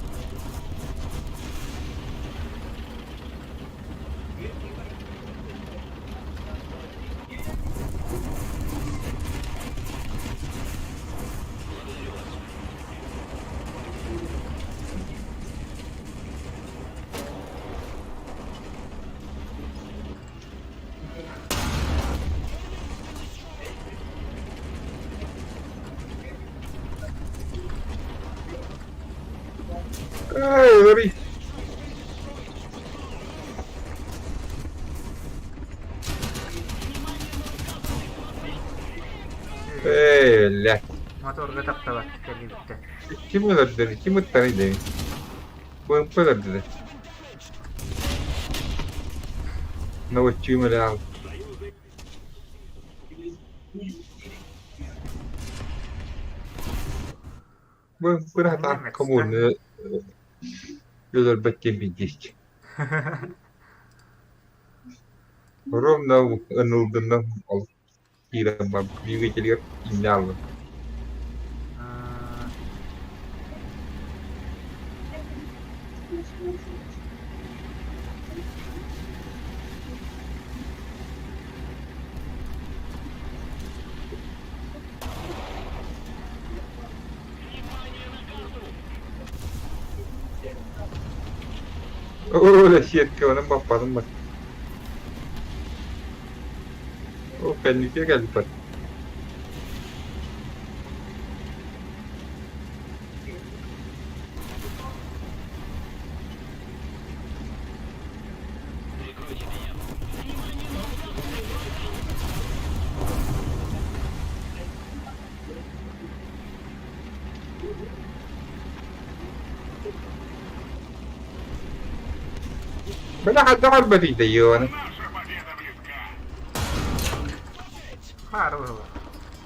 Эй, лови. Эй, ля.
Моторга таптабат кэллибиттэ.
Ким өлөрдө? Ким ыттары дейм? БМП өлөрдө. Новочум эле ал. БМП хата коммуны өлөрбөт кем бидест. Ровно ынылдынан ал киирэн бар двигательгер инне алды. Оля сетка onun баппадым бар. О, кәннике кәліп бар. Бля, хаддар бати дейоны.
Баар быһыылаах.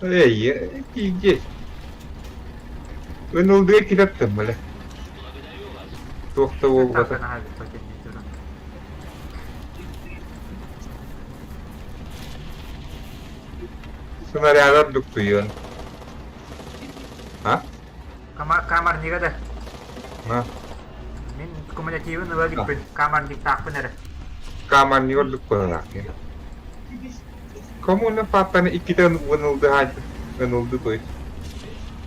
Эй, пиздец. Ынылдыга китэттим бile. Туох да буолбата. Снарядar дуктуйуон. А?
Камарнига да.
На.
Мин кумулятивын ыла иликпин. Камарниктаахпын эрэ.
Камарник ордук быһыылаах. Коммуна паапаны иккитэ ынылды ынылды то есть.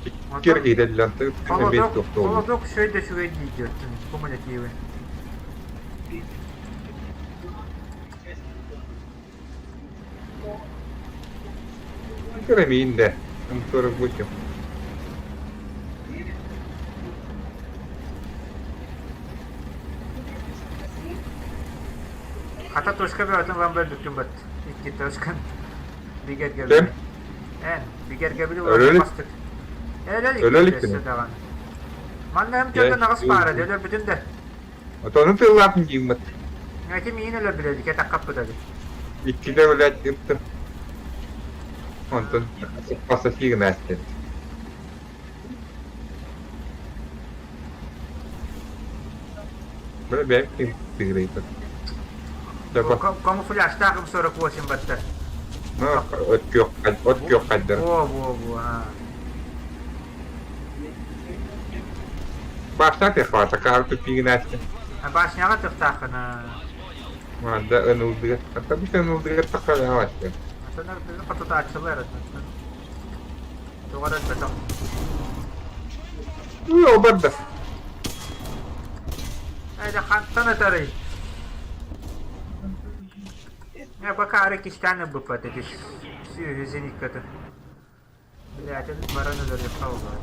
Иккиэр киирэллэн
Холодок, холодок үчүгэй да үчүгэй диир кумулятивы.
Кырамиин да, М48.
Хата точка бөҕөтүн ылан бөлбүккүн бат. Икки точкан. Бигэргэбили. Эн, бигэргэбили
Өлө
бастык. Өлө
иликпин.
даҕаны. Манна һэм төрдөн аҕыс баара, өлөрбүтүн да.
Отону тыллаатын дииммит.
Эти миин өлөрбүлэди, кэтэх хаппытады.
Иккитэ өлөөт ыттым. Онтон пассатигын ээттин. Бля, бэйэм тыгырыйбыт.
Камуфляжтаах М48 батта.
Ну, от күөх хайдар.
Во, во, во.
Башня тыхвата, карту пигнасти.
Башняга тыхтаахына.
Манда ынылдыгы. Ата бит ынылдыгы тахалаасты.
Атанар бизи хотутааччылар. Тугара бетон.
Уу, барда.
Айда хантан атарый. Я пока аракистаны быппат эти сүүһүзүн Блядь, этот баран өлөрү хаалла.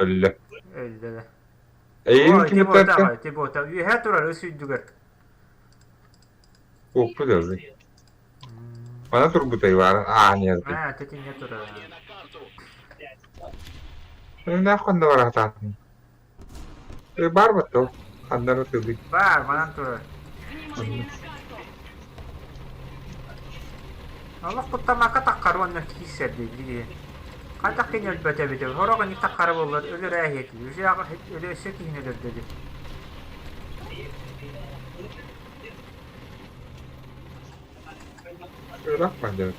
Өллө.
Өллө да.
Эйин
Ой,
ким
тибота, тибота. Үөһэ турар өс үрдүгэр.
Оппу дылы. Мана турбутай бар, аан язды.
А, тетине турар.
Нах ханна бар атаатын. Бар батто. Ханнара тылы.
Бар, манан турар. Олох куттамакка таххар уонна кииссэр дииллиги. Хайдах кини өлбөтө эбитэ, сорох инник таххара буоллар өлөр ээһиэтий, өлө өссө киһини өлөрдөдү.
Ырах бандыр.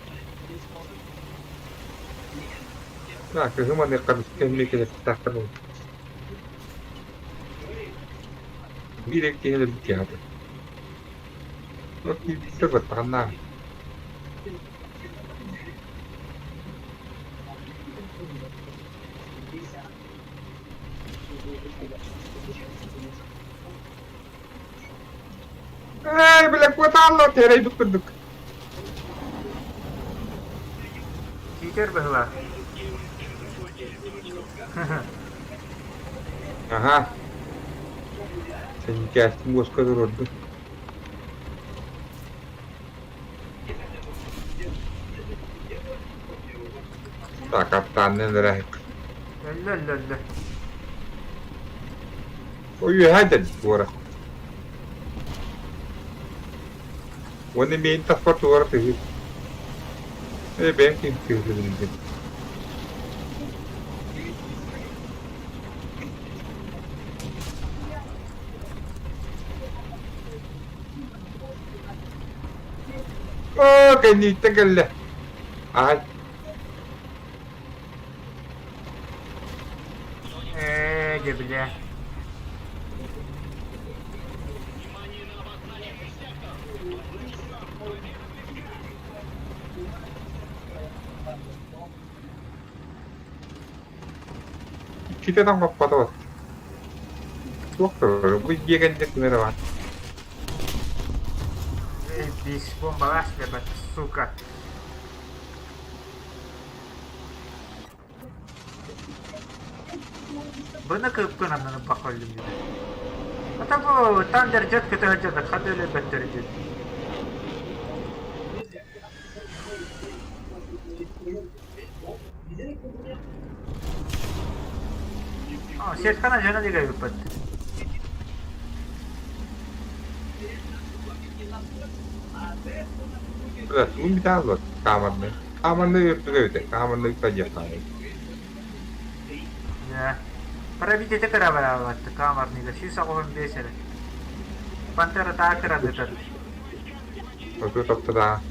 Так, кыһым аны кэмми келеттахтар бол. Биир киһи бит яаты. Вот киирбиттэр баттаҕаннаа. Эй, бля, куотаалла терей курдук.
Киитэр быһыла.
Ага. Сенькээстин буоска турорду. Так, аттааннын эрэһик.
Өллө, өллө, өллө.
Ой, үөһэ туора. Уонна миин таспар туора тыһы. Э, бэйэм ким тыһы билдим. Оо, кэннииттэн кэллэ. Аай.
Ээ, дьэ бile.
Иккитэ таҥмаппата бат. Туох турар, бу дьиэ кимэрэ бар.
Эй, бис бомбалаш лебет, сука. Бына кыпкын аннаны бакаллым диде. Ата бу тандер жет көтө жет хады эле беттер жет. А, сеткана жана диге бит.
Бля, тугун бүтэ хаалбат камерный. Камерный үрдүгэ эбитэ, камерный садьяхтаах.
Дьэ. Пробитиете кыра бараабатты камерныйга 185 эрэ. Пантера таа кыратытар.
Оту таптыра.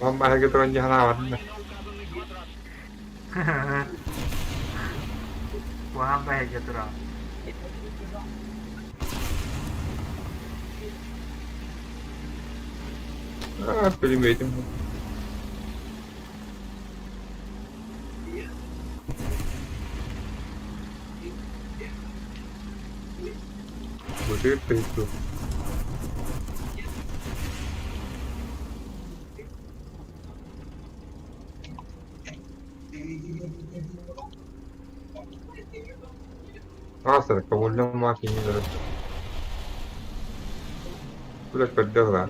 Мамма эһиги туран дьаһанаабатын да.
Куһаҕан баһыйга тураҕын.
Аа, пулеметим. Бытыр тыһытту. Аасара көҥүллэм кииннэрэ Бля, көрдөөх да.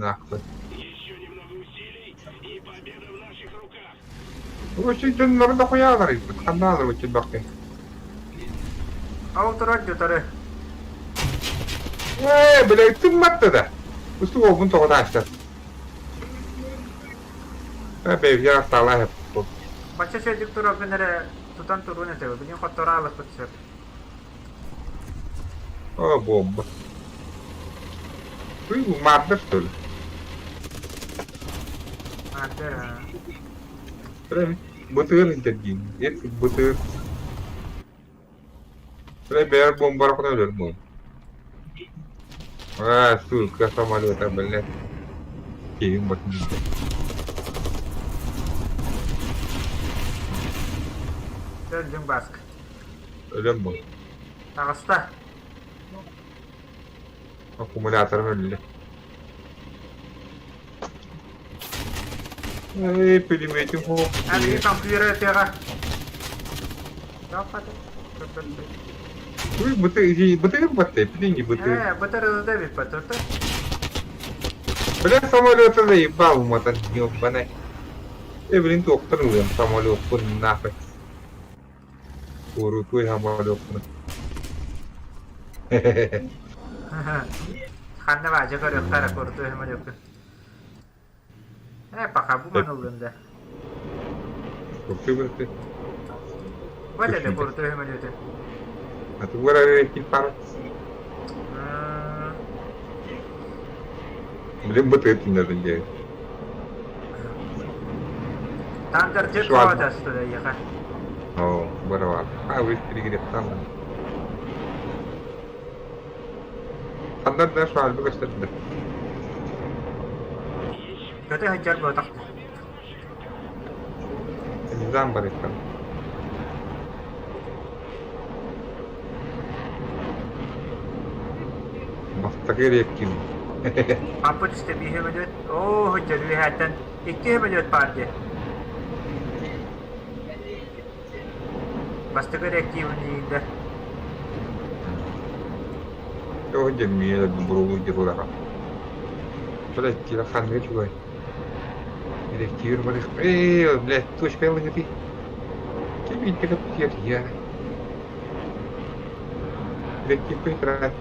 Нахуй. Очень дьоннору дохуяалар ханнаалар очень баккы.
Ол турар дьутары.
Ээ, бля, тымматта да. Усту уолбун тоҕо таастар. Ээ, бэйбиэр астаалаа эппит.
Бачча сэрдик тураргын эрэ тутан туруон этэ, билин хотторо аалыппыт сөп.
О, бомба. Ты мардер, что ли?
Мардер, а.
Бытыр интердин. Бытыр. Бля, бэйэр бомбара кына өлөр буолум. Аа, сука, самолета, блядь. Киһим батын.
Өлдүҥ Баск.
Өлөм бу.
Таҕыста.
Аккумуляторым өллө. Эй, пулеметим хоп.
Аны компьютер тыаҕа.
Ой, бытыр, бытыр батты, блин, бытыр.
Э, бытыр ылда бит батырты.
Бля, самолеты заебал, мотан, ёбаный. Э, блин, туохтан ылыам самолеппун нахуй. Курутуй самолеппун.
Ханна баажа көрүөхтара курутуй самолеппун. Э, пока бу маныллын да.
Куртуй бытты.
Вот это курутуй самолеты.
А ты говоришь, пара. Блин, бытыр тиннердин дии.
Тандер жет хоотастыда яха.
О, барабар. А, вы перегрев там. Хандар да шуалбы көстөрдө.
Көтө сылдьар буотах.
Низам бар экен. Бастакы реактив.
Аппыт түстэ биир сөмөлүөт. Оо, сылдьар үөһээттэн икки сөмөлүөт баар дии. Бастакы реактивын ииндэ.
Тоҕо дьэммиэ бурулуу дьыллара. Блядь, телефон чугай. Реактивир барых. Эй, блядь, точка ылыгыты. Ким интерактив я. Реактив играет.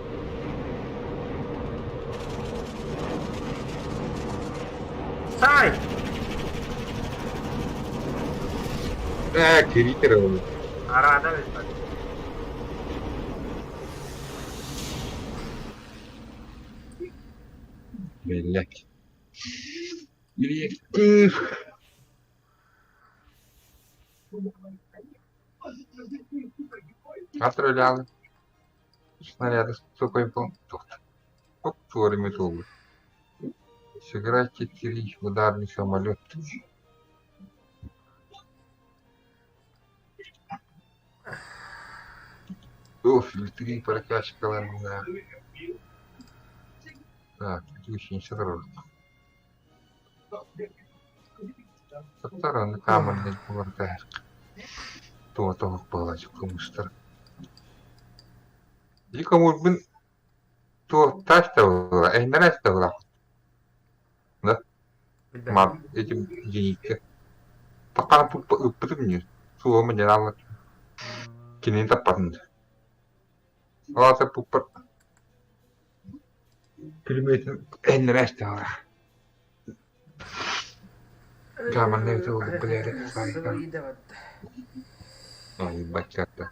Сай!
Э, киритер ол.
Арада бит.
Блядь. Реактив. Отстреляли. Снаряды, сука, был. Оп, творим итогу. Сыграйте три ударный самолет. О, фильтры прокачка на. Так, очень сразу. Сторон камерный кувырка. То была кумыштар. Никому бин то таштала, эй, нарастала. Да? Мам, этим единица. Таххана ыппытым дии, суоҕум диэн ааллар. Кинини таппатым да. Ол аата пуппар пулеметин эһиннэрэ эстэҕэ. Гаманна эбитэ буоллар билээри Баччата.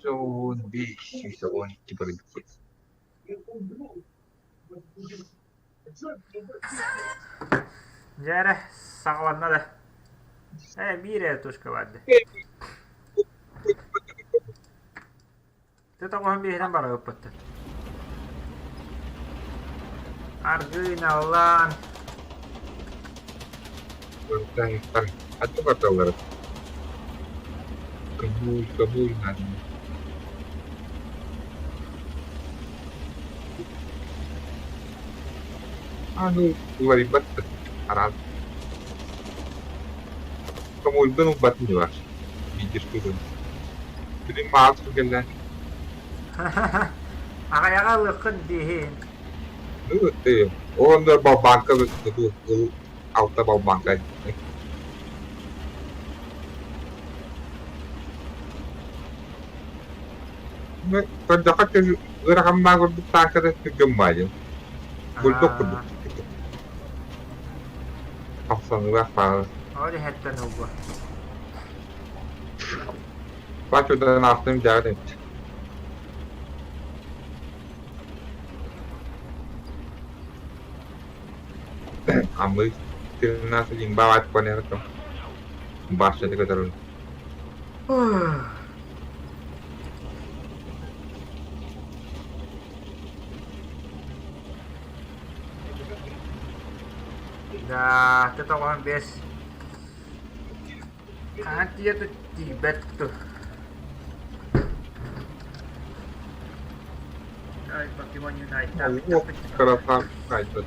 115, 112 барбыт.
Дьэ эрэ, саҕаланна да. Ээ, биир эрэ тушка барды. Ты тоҕуһун биэһинэн барабыппыттан. Аргыый наллаан.
Аты баталлар. Кабуй, кабуй надо. А ну, уларыйбат араас. Хомуйбун ылбатын дьылар. Биир күн. Билин маас кэллэ.
Аҕайаҕа ылыаххын диэһин.
Ну, ты, он балбанка алта балбанка. Көрдөххө ыараханнаах курдук тааҥката түргэн баайын. Бульдог курдук. Ахсаныылаах баҕа.
Ол иһэттэн ылбы.
Баччадан аахтым дьаҕын эбит. Аммы 13 имбаат понятно. Башня которую.
Да, ты тоҕоһон бес. Хаһан тиийэ тиийбэт ту. Ай, Покемон Юнайт.
Красавчик.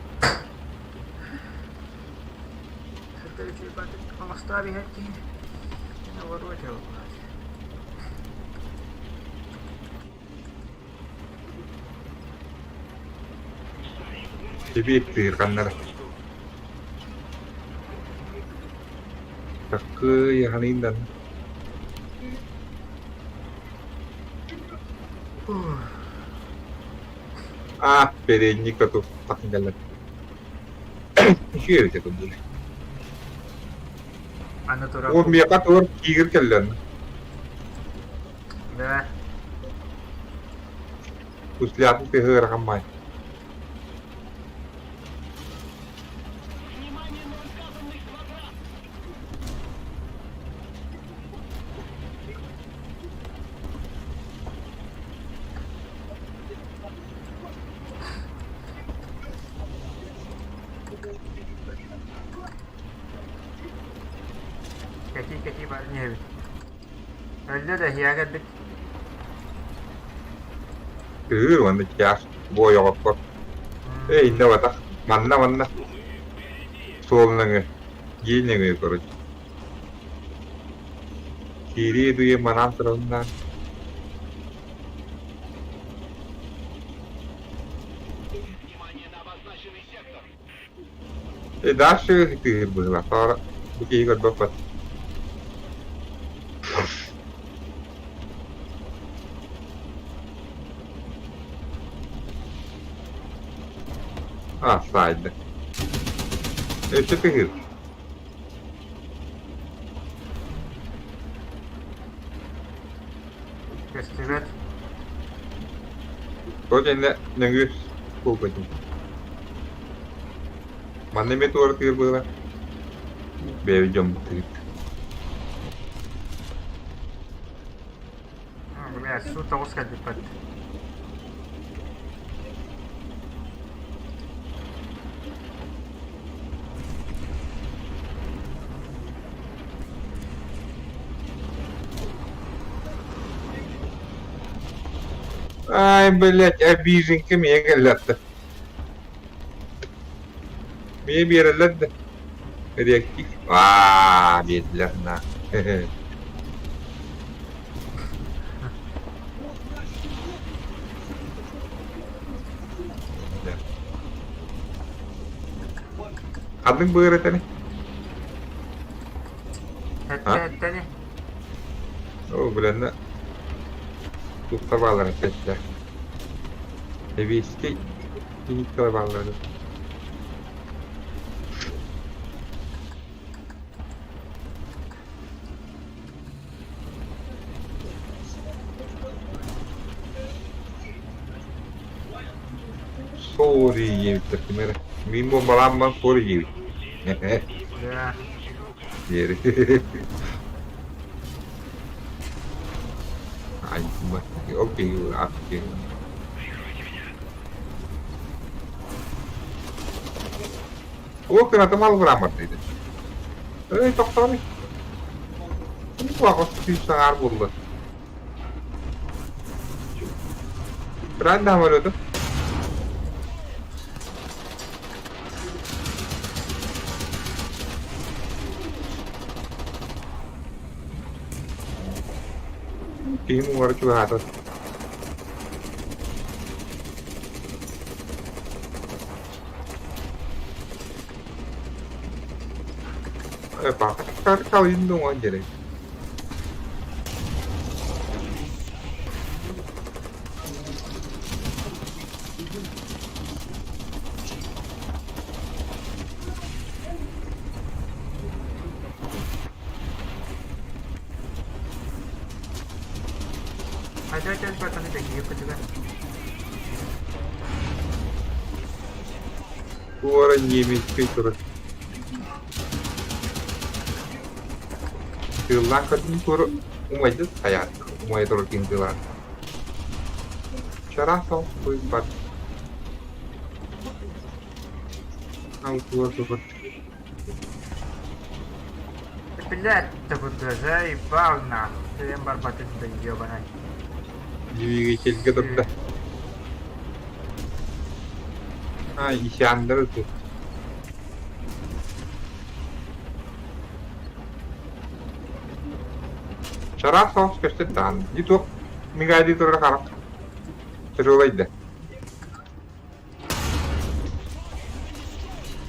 Тибиэттиир ханна эрэ. Таккыйаһаныйын да Аа, передник тахсан кэллэ. Үчүгэй эбит этэ дии.
Аны турар.
Ол миэхэ тур тигр кэллэн.
Да.
Услятын тыһы ыарахаммай.
Кэтии кэтии бар иһэбит. Өллө да иһиэ кэлбит.
Тыыр уонна чаас буойоҕоппор. Эй, иннэ батах. Манна манна. Суол нөҥүө. Дьиэ нөҥүө короче. Киирии дуйа манаан тураллар. Э, дальше тыыр быһыылаах. Тоҕо бу киһи көрбөппөт. А, саайда. Өссө тыһыыр.
Көстүбэт.
Ол кэннэ нөҥүө куукутун. Манна эмиэ туоратыыр быһыылаах. Бэйэбит дьоммут тыгыт.
Бля, суу тоҕус кэлбиппэт.
Ай, блядь, обиженка миэ кэллэттэ. Миэ биэрэллэр да. Реактив. Аа, биэрдилэр на. Ханнык быар этэни?
Этте эттэни.
О, билэннэ тутта бааллар эттэ. Эбиэскэй киниктэр бааллар. Sorry диэбиттэр ким эрэ. Мин бомбалаамман sorry диэбит.
Да.
Диэри. Окей, окей. Ол кынатым албырааммат дейді. Эй, тохтооный. Куаҕас күүс саҥаар буолла. Правильно говорю, да? Киһим уҥара чугаһаата. 靠运动完一下。
Хайда баттаны дэгиэ кытыга.
Туора немецкэй турар. Тыыллаах көрдүм туора умайдыт хайаат умайа турар киһи тыылаах. Чараас соҕус буйбат. Алтыла турар.
Блядь, заебал нахуй. Тыйым барбатын да ебаный.
Двигательгэ турда. А, исяндары тут. Чараас соҕус көстөр даҕаны. Дии туох мигаайдыы турара харах тяжелайда.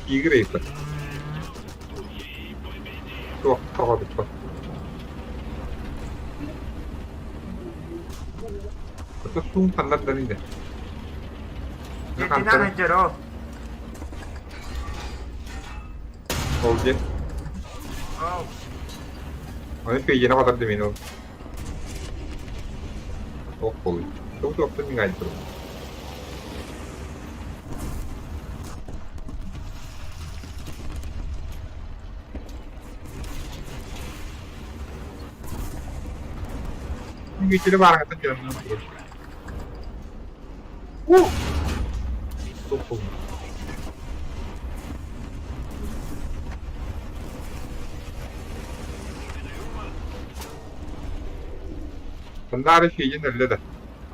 Тигр ыйыппыт. Туох тоҕо Это суум ханнардан иде.
Динан сылдьар ол.
Ол дьэ.
Ол.
Оны пейдене хотар демин ол. Ох болуй. Тугу туохтан миҥаайдыр турар. Үчүгэй баарыҥҥыттан дьаһанан турар. Уу! Туох Сандаара сиэйэн өллө да.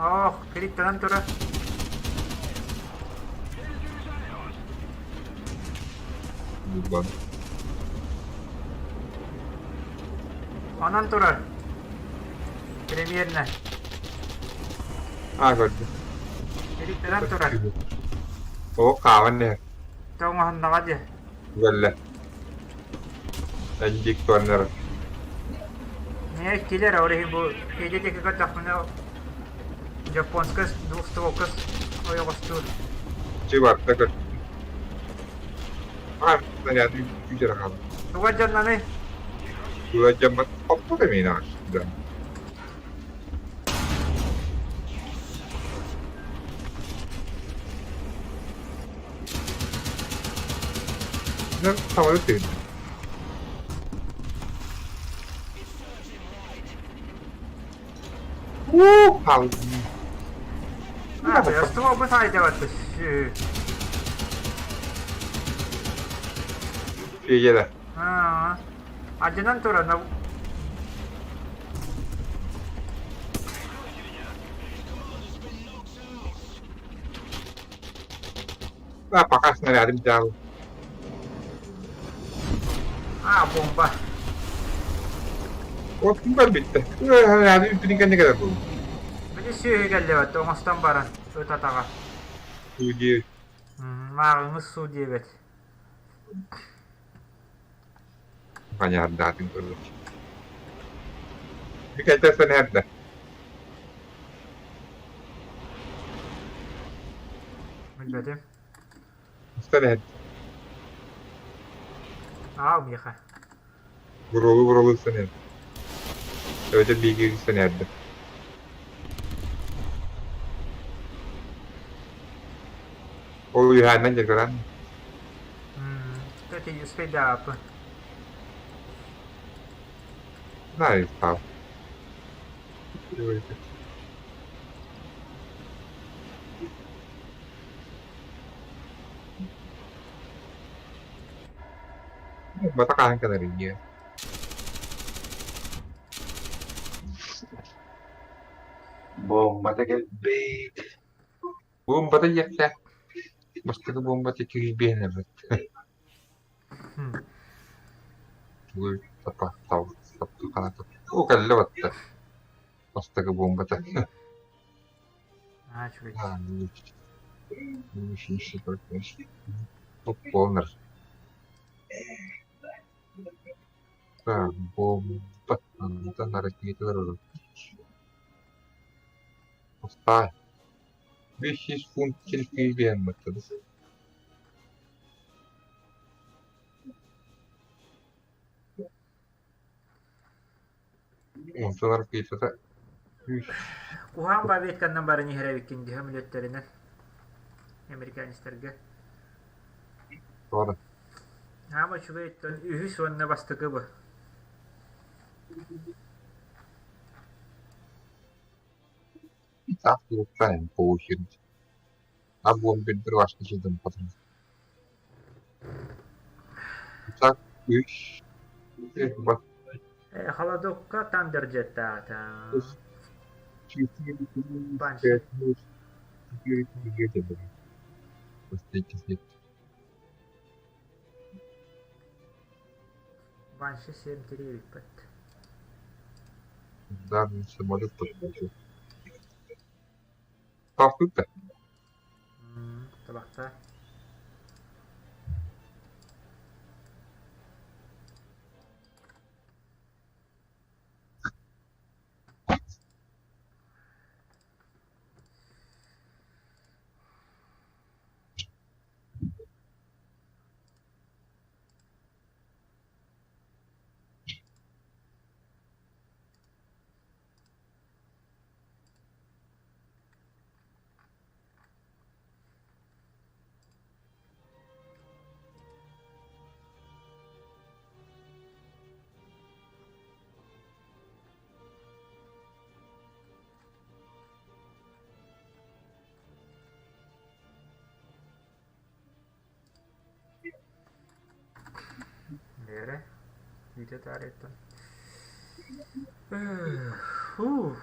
Ох, кириттэнэн турар.
Булбан.
Онон турар. Премьернэ.
Аа көрдүм.
Кириттэнэн турар.
Оо хаалан иһэр.
Тоҥоһуннаҕа дии.
Өллө. Эндик туоннар.
Миэ килэр ол иһин бу Федя диэки көрдөхпүнэ Японскай двухстволка ойоҕостуур.
Чыбарта көр. Аа, снаряды күүтэр хаалар.
Туга дьонноный?
Туга дьоммот хоппот эмиэ да. Самолет тыын. Уу, хаалдым.
А, ствол бысайдават.
Федя.
Аа. Адьынан туран
Да, пока снарядым взял.
А, бомба.
Оттун барбитта. Үппүтүн кэннэ кэлэр буолуҥ.
Били сүөһү кэллэбэт, оҥостон баран, ыт атаҕа.
Суу диэбит.
Мааҕыҥҥы суу диэбэт.
Ханьаардаатын көрбүт. Бүкэлтэ сэнээрдэ.
Билбэтим.
Сэнээр.
Аал миэхэ.
Буролу-буролу сэнээр. Эбэтэр биһиги сэнээрдэ. Ол үһээннэн дьарыктанан
Кстати, успейдааппын.
Знаю, стал. Бата хаһан кэлэрий диye. Буомбата кэлбит. Буомбата диэхтээх. Бастакы буомбата кирбиэн эбит. Оо кэллэ батта. Бастакы буомбата.
Аа, үчүгэй.
Полнер. Так, бомба. Антон ракета. Пустая. 500 фунт кирпиген баттады. Онтон ракетата
Куһаҕан бабетканнан баран иһэр эбиккин дии мүлүөттэринэн американецтарга.
Тоҕо
Аама үчүгэй оттон үһүс уонна бастакы бу.
Так по очереди. А бомбер başlayacağım patron. Так, үс, bak,
Э, холодокка тандерджеттаата.
четыре,
Банши.
пять, четыре, четыре,
Банши 7-3 бүппэт.
Ударный самолет подключил. Тахтыта.
Табахта. Бээрэ. Бүтэ таарыйттан. Фу.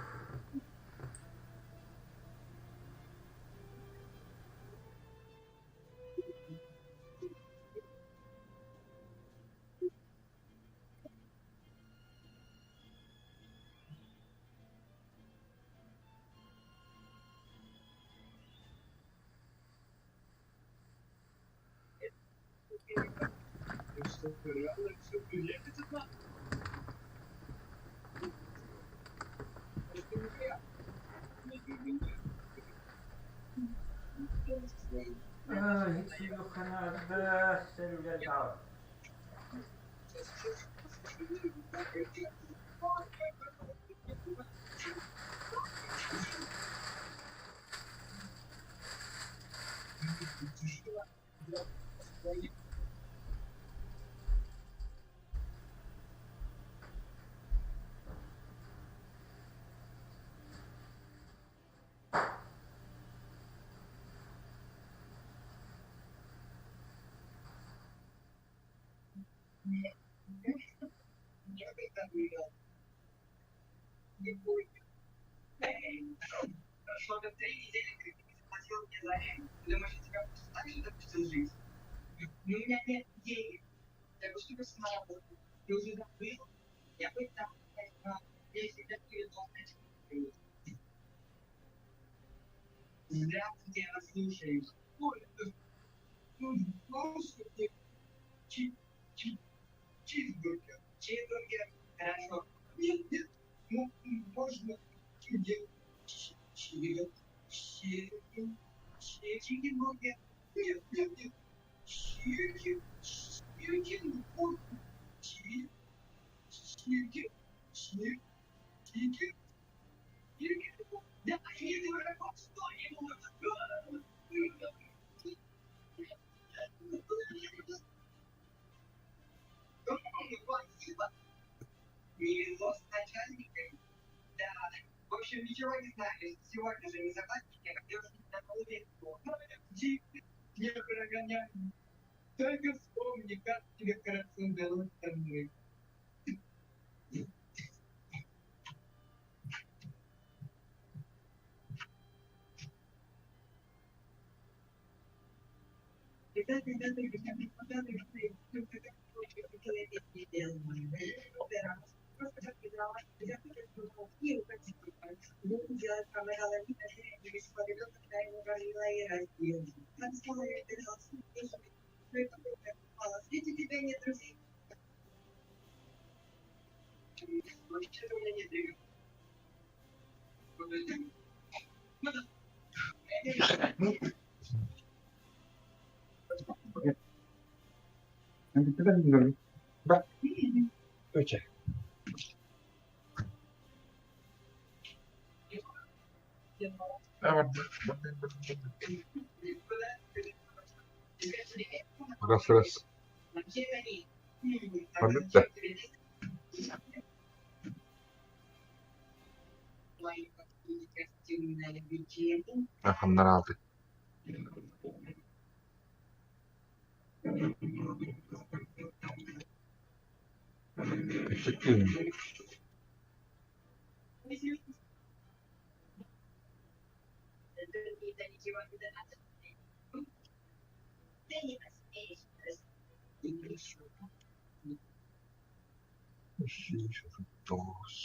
Ханарда сөрүлэр
Раз раз. Маннык да. Ханнар аалты. Күн. Тоғыз.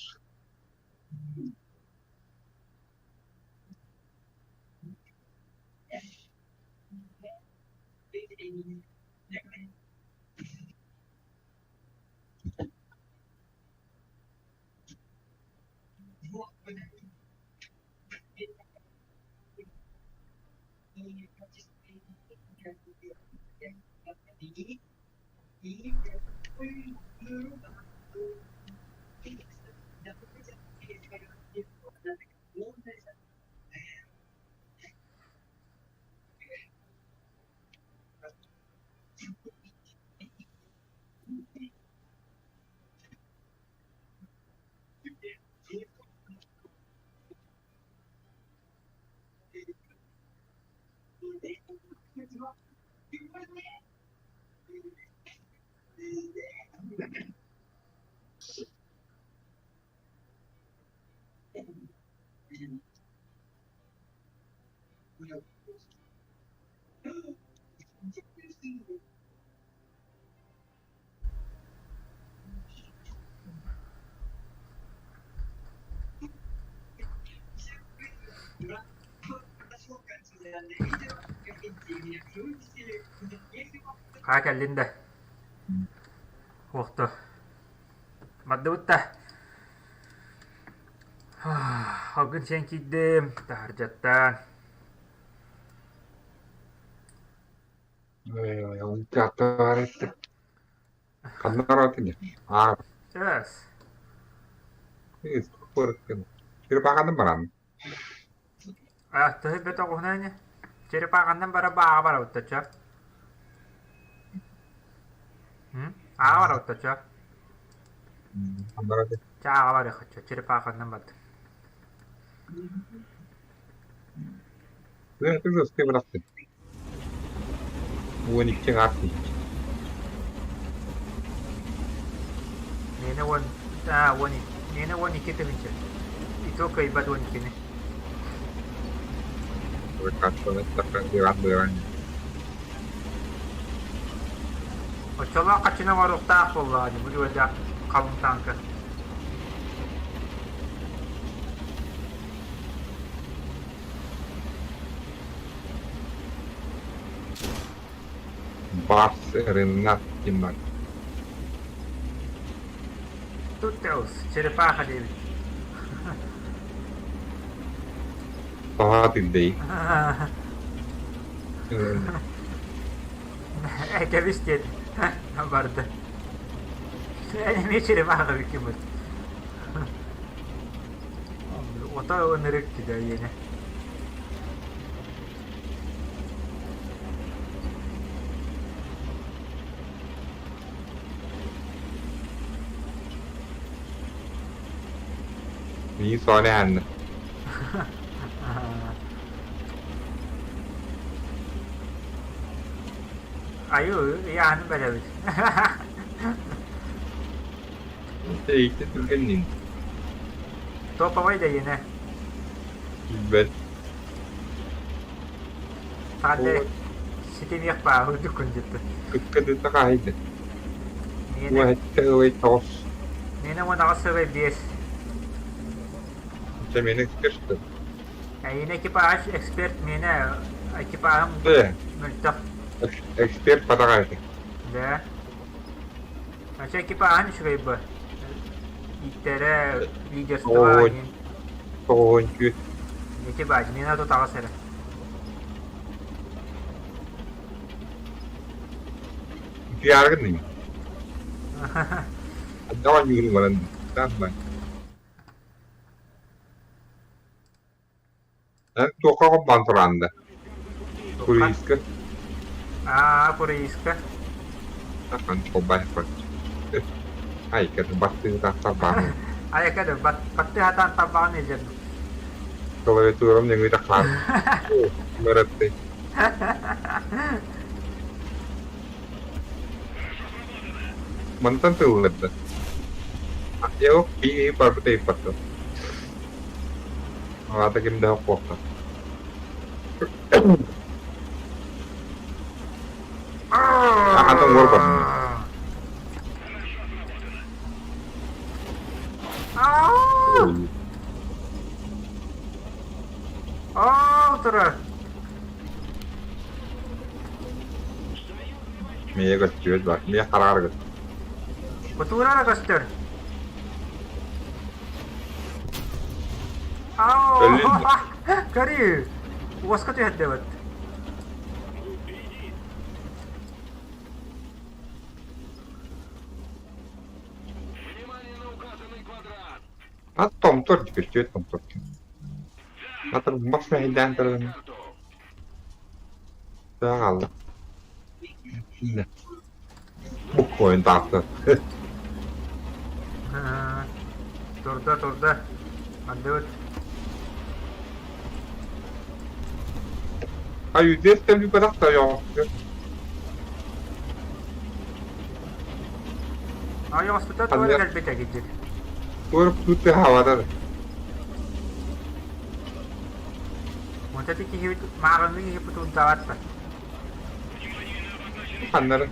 Хаа кэллин да? Уохту. Бардыбыт да? Алгын сиэн киирдим, таһырдьаттан.
Ханна
Yes.
Черепаханын баран.
А, төһө бөтө оҕуһунан Черепаханнан бара бааҕа барабыттача. Ааҕа барабыттача. Чэ ааҕа барыаххачча, черепаханнан бардым.
12 аат
Миэнэ уон уон миэнэ 12 тыһыынча. И то кыайбат 12-ни. Оччолоох хаччына оҥоруохтаах буоллаҕа дии, бу үөрдээх халыҥ тааҥка.
Барс Ренат Тимак.
Тут черепаха диэбит.
Тоҕо тыырдый?
Кэбис диэн барда. Эмиэ черепаха бүккүммүт. Ото ынырык кида иэнэ.
Миигин соҕо эһээннэ.
Айыы, ыйааһыны бэлэбит.
Эйигиттэн түргэнниин.
Топовай да иэнэ.
Билбэт.
Саадэ ситимиэх баа үрдүк күндүттэ.
Кыкка дыта хаайда.
Миэнэ
Уоһэтте ылай тоҕус.
Миэнэ 18 сылай 5.
Дьэ миэнэ эксперт.
Эйиэнэ экипаж эксперт миэнэ экипажым
Э,
мөлтөх.
эксперт патаҕа
Да. Ача экипажын үчүгэй бу. Ииттэрэ, лидерство
Тоҕуһун, тоҕуһун күт.
Экипаж миэнэ тутаҕас эрэ.
Утуйааргын ини. Ардах оонньуурун баран таах Эн туохха холбоон тураанда? Курииска?
Аа, курииска.
Ахан холбоон Айка баттыы тахсар
Айка да баттыы хатаан тарбаҕын илдьэн.
Клавиатурам нөҥүө тахаар. Баратты. Мантан тылларда. Yok, bir барбыт ыйыппаттым. Аҕата ким да куоппат. Аҕатын уорбат.
Аа, турар.
Миэ көстүбэт бар. Миэ хараҕар көстөр.
Кутуурара көстөр.
Өллүн да.
Көрүү. Уоска түһэрдэбит.
Ат томтор көстүбэт томтор. Атыр бас мэһэйдээн туран тыа хаалла. Буккуойун таахта.
Турда, турда. Андыбыт.
А үтүөс бүппэтэх да ойоҕоско.
Ойоҕоспута туора кэлбитэ кирдик.
Туора тут хаалар.
Вот эти киһибит мааҕыҥҥы киһи турдаҕат да.
Ханнары.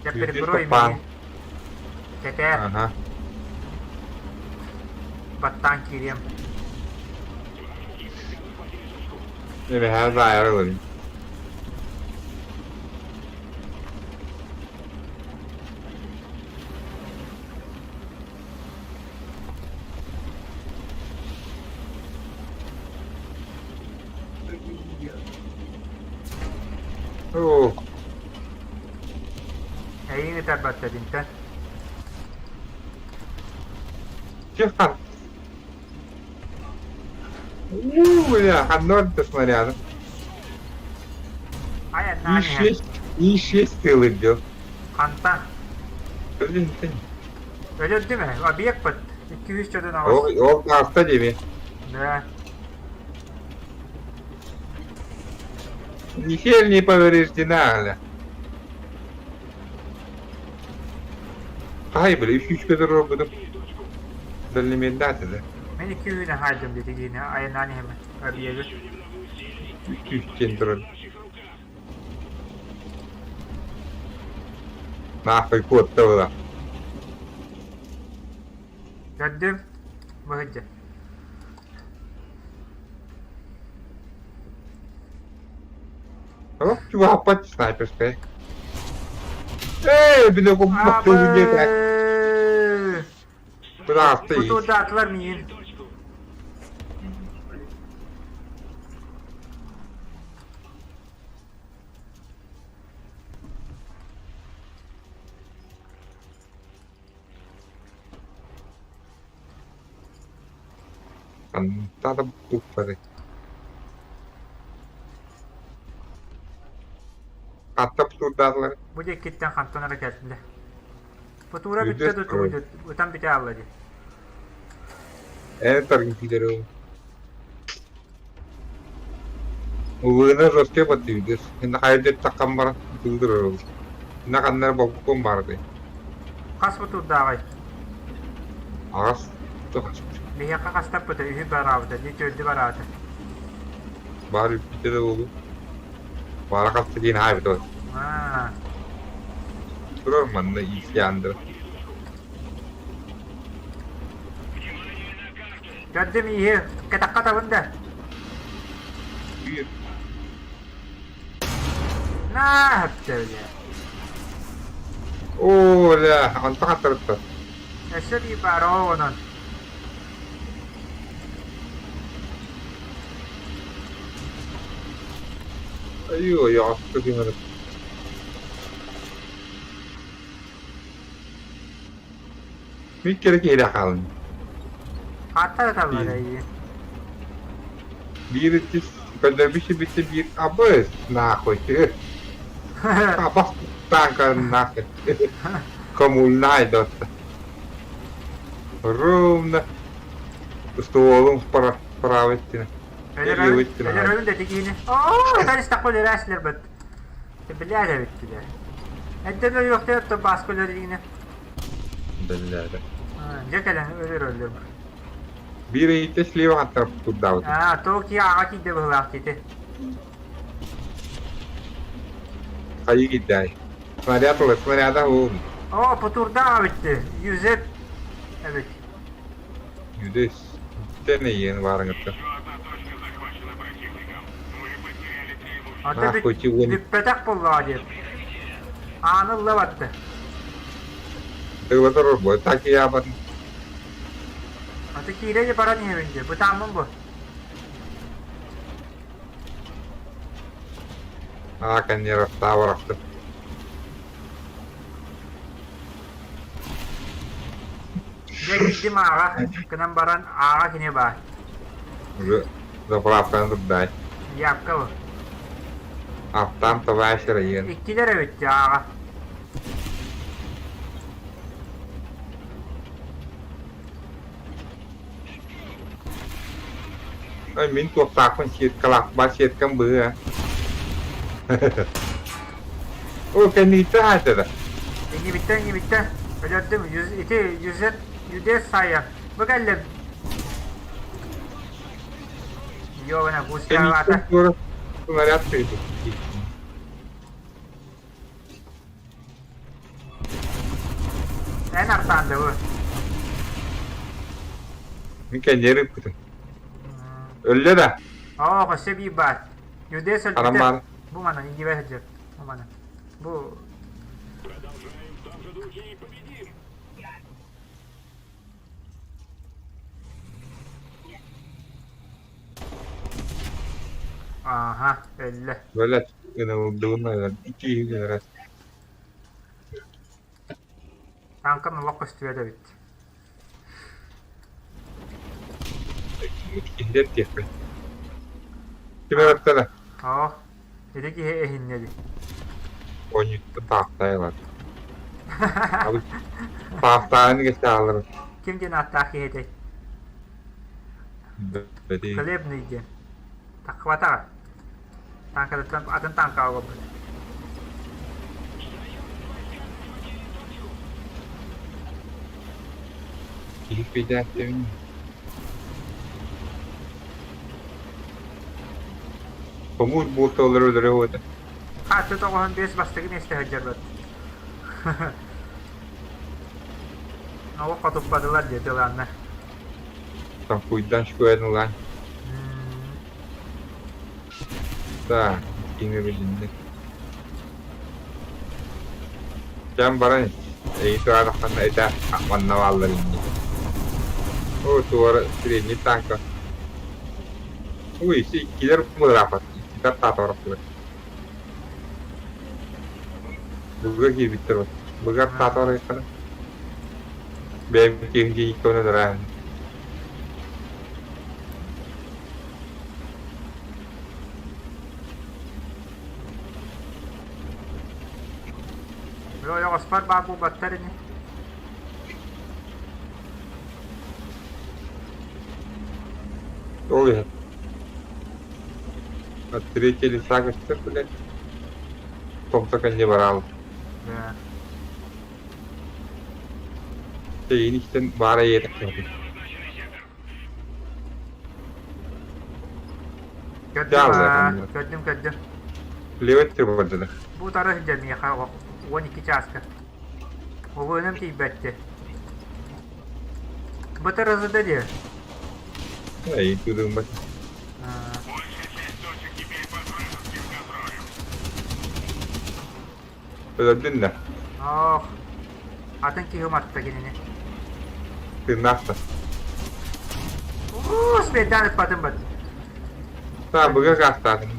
Дьэ прикрой меня. Кэтээ.
Ага.
Баттаан киириэм.
Эбэһээ заайар ыларым. Оо,
Эйиҥ ытарбатта динтэн.
Тихо. У, бля, одно снаряда.
Айаннаан иһэн.
И шесть целых дел.
Хантан?
Блин, ты.
Өлөрдүм ээ, объект 248.
Ол, ол ааста диэми.
Да.
Ничем не повреждена, бля. Ай, бля, үс көтөр роботум. Дальномердаты, да?
Мен икки үүнэ хаайдым диэтигиинэ айаннаан иһэммин объегы.
Үс диэн турар. Нахуй куотта была.
Көрдүм. Быһыдьа.
Оп, чугаһаппат снайперскай. Эй, бile куппахтыы диэтэ.
Абы!
Быраасты ис.
Кутурдаатылар миин.
Хантан да туппатый. Хантан тутурдаатылар?
Бу диэккиттэн хантан эрэ кэллэ. Футура бүттэ да тугуй ытан бүтэ аалла дии.
Эн таргын киирэр ол. Улуuna жесткий поддивдес. Инна хайдет таккан баран тылдырар ол. Инна ханнар болкукун барды.
Хас футурдааҕай?
Аҕас
Биһиэхэ хастаппыта үһү бараабыта, дии төрдү бараата.
Баар үппүтэ да буолуо. Баара хаста диэн аайбыт ол.
Аа.
Турар манна иисиандыр.
Көрдүм иһи, кэтэххэ табын да.
Биир.
Наа хөптөөлө.
Оо, ля, онто хаттарытта.
Өссө биир баар оо онон.
Айуу, ойоҕоско түһэрэ. Мин кэрэ киһилээх хаалын.
Хата ыталлар эйиин.
Биир иккис көрдөрбүт сирбиттэн биир абыс нахуй. Абас танка нахуй. Коммунальный доста. Ровно стволом правой стены. Левой стены.
Өлөрөбүн да тигиини. Оо, ытан истэххэ өлөрөөччүлэр быт. Биллээр эбиттилэр. Эрдэн өлүөхтэр то бааска өлөрдүгүнэ.
Биллээр.
Дьэ кэлэн өлөр өллөр.
Биир ыйытта слива хаттар турдаабыт.
Аа, тоок тии аҕа киирдэ быһылаах дии
Хайыы киирдээй. Снаряд ылар, снаряда уун.
Оо, потурдаах эбитти. Юзеп эбит.
Юдес. Тэн эйиэн баарыҥыттан.
Ата
Нахуй чугун.
бүппэтэх буоллаҕа диэн. Ааны ылла батты.
Тыгылатар орбой такиябатын.
Ата киирэ де баран иһэбин дии. Бытааммын бу.
Аа, кэнниэрэхтаа барахтым.
Дьэ киирдим ааҕа. Гынан баран ааҕа кини баар.
Уже заправканы турдаай.
Япка бу.
Аптаан товарищ район.
Иккилэр эбит дии ааҕа.
Ой, мин туохтаахпын сеткалаах сеткам быһыы О, кэнниттэн хаайтара.
Иҥибиттэн иҥибиттэн өлөрдүм. Ити юзет юдес сайа. Бу кэллим. Йована
Кэнниттэн
густаата.
туора снаряд тыйды.
Эн артаанды бу.
Мин кэнниэр ыппытым. Өллө да?
Оо, өссө биир баар. Юдес
Харан
өлбүтэ.
баар.
Бу манан иҥибэ сылдьар. Бу манан. Бу Ааха, өллө.
Böyle ынылдыбын икки киһи
Таҥкам олох көстүбэт эбит.
Киһилэр диэхпин. Ким эрэ
Оо, ити киһи эһиннэ дии.
Оонньууттан таахтайалар. Таахтааны кэстэаллар.
Ким диэн ааттаах киһи этэй? Хлебный диэн. Таххыбатаҕа. Тааҥкатыттан атын тааҥкаҕа олорбут.
Киһи күйдээхтэбин. Хомуур буолталар өлөрө уота.
Хаатты тоҕуһун биэс бастакы миэстэ сылдьарбыт. Олох хотуппатылар диэтэ ылааннар.
Танкуйдан шкуэн ылаан. Так, киҥэ билиннэ. Кэм баран эйи тураатаххына этэ манна бааллар инни. О, туора средний танка. Ой, иккилэр мыраапат, иккитэр таатабараппылар. Быга киирбиттэр вот. Быгар таатабарайхана. Бэйэм киһи киһи өлөрөөн.
Ойоҕоспор баар буолбаттар ини.
Ол иһин. От третье лица көстөр, блядь. Томто кэннэ бараал.
Да.
Тэйин истэн баара ийэтэх
Көрдүм аа, көрдүм, көрдүм.
Плевать ты бардылар.
Бу тары сылдьар миэхэ 12 чааска. Обуонум тиийбэтти. Бытыр ызыда дии.
Эй, тудуммат. Өлөрдүн да.
Ох, атын киһи уматта кинини.
Тыыннаах да.
Уу, светан ыппатым бат.
Та быга гаастаатым.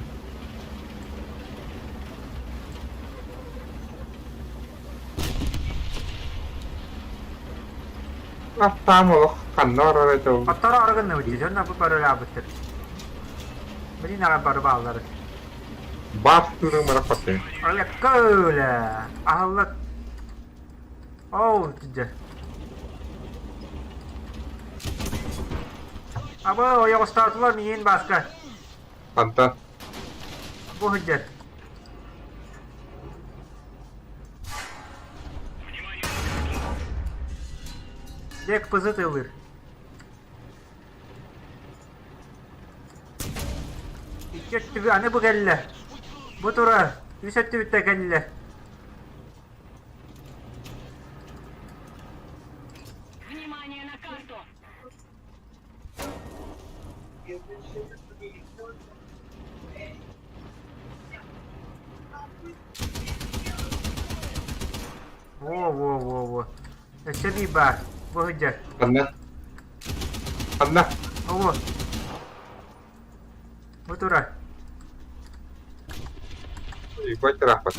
Аттаам олох ханна барар этэ ол?
Хотторо арыгынныбыт дии, дьонно бу барылаабыттар. Блин, аҕа бары бааллар.
Баас тыырын бырахпаттын.
Алеккөлө! Аһыллат. Оу, дьэ. Абы, ойоҕостоотулар миин бааска.
Ханта?
Бу сылдьар. Дек пызыт ылыр. Икки өттүгү аны бу кэллэ. Бу турар. Үс өттүбүттэ кэллэ.
Внимание на карту!
Во-во-во-во. Өссө биир баар. Бу сылдьар.
Ханна? Ханна?
Ого. Бу турар.
Ебать рапорт.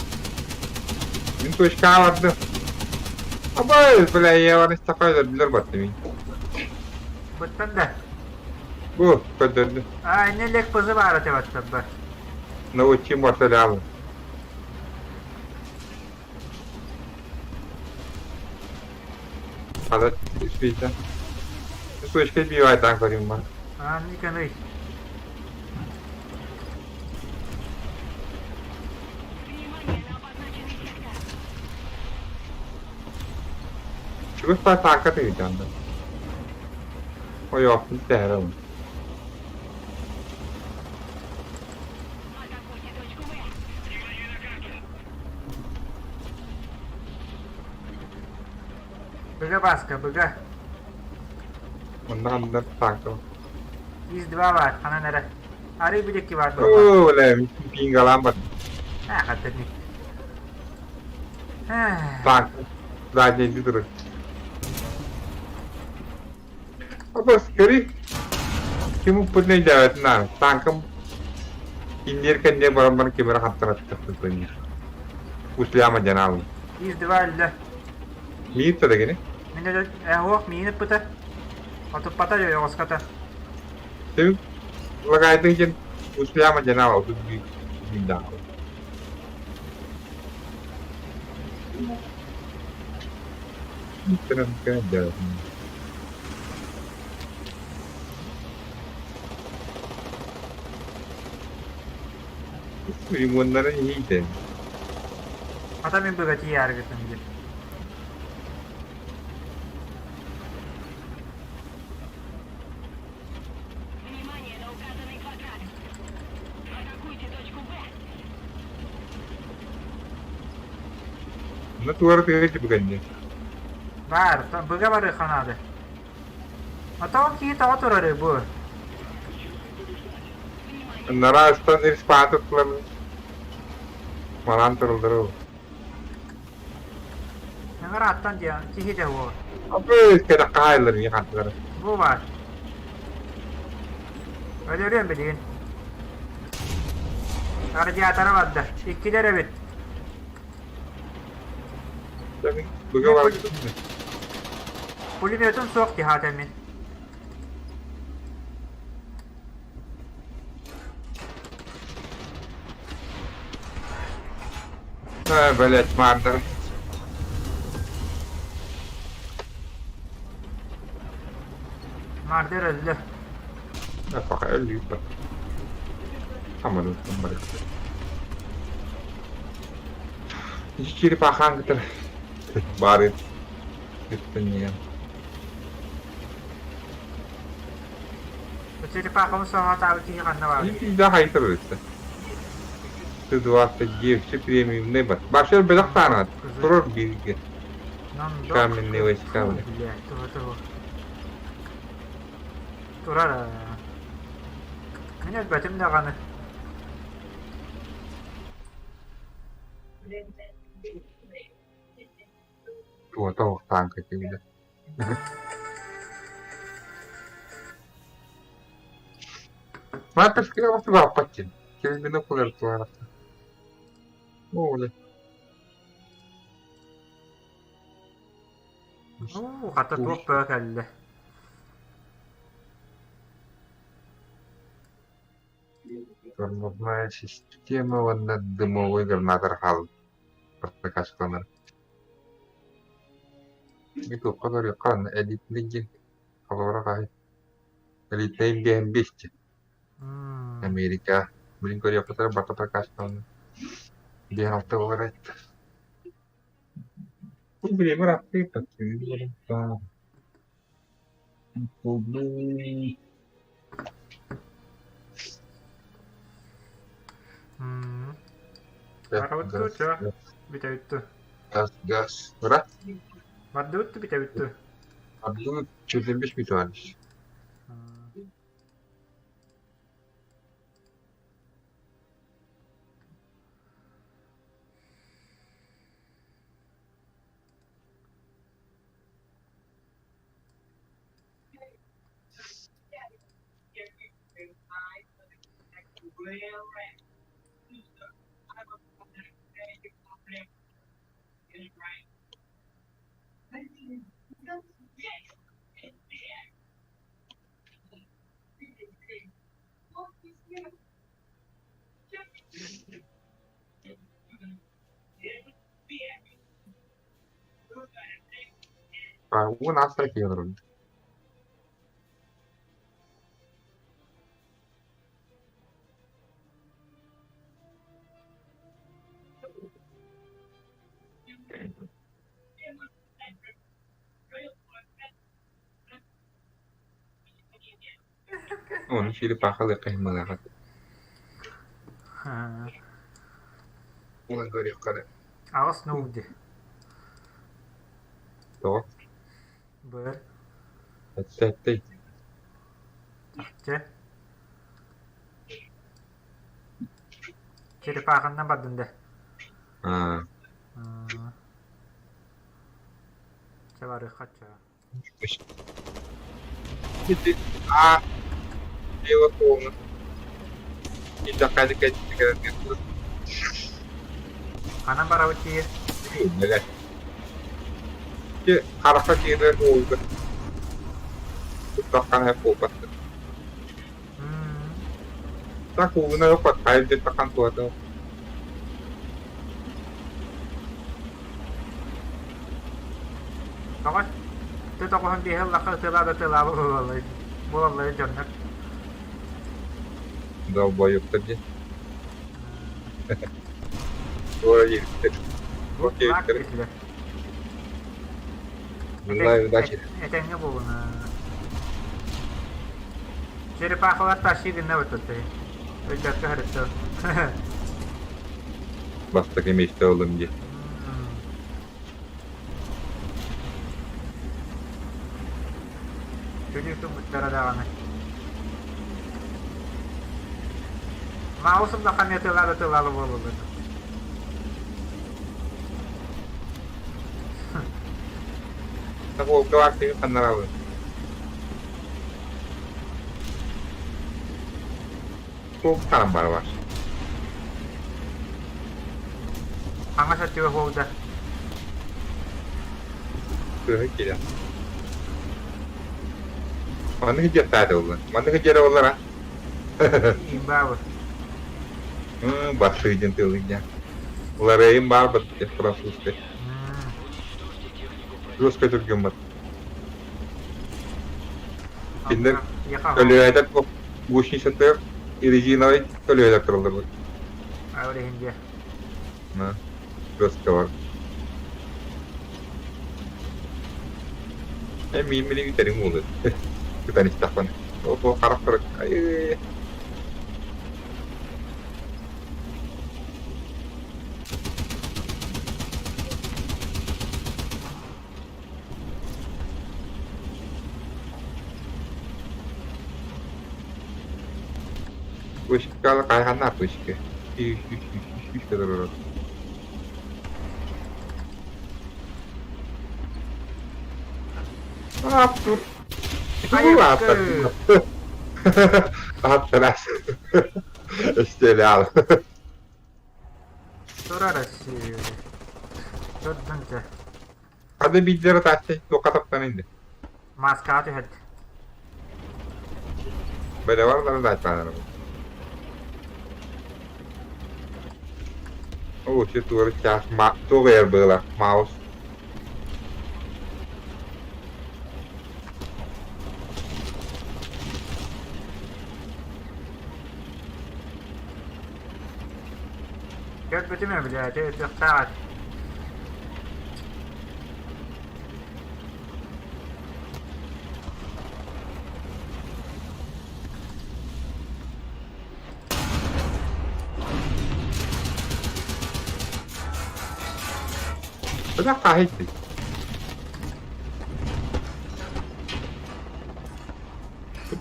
Мин точкаҕа бардым. Абай, бля, я бар истэххэ өлөрдүлэр баттым мин.
Быттан да.
Бу, көрдөрдүм.
А, инне лек пызы баара тебаттар
Научи морталямы. Хата испийтэ. Точка бивайтан көрүм бар.
А, никаный.
Внимание на обозначенный сектор!
Чугас баар таака тыытан да. Ойоохпун тэһэрэ
Атакуйте точку Б!
Быга Бааска, быга.
Онно ханна таака.
Из-два баар, ханан эрэ. Арый бүдекки баар буолла.
Оо, бля, пингалаан бар.
Аа, хаттык.
Танк. Задний турар. Абас, көрүй. Ким уппутун өйдөөбөтүн ааны. Танкым инниэр кэнниэ баран баран ким эрэ хаттараттар Усляма дьанаалый.
Из-два өллө.
Миир да кини.
Мин өлө... Э, миин ыппыта. Отуппата ойоҕоската.
Син лагайдың дьэн Усляма дьанаал 31 биирдээх. Лимоннарын иһиитэ.
Ата мин быга тиийааргытым диэн.
Внимание на указанный квадрат! Атакуйте точку Б!
Онно туора тыа бүгэнни.
Баар, быга барыахха наада. Отоҕо киһи тоҕо турарый бу?
Нараастан респаатытлар манаан тураллар ол.
Наҕарааттан диэн киһи да уол.
Абы кэдэ хаайлар не хантылар.
Бу баар. Өлөрүөм билигин. Радиатора барда. Иккилэр эбит.
Быга бар
Пулеметум суох дии мин.
Блять, мардер.
Мардер өллө.
Пока өллүүппэ. Самолеттан барык. Черепахаан кытары бары Үттэнниэн.
Черепахабы соһотаабыт киһи ханна баарый?
Да хайытар өттө. Ты 29 премиумный бар. Башыр бөлөх таанат. Турар бирге. Каменные войска.
Блядь, туһу туһу. Турар. Мин өлбөтүм даҕаны.
Туота охтаан кэтибилэ. Матушка баппатчин. Килбини кулар туарата. Ооле.
Уу, хата туох бөҕө кэллэ.
Тормозная система уонна дымовой гранатар хаалбыт прокачкаланар. Ютубка көрүөххэ онно элитный диэн холобура хаһый элитный биэһин биэсчи Америка билин көрүөххүтэ барыта прокачкаланар биэһин алта буолар эбит. Бу бириэмэ
Барабыт дуу, чё? Бүтэбит дуу?
Газ, газ. Ура!
Бардыбыт дуу, бүтэбит дуу?
Абдул 405 металлиш. Уон астра киһи Ону черепахалыы хаймалаҕат. Уон көрүөххэ эрэ.
Аҕыс нуул дии.
Тоҕо?
Быр.
Эттэй.
Чэ. Черепаханнан бардын да.
Аа.
Чэ барыахха чэ.
А дело полно.
Ханан барабыт тиийэ?
Харахха киирэр уолга туттаххана буолбат. Так ууна патхайр диэтэххин туһата.
Тоҕо тоҕуһун биэһи ыллахха ытыалаа да ытыалаабыт буолаллар дьоннор.
Долбоебтар диэн. Туора диэбиттэр. Туох диэбиттэр? Желаю удачи.
Этэҥҥэ буолуна. Черепахалар тащи гынна бытты. Өйдөккө харытты.
Бастакы миэстэ ылым дии.
Күлүү гыммыттара даҕаны. Маусым да ханна тылаалы тылаалы буолуллар.
Волка баар ханнарабын. Туохтаан бар бар.
Хаҥас өттүгэр буолда.
Кыһы киирэн. Маннык дьиэттааты булла. Маннык дьиэрэ боллара.
Имбаабы.
Барсыы диэн тылыгня. Уларыйым баар бат французскай. Русскай түргэммат. Кинилэр көлүөһэтэ гусеницатыгар резиновай көлүөһэлэр тураллар.
Ол иһин дьэ.
Жестко бар. Э миин мини үтэриҥ буолуо. Ытан истэхпинэ. О харахтара айыы. Вышкалы хайханнаах вышка. Үс үс үс үс үс турар. Ап тур.
Айыкы.
Аттарас. Стрелял.
Турар өссө. Турдун дьэ.
Хады биирдэрэ тааччы туохха таптан инде.
Маскаҕа түһэрд.
Бэлэвар даачпаанар. О, все туора чаас ма туох эр была маус.
Көрбүтүм эбилээти ытыахтаах
Бля хаһыйдый.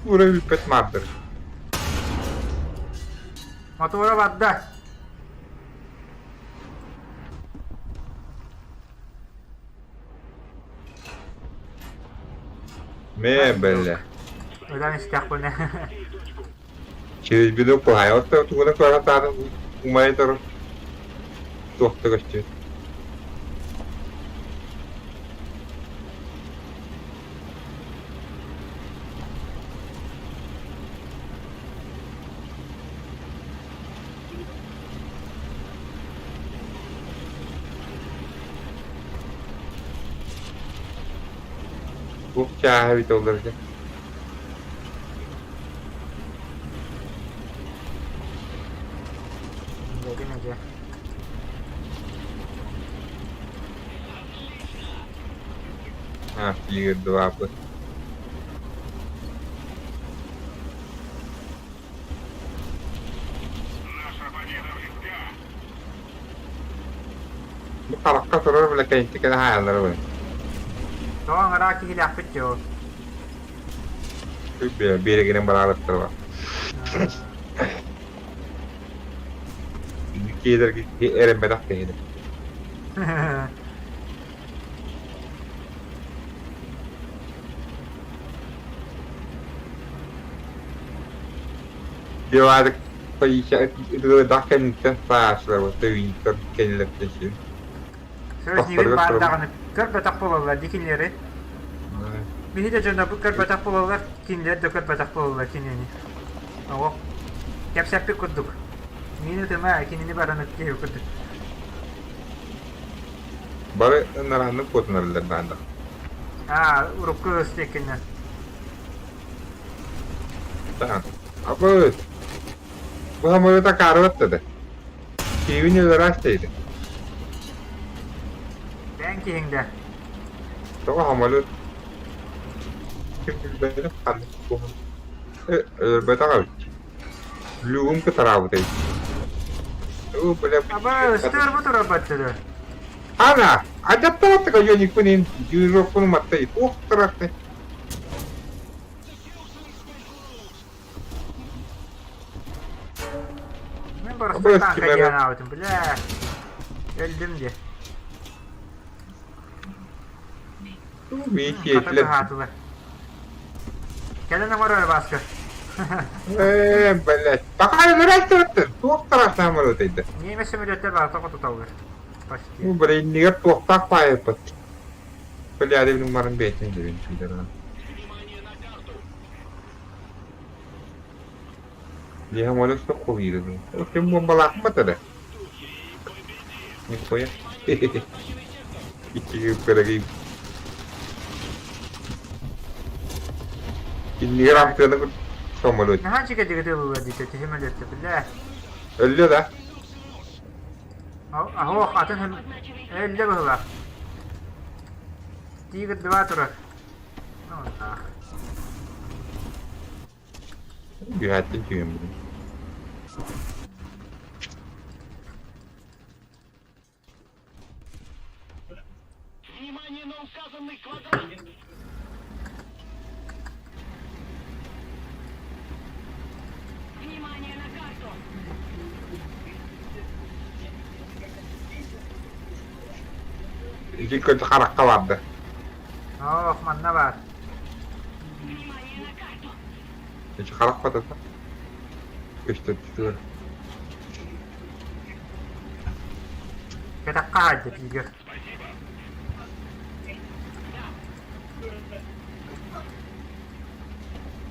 Тура бүппэт маардыр.
Мотуора барда.
Мэ бэлэ.
Өлөн истэхпинэ.
Через беду куһаайбат тугуна куһаҕатаарын умайа турар. Туох да көстүбэт. Туох чааһа эбитэ олордо?
Дэтин эдьэ.
А, тигр-2 Бу харахха турар бэлэкэйдик хааллар бу.
Тоҕо ыҥыраа киһилээхпит дьоо.
Биэрэгинэн бараабыттар ба. Киһилэргэ эрэммэтэх киһини. Девадык Ытыгылаах кэнниттэн саашылар тыйыттар кэннилэриттэн син.
Сөбүлүүр баар даҕаны көрбөтөх буолаллар дии кинилэри. Биһи да дьоннорбут көрбөтөх буолаллар, кинилэр да көрбөтөх буолаллар кинини. Оҕо кэпсэппит курдук. Мин ытыма кинини баран ыттыһыы курдук.
Бары ынарааннык куотунарылар баанда.
Аа, урукку ыстыыккиннэн.
Абыт! Бу самолета каарыбаттады. Киевин ыраас дейdi.
Бэйэҥ киһиҥ да.
Тоҕо самолет ким билбэтэх ханнык буолан өлөрбөтөх эбит. Люгум кытараабыт эбит. Оо, бля,
Аба, ыстыыр турар баттыда.
Ана, адьаттааттыка дьоникпын ин, дьыырыахпын уматтай, туох тарахты.
Мин просто танка диэн аабытым, бля. Өлдүм дии.
Миитиэтилэр.
Хаатылар. Кэлэн оҥорор Бааска.
Ээ, блядь. Пока өлөрөөччүлэр туох тараахтаан барытайда.
Немец самолеттар барыта хотуталлар. Почти.
Ну, блин, туохтаах паайыппыт. Бля, билин барын бэйтин дебин чүйдэрин. Лиха молюс хуйды. Ким бомбалаахпат эрэ. Нихуя. Икки пирогим. Иннигэр амтыаны самолет.
Наһаа чигэдиги тылылар диэтэ самолетта бля.
Өллө да?
Аһох атын өллө быһылаах. Тигр 2 турар. Ну, нах.
Түһээттин түһэн бүгүн.
Внимание на указанный квадрат! Внимание на карту!
Ити көтө харахха барда.
Ох, манна баар.
Внимание на карту!
Ити харах батата. Көстөттүлэр.
Кэтэххэ хаайда тигр.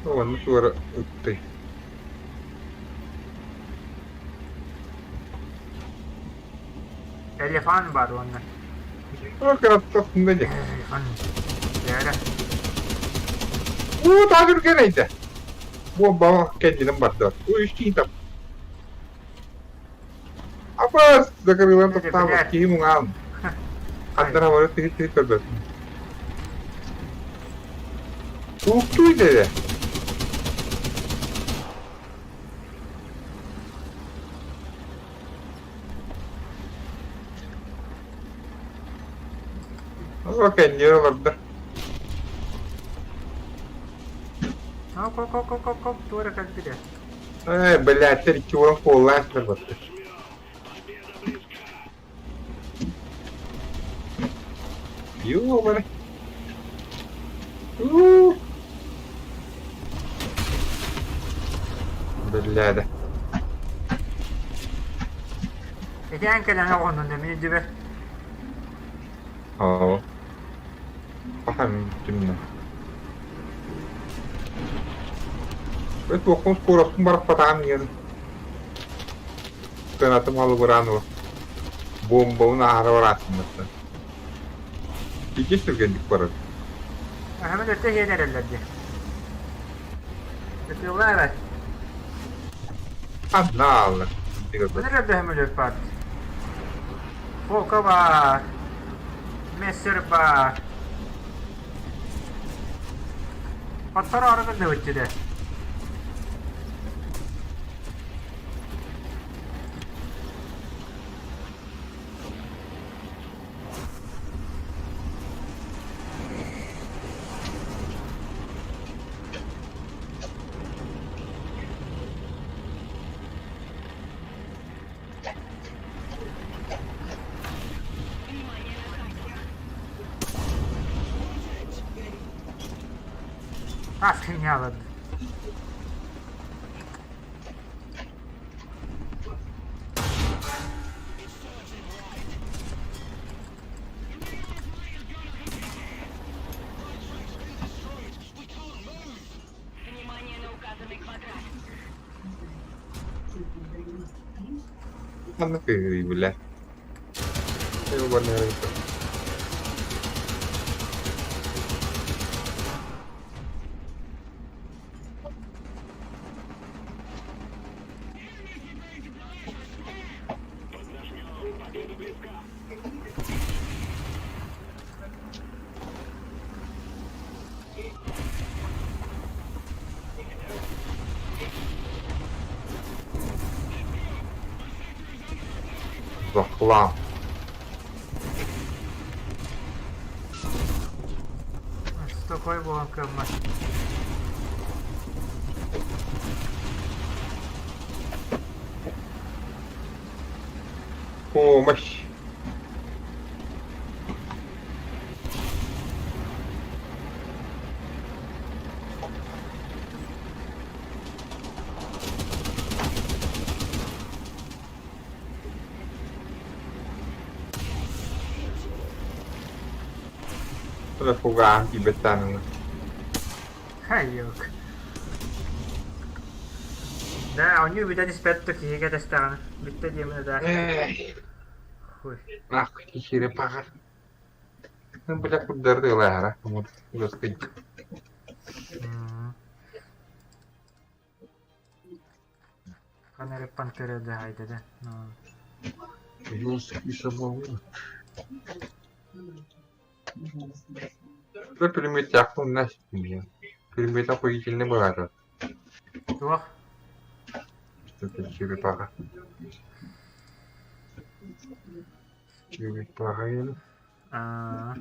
Онно суора ытты.
Элефан баар уонна.
Кыраттахтында дьэ.
Элефан. Дээрэ.
Уу таатыр кэнэйдэ. Бомба кэннинэн барда. Уу үстиин тап. Апас закрылан тоқтаабат киһи муҥаан. Ханнара бары тыһыт-тыһыт көрбөт. Туохтууй дede. Ол кэнниэр олордо.
Хоп, хоп, хоп, хоп, хоп, туора кэлбитэ.
Ээ, блядь, икки уон куоллаах барбатты. Ёбаный. У. Бля,
Этэн кэлэн оҕоннун да мин дьүбэ.
Оо. Хаһан түмнэ. Өт туохпун скоростун бараппатаҕым диэн. Кынатым халыбыраан ыла. Бомбабын аһара бараасыннаттан. Иккис түргэнник барар.
Аһамын өттө иһэн эрэллэр дии. Ытыаллаа эбэт.
Ханна аалла.
Маны да самолет баар. Фока баар. Мессер баар. Оттор арыгын да бүттүдэ.
Внимание на карту!
Охренела.
Внимание на указанный квадрат!
Ханна кыһый бля. Ёбаный. Захлам.
Стокой буолан кыаммат.
Помощь! Фугаан тиийбэттээниҥ
Хайык. Да, оонньуу бүтэн испэт да киһигэ тэстэҕинэ. Бүттэ диэминэ да. Хуй.
Нахуй черепаха. Ну, бля, курдары Вот, господи.
Ханна эрэ пантера да айда да.
Жесткий самолет. Пулемет настигнет. Пулемет охуительный бывает.
Туох?
Что-то черепаха. Черепаха.
Аа.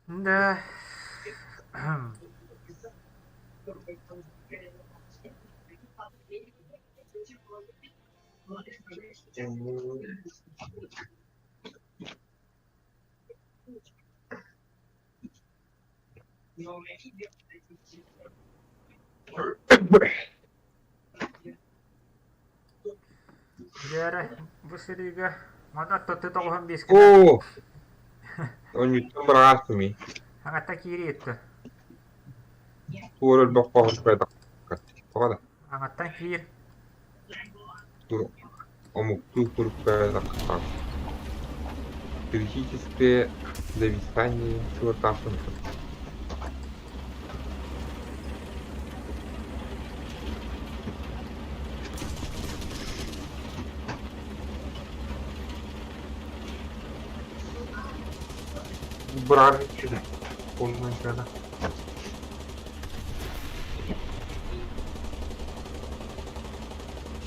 Да. Дьэ бу сырыыга манна тотту тоҕуһун биэскэ
Оо! Онньуттан быраҕаастымый.
Аҥатта киири ытта.
Туор өлбөх хоһун Тоҕо да?
Аҥаттан киир.
Омуктуу куруппайдахха. Критическое зависание суотаахпын. Быраҕар Полная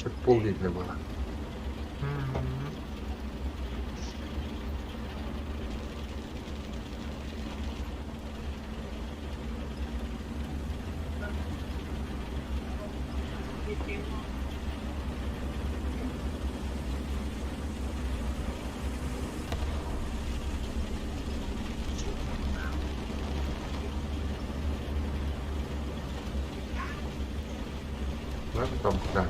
Как полдень было. Надо там, да.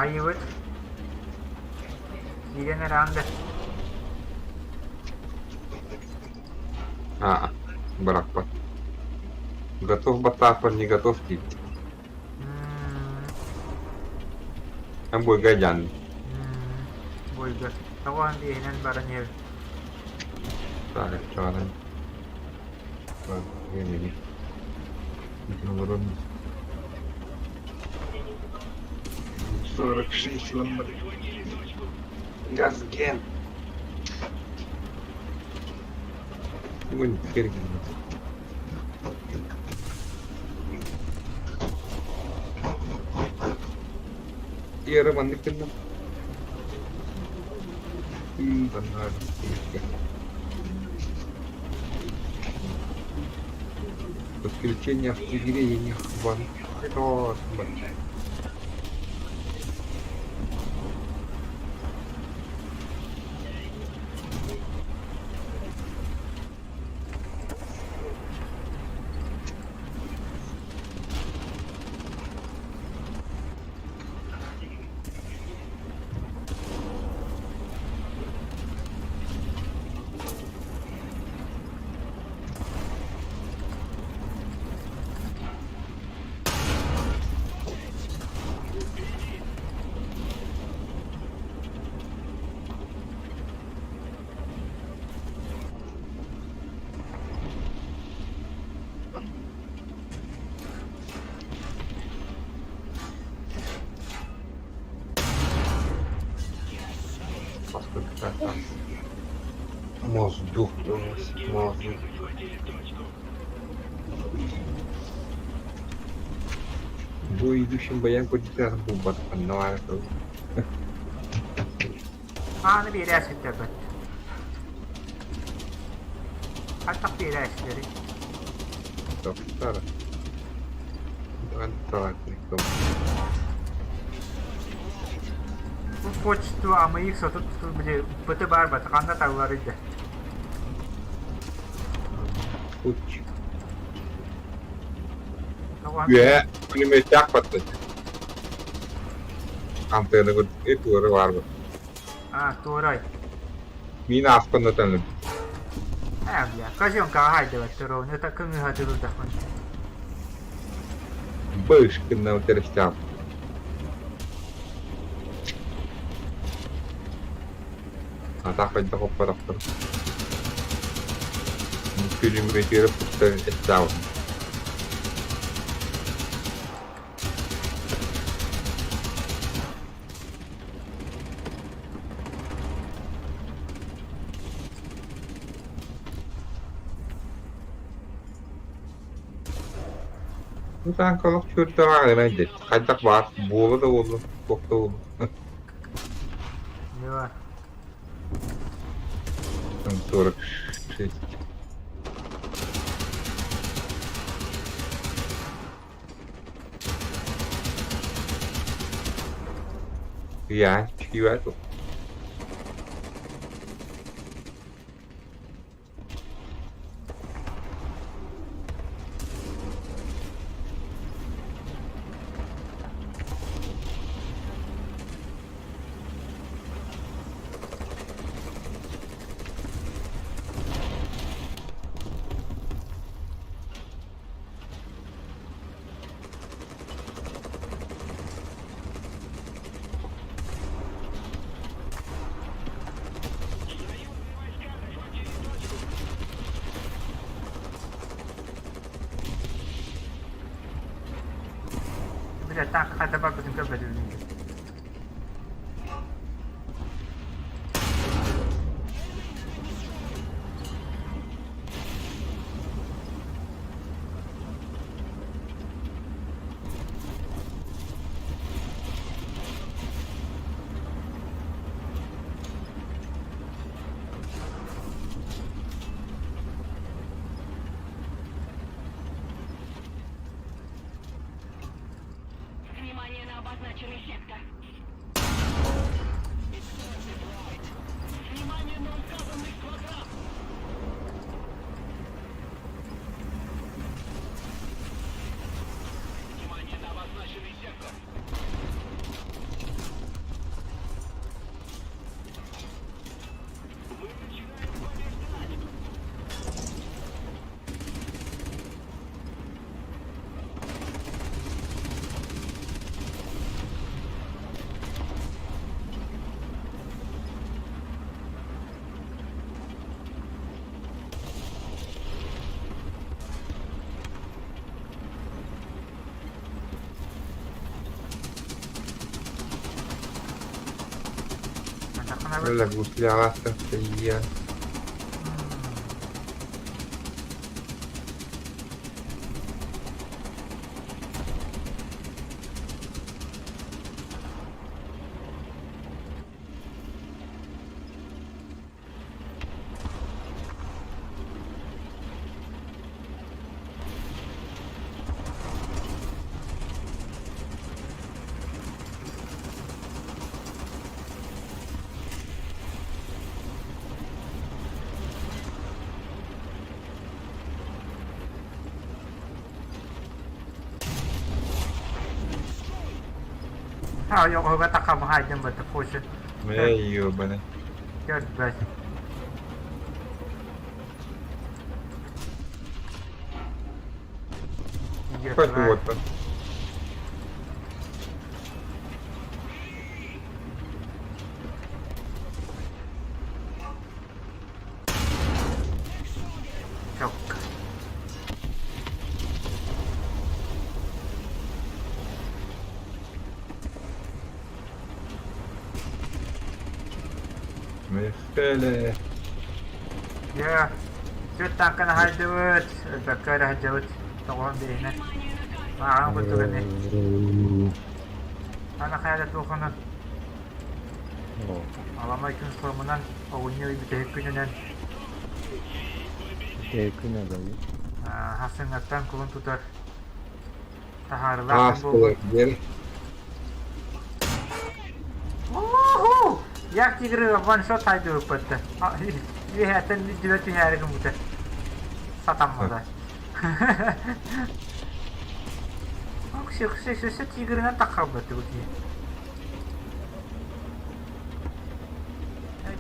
Айыбыт. Киирэн эрэҕин да.
А, бырахпат. Готов баттаахпар не готов диир. Эн буойга дьаан.
Буойга. Тоҕо биэһинэн баран иһэр.
Так, чаҕынан. Олорон 46 Газген. Бүгүн кэргэним. Тиэрэ маннык гынным. Подключение автогирея банкрот. Бу идущим баян курдук булбатаххына баара
Ааны биэрээситтэрбэт. Хаттах биэрээсилэри.
Тохтор.
Бу почту амыйык сотут били быты баар бат ханна талларый да.
Куч. Үөһэ пулеметтээх баттат. Антыаны курдук туора баар бат.
А, туорай.
Мин ааспын да
Ээ, бля, казёнка хайдыбат ровно так кыңыха тырылдахпын.
Бышкынна терестям. Атах хайда хоппарахтар. Пулеметері путтан эттау. Бу танкалах чүрдэҕэ дьэ хайдах баар буола да буолла, туох да буолла.
Два.
Там 46. Я, чья тут?
Бля, так, хайда барбытын көрбөтүм.
Внимание на обозначенный сектор. Внимание на указанный квадрат. Внимание на обозначенный сектор. Мы начинаем побеждать!
Öyle гусляста я.
А, я такам хайдем бата хочет.
Эй, ёбаный.
Черт, блядь.
Хоть вот он.
Чок.
Мехеле.
Дьэ, түөрт тааҥканы хаайдыбыт, өлбөккө эрэ сылдьабыт, тоҕуһун биэһинэн. Мааҕын курдук ини. Аны хайа да туохунан Аламай күн суомунан, оҕунньу ый бүтэһик күнүнэн
Бүтэһик күнэ дойду.
Хасыҥҥаттан кулун тутар таһаарылаах күн
Аас
буолбут.
диэн
Уу-хуу! Як тигры ваншот хайдыбыппыт. Үөһэттэн үрдүбэ түһээри гыммыта. Сатаммата. Өссө тигрынан таххалбыт бу киһи.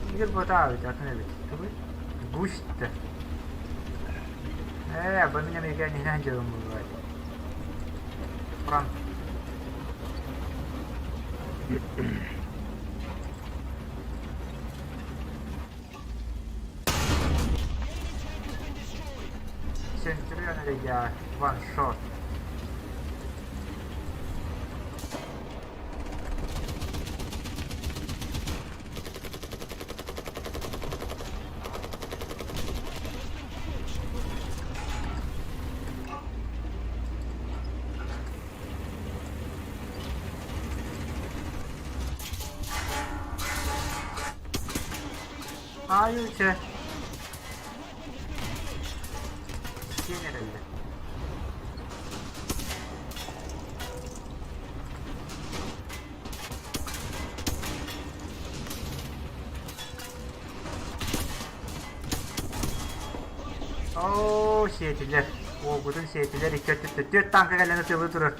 Тигр ботаа эбит, атын эбит. Тугуй? Гусь-то. Ээ, бу мин эмиэ иһинэн дьылым бывает. Франк. Центурион или я ваншот. Айыча. Киэн эрэллэр. Оо, сиэтилэр. Уолбутун сиэтилэр икки өттүттэн түөрт тааҥка кэлэн ытыалыы турар.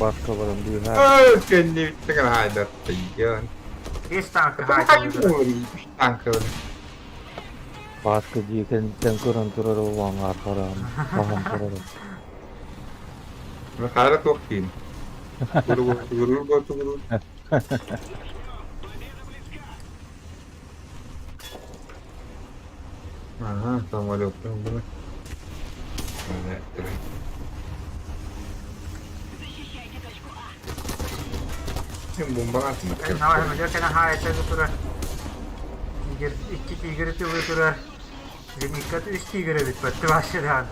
Баска баран быыһаа.
Кэннибиттэн хаайдар тайган.
Биэс тааҥка хаайдалыы турар.
Үс тааҥка
Бааска дьиэ кэнниттэн көрөн турар улаангаар хараҕын хаһан турар.
Хаара туох диин. Тугурур тугурур. Ага, самолеттан было.
Защищайте точку А.
Бомбаҕа
Наҕа турар. Тигр, икки тигри тылы турар. Зенитка үс тигр эбит батты башыдан.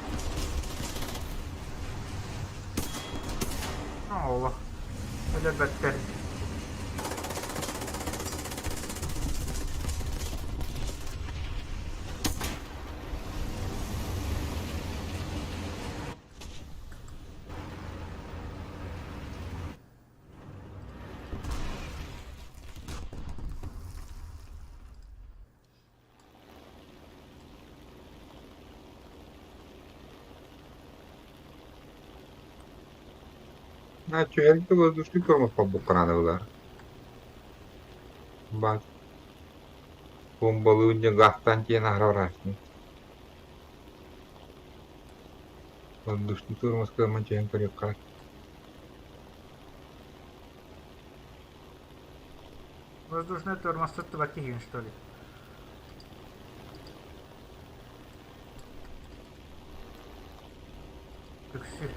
Ооло. Өлөрбөттөр.
Түһэргэ воздушный тормоз холбукка наада буолар. Баар бомбалыын дьэ гаастаан тиийэн аһара барааччы. Воздушный тормоз кыаммын түһэн көрүөххэ.
Воздушный тормоз туттубат киһигин что ли? Үксү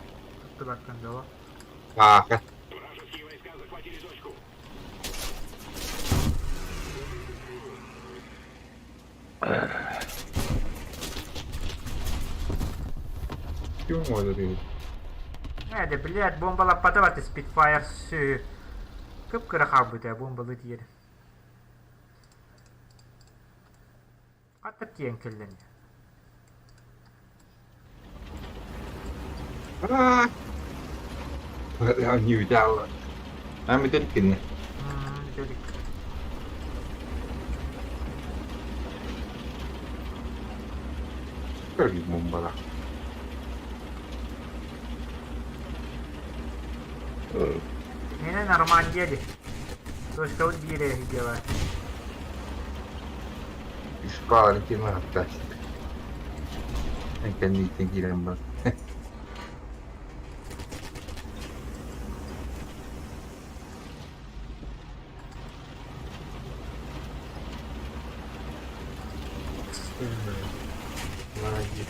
туттубаккын дуо?
Ааха.
Вражеские войска захватили точку.
Ким может
Ээ, да блядь, бомбалаппата барта Spitfire сү. Кып-кыра хаалбыта бомбалы тиийэр. Хата тиийэн кэллэни.
Аа! Ньүүтэ Аа бүтэликкинэ.
Бүтэлик.
Көргүт бомбала.
Мene Нормандия ди. Точка биир эһиги бар.
Испааларын ким ааттааччы. Кэнниттэн киирэн бар. Лаги.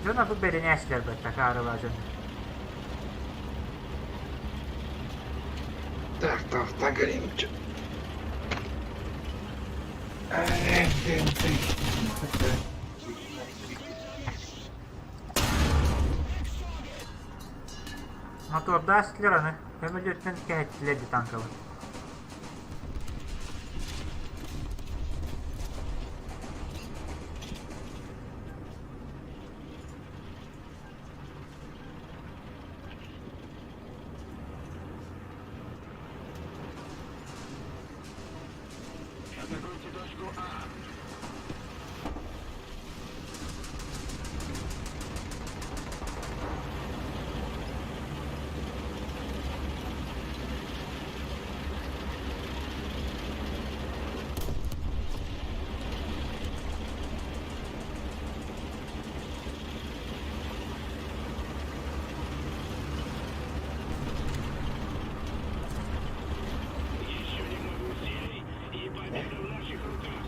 Дьон бу бэринээччилэр баттака арыла дьон.
Так, так, так, Галимчик.
Мотордаах силэр аны көмөлүөтүнэн кэһэттилэр дии танкабын.
Атакуйте точку А. Еще немного усилий, и победа в наших руках.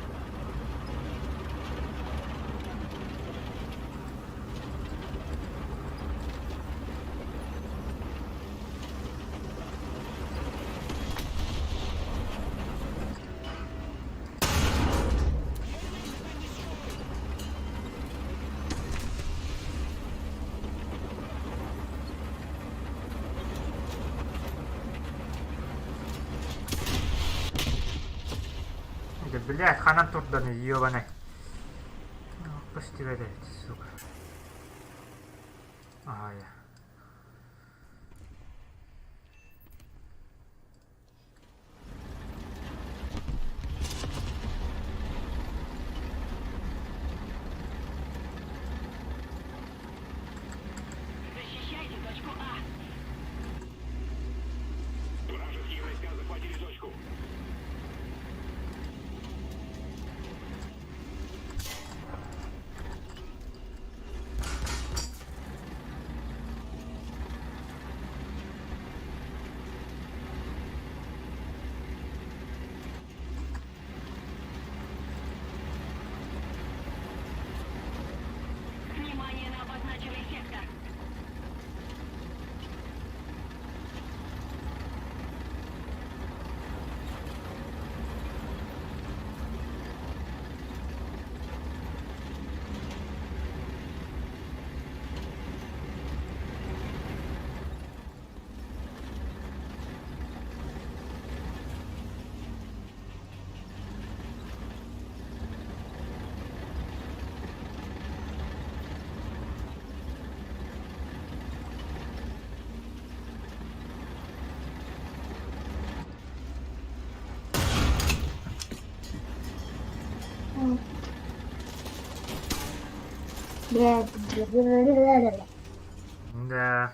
Да блядь, ханан турданы, ебаный. Пусть тебя дает, сука. Ага, я.
Защищайте точку А. Вражеские войска захватили точку. Внимание на обозначенный сектор. Да.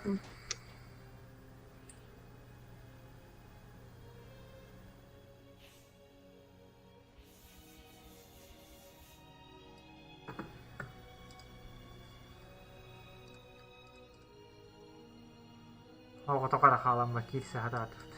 Оҕото хара хаалан киирсэ сатаатыбыт.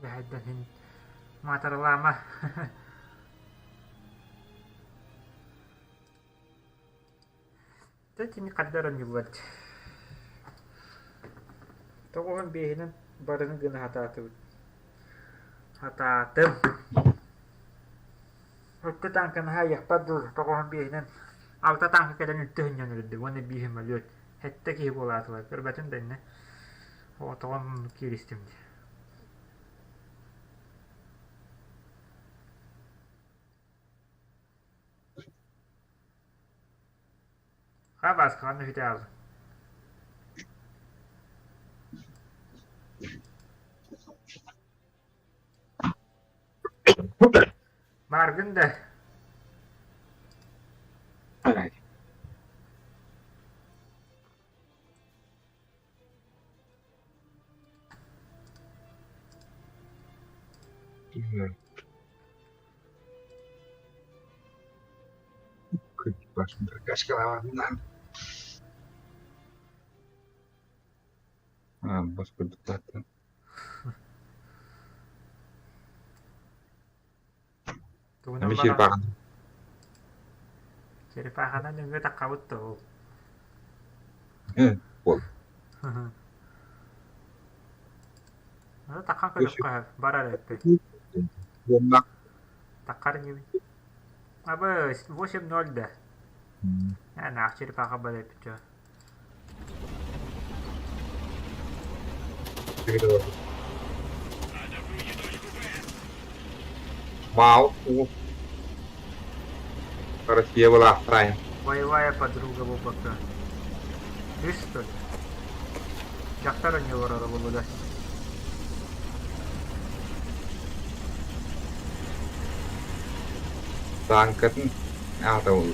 Дьэ маатарылаама. Дьэ кини хардарын ньыллар. Тоҕуһун биэһинэн барыны гына сатаатыбыт. Сатаатым. Өттө тааҥканы хаайыахпар дылы тоҕуһун биэһинэн алта тааҥка кэлэн үлтү сынньан үрдү уонна биир сөмөлүөт. Сэттэ киһи буолаатылар. Көрбөтүм да иннэ. Оҕотоҕун кииристим дии. Хабаскаҕын үһүтэ аҕал.
Бааргын да?
Бас курдуктааттан.
Тугунан
Ами
баран
черепахан.
Черепаханан нөҥүө таххабыт да ол.
Бол.
Таххан көрүөххэ барар эппит.
Уонна
Таххар инибин. Абы 8-0 да. Наах черепаха бар эппит чё.
Мау Россия была вторая.
Боевая подруга буолбакка. Үс что ли? Дьахтар онньу олороро буолла да.
Тааҥкатын аата ол.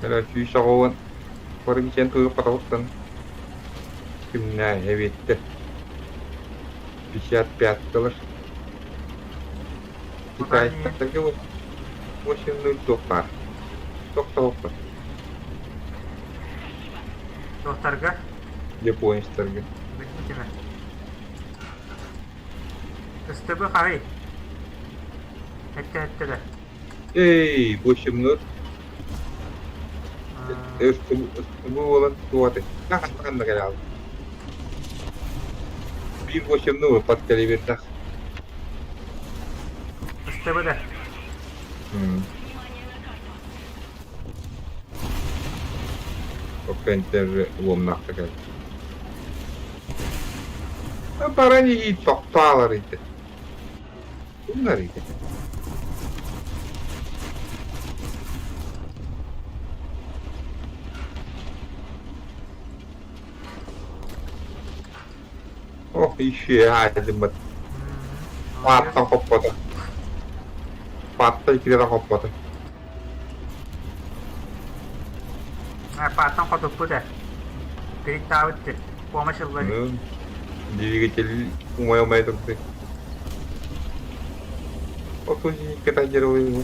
180 парымчен тую хотоҕуттан кимнээ эбиттэ 55-тылар Китайстарга 8-0 туох баар тохтоһуохха
Туохтарга?
Японецтарга
Билбитимэ. СТБ хаһый? Эттэ эттэ да.
Эй, 8-0 СТБ буолан туоты. Ханна кэлэҕин? Биир 8-0 ыппат кэлибирдэх.
СТБ да.
Оккентер уомнаахта кэл. Баран иһии тохтоалар ити. Bunlar ити. Ох, еще хаайдыммыт. Пааттан хоппото. Паатта иккитэ хоппото.
Пааттан хотуппут ээ. Криттаабыт Помощь ыллар.
Двигатель умай-умай турды. Отузникка делаю.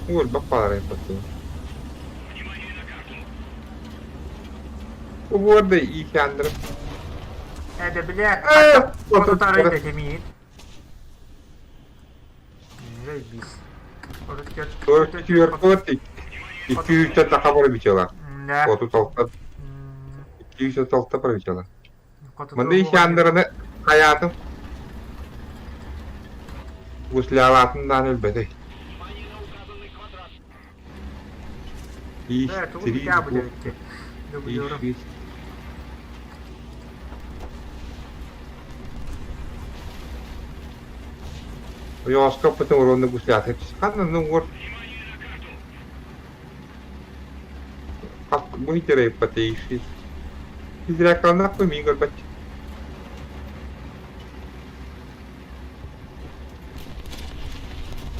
Ой, баппалар потом. Уорда и хандра.
Это, бля, отутары темиит. Бис.
Төрт 200 таха пробичала. 36 206 пробичала. Маны ищандараны хайаатым. Гуслялаатын даан өлбөтөй. И 3 и 6. Ойоҕоско уронну гуслятыр. Ханна ну уор бу итерей патейши. Изрякалнах мин көрбөт.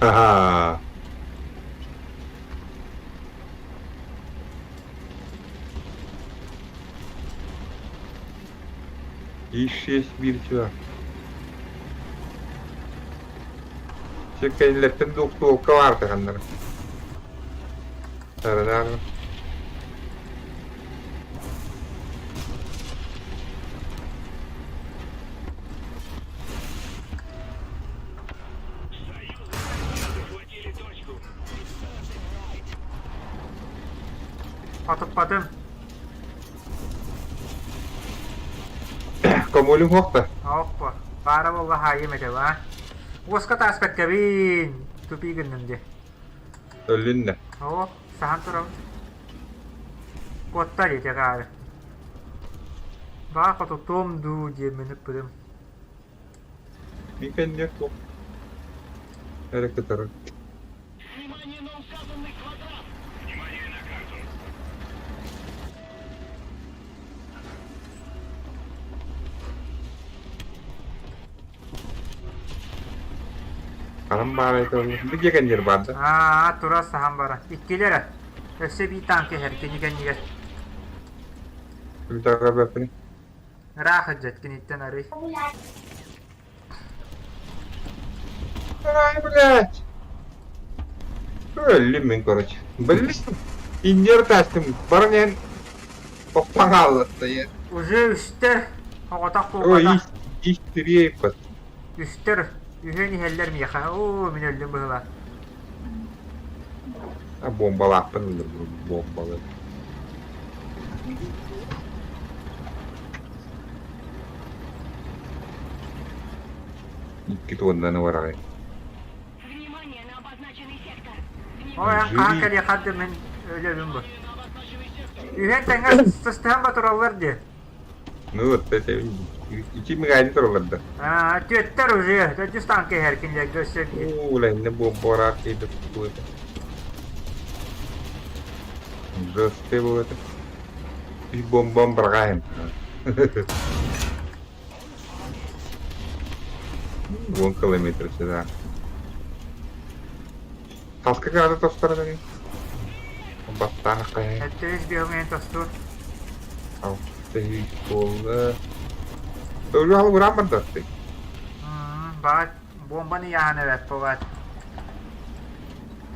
Ага. И 6 биир чува. Чеккэнилэртэн дуохтуолка баартаханнара. Таранаар.
Хотуппатым.
Комулюм хуохта.
Оппа. Баара буолла хаайым этэ ба. Уоска тааспаккабин. Тупи гынным дии.
Өлүннэ.
Оо, саһан турабын. Куоттар ити хаары. Баа хотутуом дуу диэммин ыппытым.
Мин кэнниэ туох эрэ кытары. Ханан баар этэ Бу дьиэ кэннигэр баар да?
Аа, тура саһан бара. Иккилэр. Өссө биир танк иһэр кини кэннигэр.
Бүтэ көрбөппүн.
Ыраах сылдьар киниттэн арый.
Ай, блядь! Өллүм мин, короче. Блин, иннер таастым. Баран иһэн охтон хааллатта ийэ.
Уже үстэр. Оҕотох
Ой,
буолбатах.
ис тириэйпэт.
Үстэр. Үһүөн иһэллэр миэхэ. Оо, мин өллүм быһыылаах.
А бомбалаахпын ыллым, бомбалы. Икки туоннаны бараҕай.
Ой, эн хаһан кэлиэххэ да мин өлөбүн бу. Үһүөн тэҥҥэ сыстыһан батыраллар дии.
Ну вот это ити мигайны тураллар да.
Аа, түөттэр уже, төрдүс танка иһэр кинилэргэ өссө биир.
Уу, лэнне бомбалаах киирбит будет. Жесткий будет. И бомбам брагаем. Вон километр сюда. Хаска каада тостор дагы? Баттаах хайа.
Өттүс биһуҥэн тостур.
Алта буолла. Өлүү халы бураан бардасты.
Баат бомбаны яһан эбэт бабат.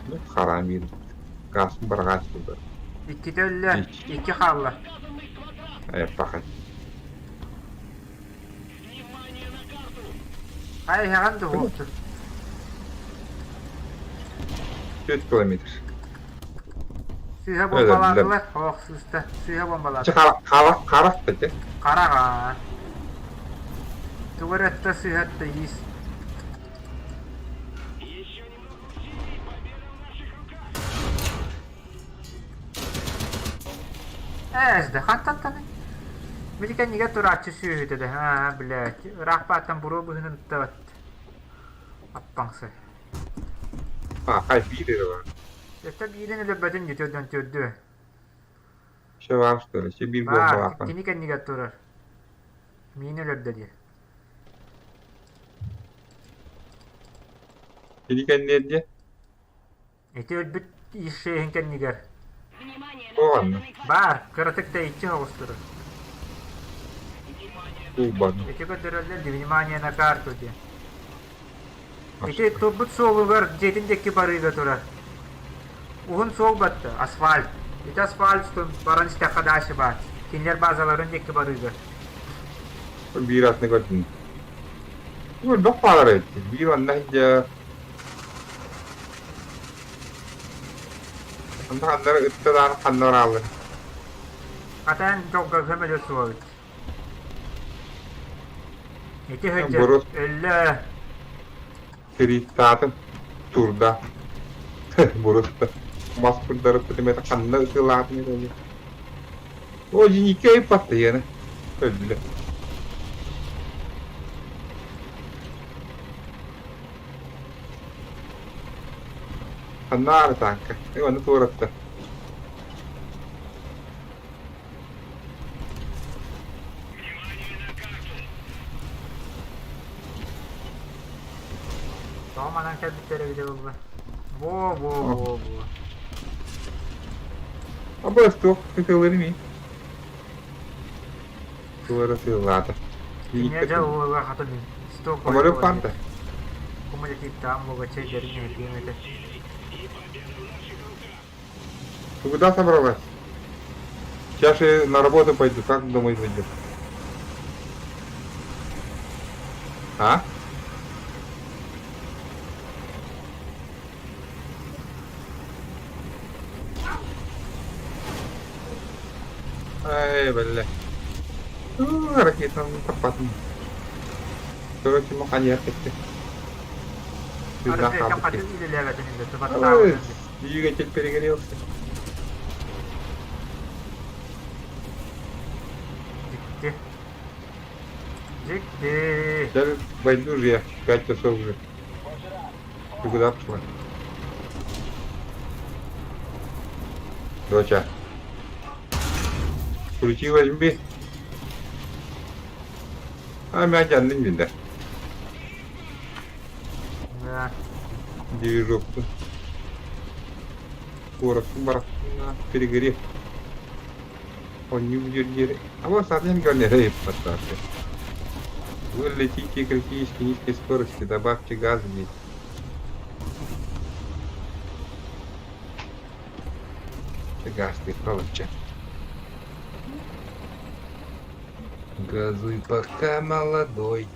Ну, харам бир. Гасын баргас булды.
Иккитэ өллө, икки хаалла.
Пахан.
Ай, иһэҕин дуһуохтун.
4 километр.
Сыыһа бомбалаатылар. Ох, сыыста. Сыыһа бомбалаатылар.
Харах, харах дете.
Хараҕа. Тугу эрэ өттө сыыһа өттө иис. Ээ, хантан Били кэннигэр турааччы сүөһүтэ да, аа, блядь, ыраах бааттан буруо быһыынан ыттабат. Аппаҥсы.
А, хай биир эрэ бар.
Өттө биирин өлөрбөтүн дии төрдөн төрдү.
Все бар, что ли? Все биир
Баар,
буолбалаахпын.
кини кэннигэр турар. Миин өлөрдө дии.
Кини кэнниэр дии?
Ити өлбүт ишшиэһин кэннигэр.
Оҕонно.
Баар, кыратык тэйиччи соҕус турар.
Кулбан.
Ити көрдөрөллөр дии, внимание на карту диэн. Ити турбут суолугар дьиэтин диэки барыыга турар. Уһун суол батта, асфальт. Ити асфальт баран истэххэ дальше баар. Кинилэр базаларын диэки барыыга.
Биир атны көрдүм. Бөх баалар эбит. Биир онно сылдьа Онно ханна ытта даҕаны ханна барааллар.
Хатаан дьолго көмөлө суох эбит. Ити сылдьар
Борус
өллө.
Тирииттаатын турда. Буруста. Мас курдары пүтүмэтэ ханна ытыалаатын этэ. О, дьиникэ ыйпатта иэнэ. Өллө. Ханна аары тааҥка? Ону туоратта.
Тоҕо манан кэлбиттэр эбитэ буолла? Во, во, во, во.
Абы туох ытыалыр imi? Туора тыаллаата.
Кинигэ дьэ уола хата мин. Сто
Амары парта.
Кумулятивтаан буолга чэйдэрин иһитиэм этэ.
Ты куда собралась? Сейчас я на работу пойду, как домой зайдешь? А? Ай, бля. Ракетаны таппатым. Короче, маханьяр кетти. Двигатель перегрелся.
Дьикти. Дьикти.
Сейчас пойду же я, 5 часов уже. Ты куда пошла? Доча. Ключи возьми. А мять аннын да.
Да.
Движок-то. Куоракпын барахсына перегрев. Онньуу диэри. А вот сатыан көрнөрө ыппаттааты. Вы летите критически низкой скорости, добавьте газ здесь. Газ ты проче. Газуй пока молодой.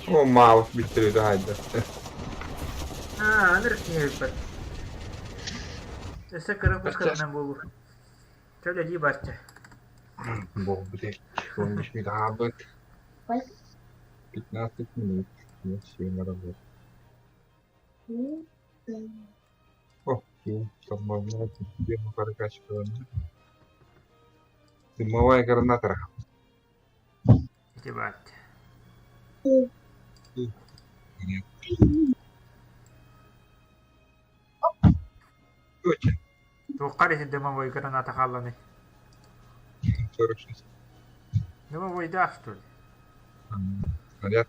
О, мало бүттүрү хайда.
Аа, ынырык киһи эбиппит. Өссө кыра пушкатынан буолуо. Чэ үлэлии барча.
Бог, блядь, он не работает. 15 минут. Ну, все, на работу. О, тормозная система прокачка. Дымовая граната.
Ити баарча.
Нет. Точно.
Туоххар ити дымовой граната хаалланый?
46.
Дымовойдаах что ли?
Снаряд.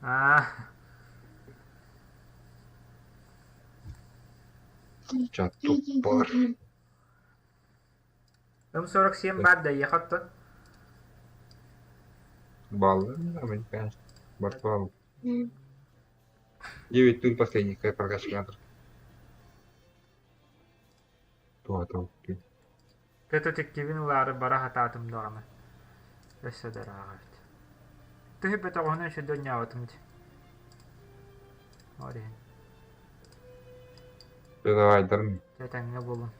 Аа,
Чат тупор.
М47 баар да эйиэхэ оттон.
Баллы, американец. Бартвал. 9 тур последних, какая прокачка. Туата.
Петотективин ылаары бара сатаатым даҕаны. Өссө да ырааҕа эбит. Тыһы бөтөҕүнэн сүрдэнньээбитим дии. Ол иһин.
Давай, дарм.
Дьэ этэҥҥэ буолуҥ.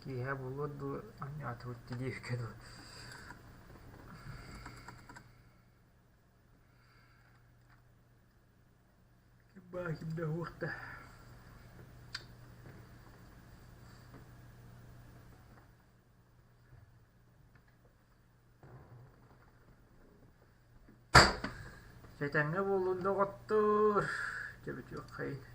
Киэһэ буолуо дуо, анньаатыбыт диэбиккэ дылы. Ким да уурта. Этэҥҥэ буоллун доҕоттоор, дьэ бүтүөххэйин.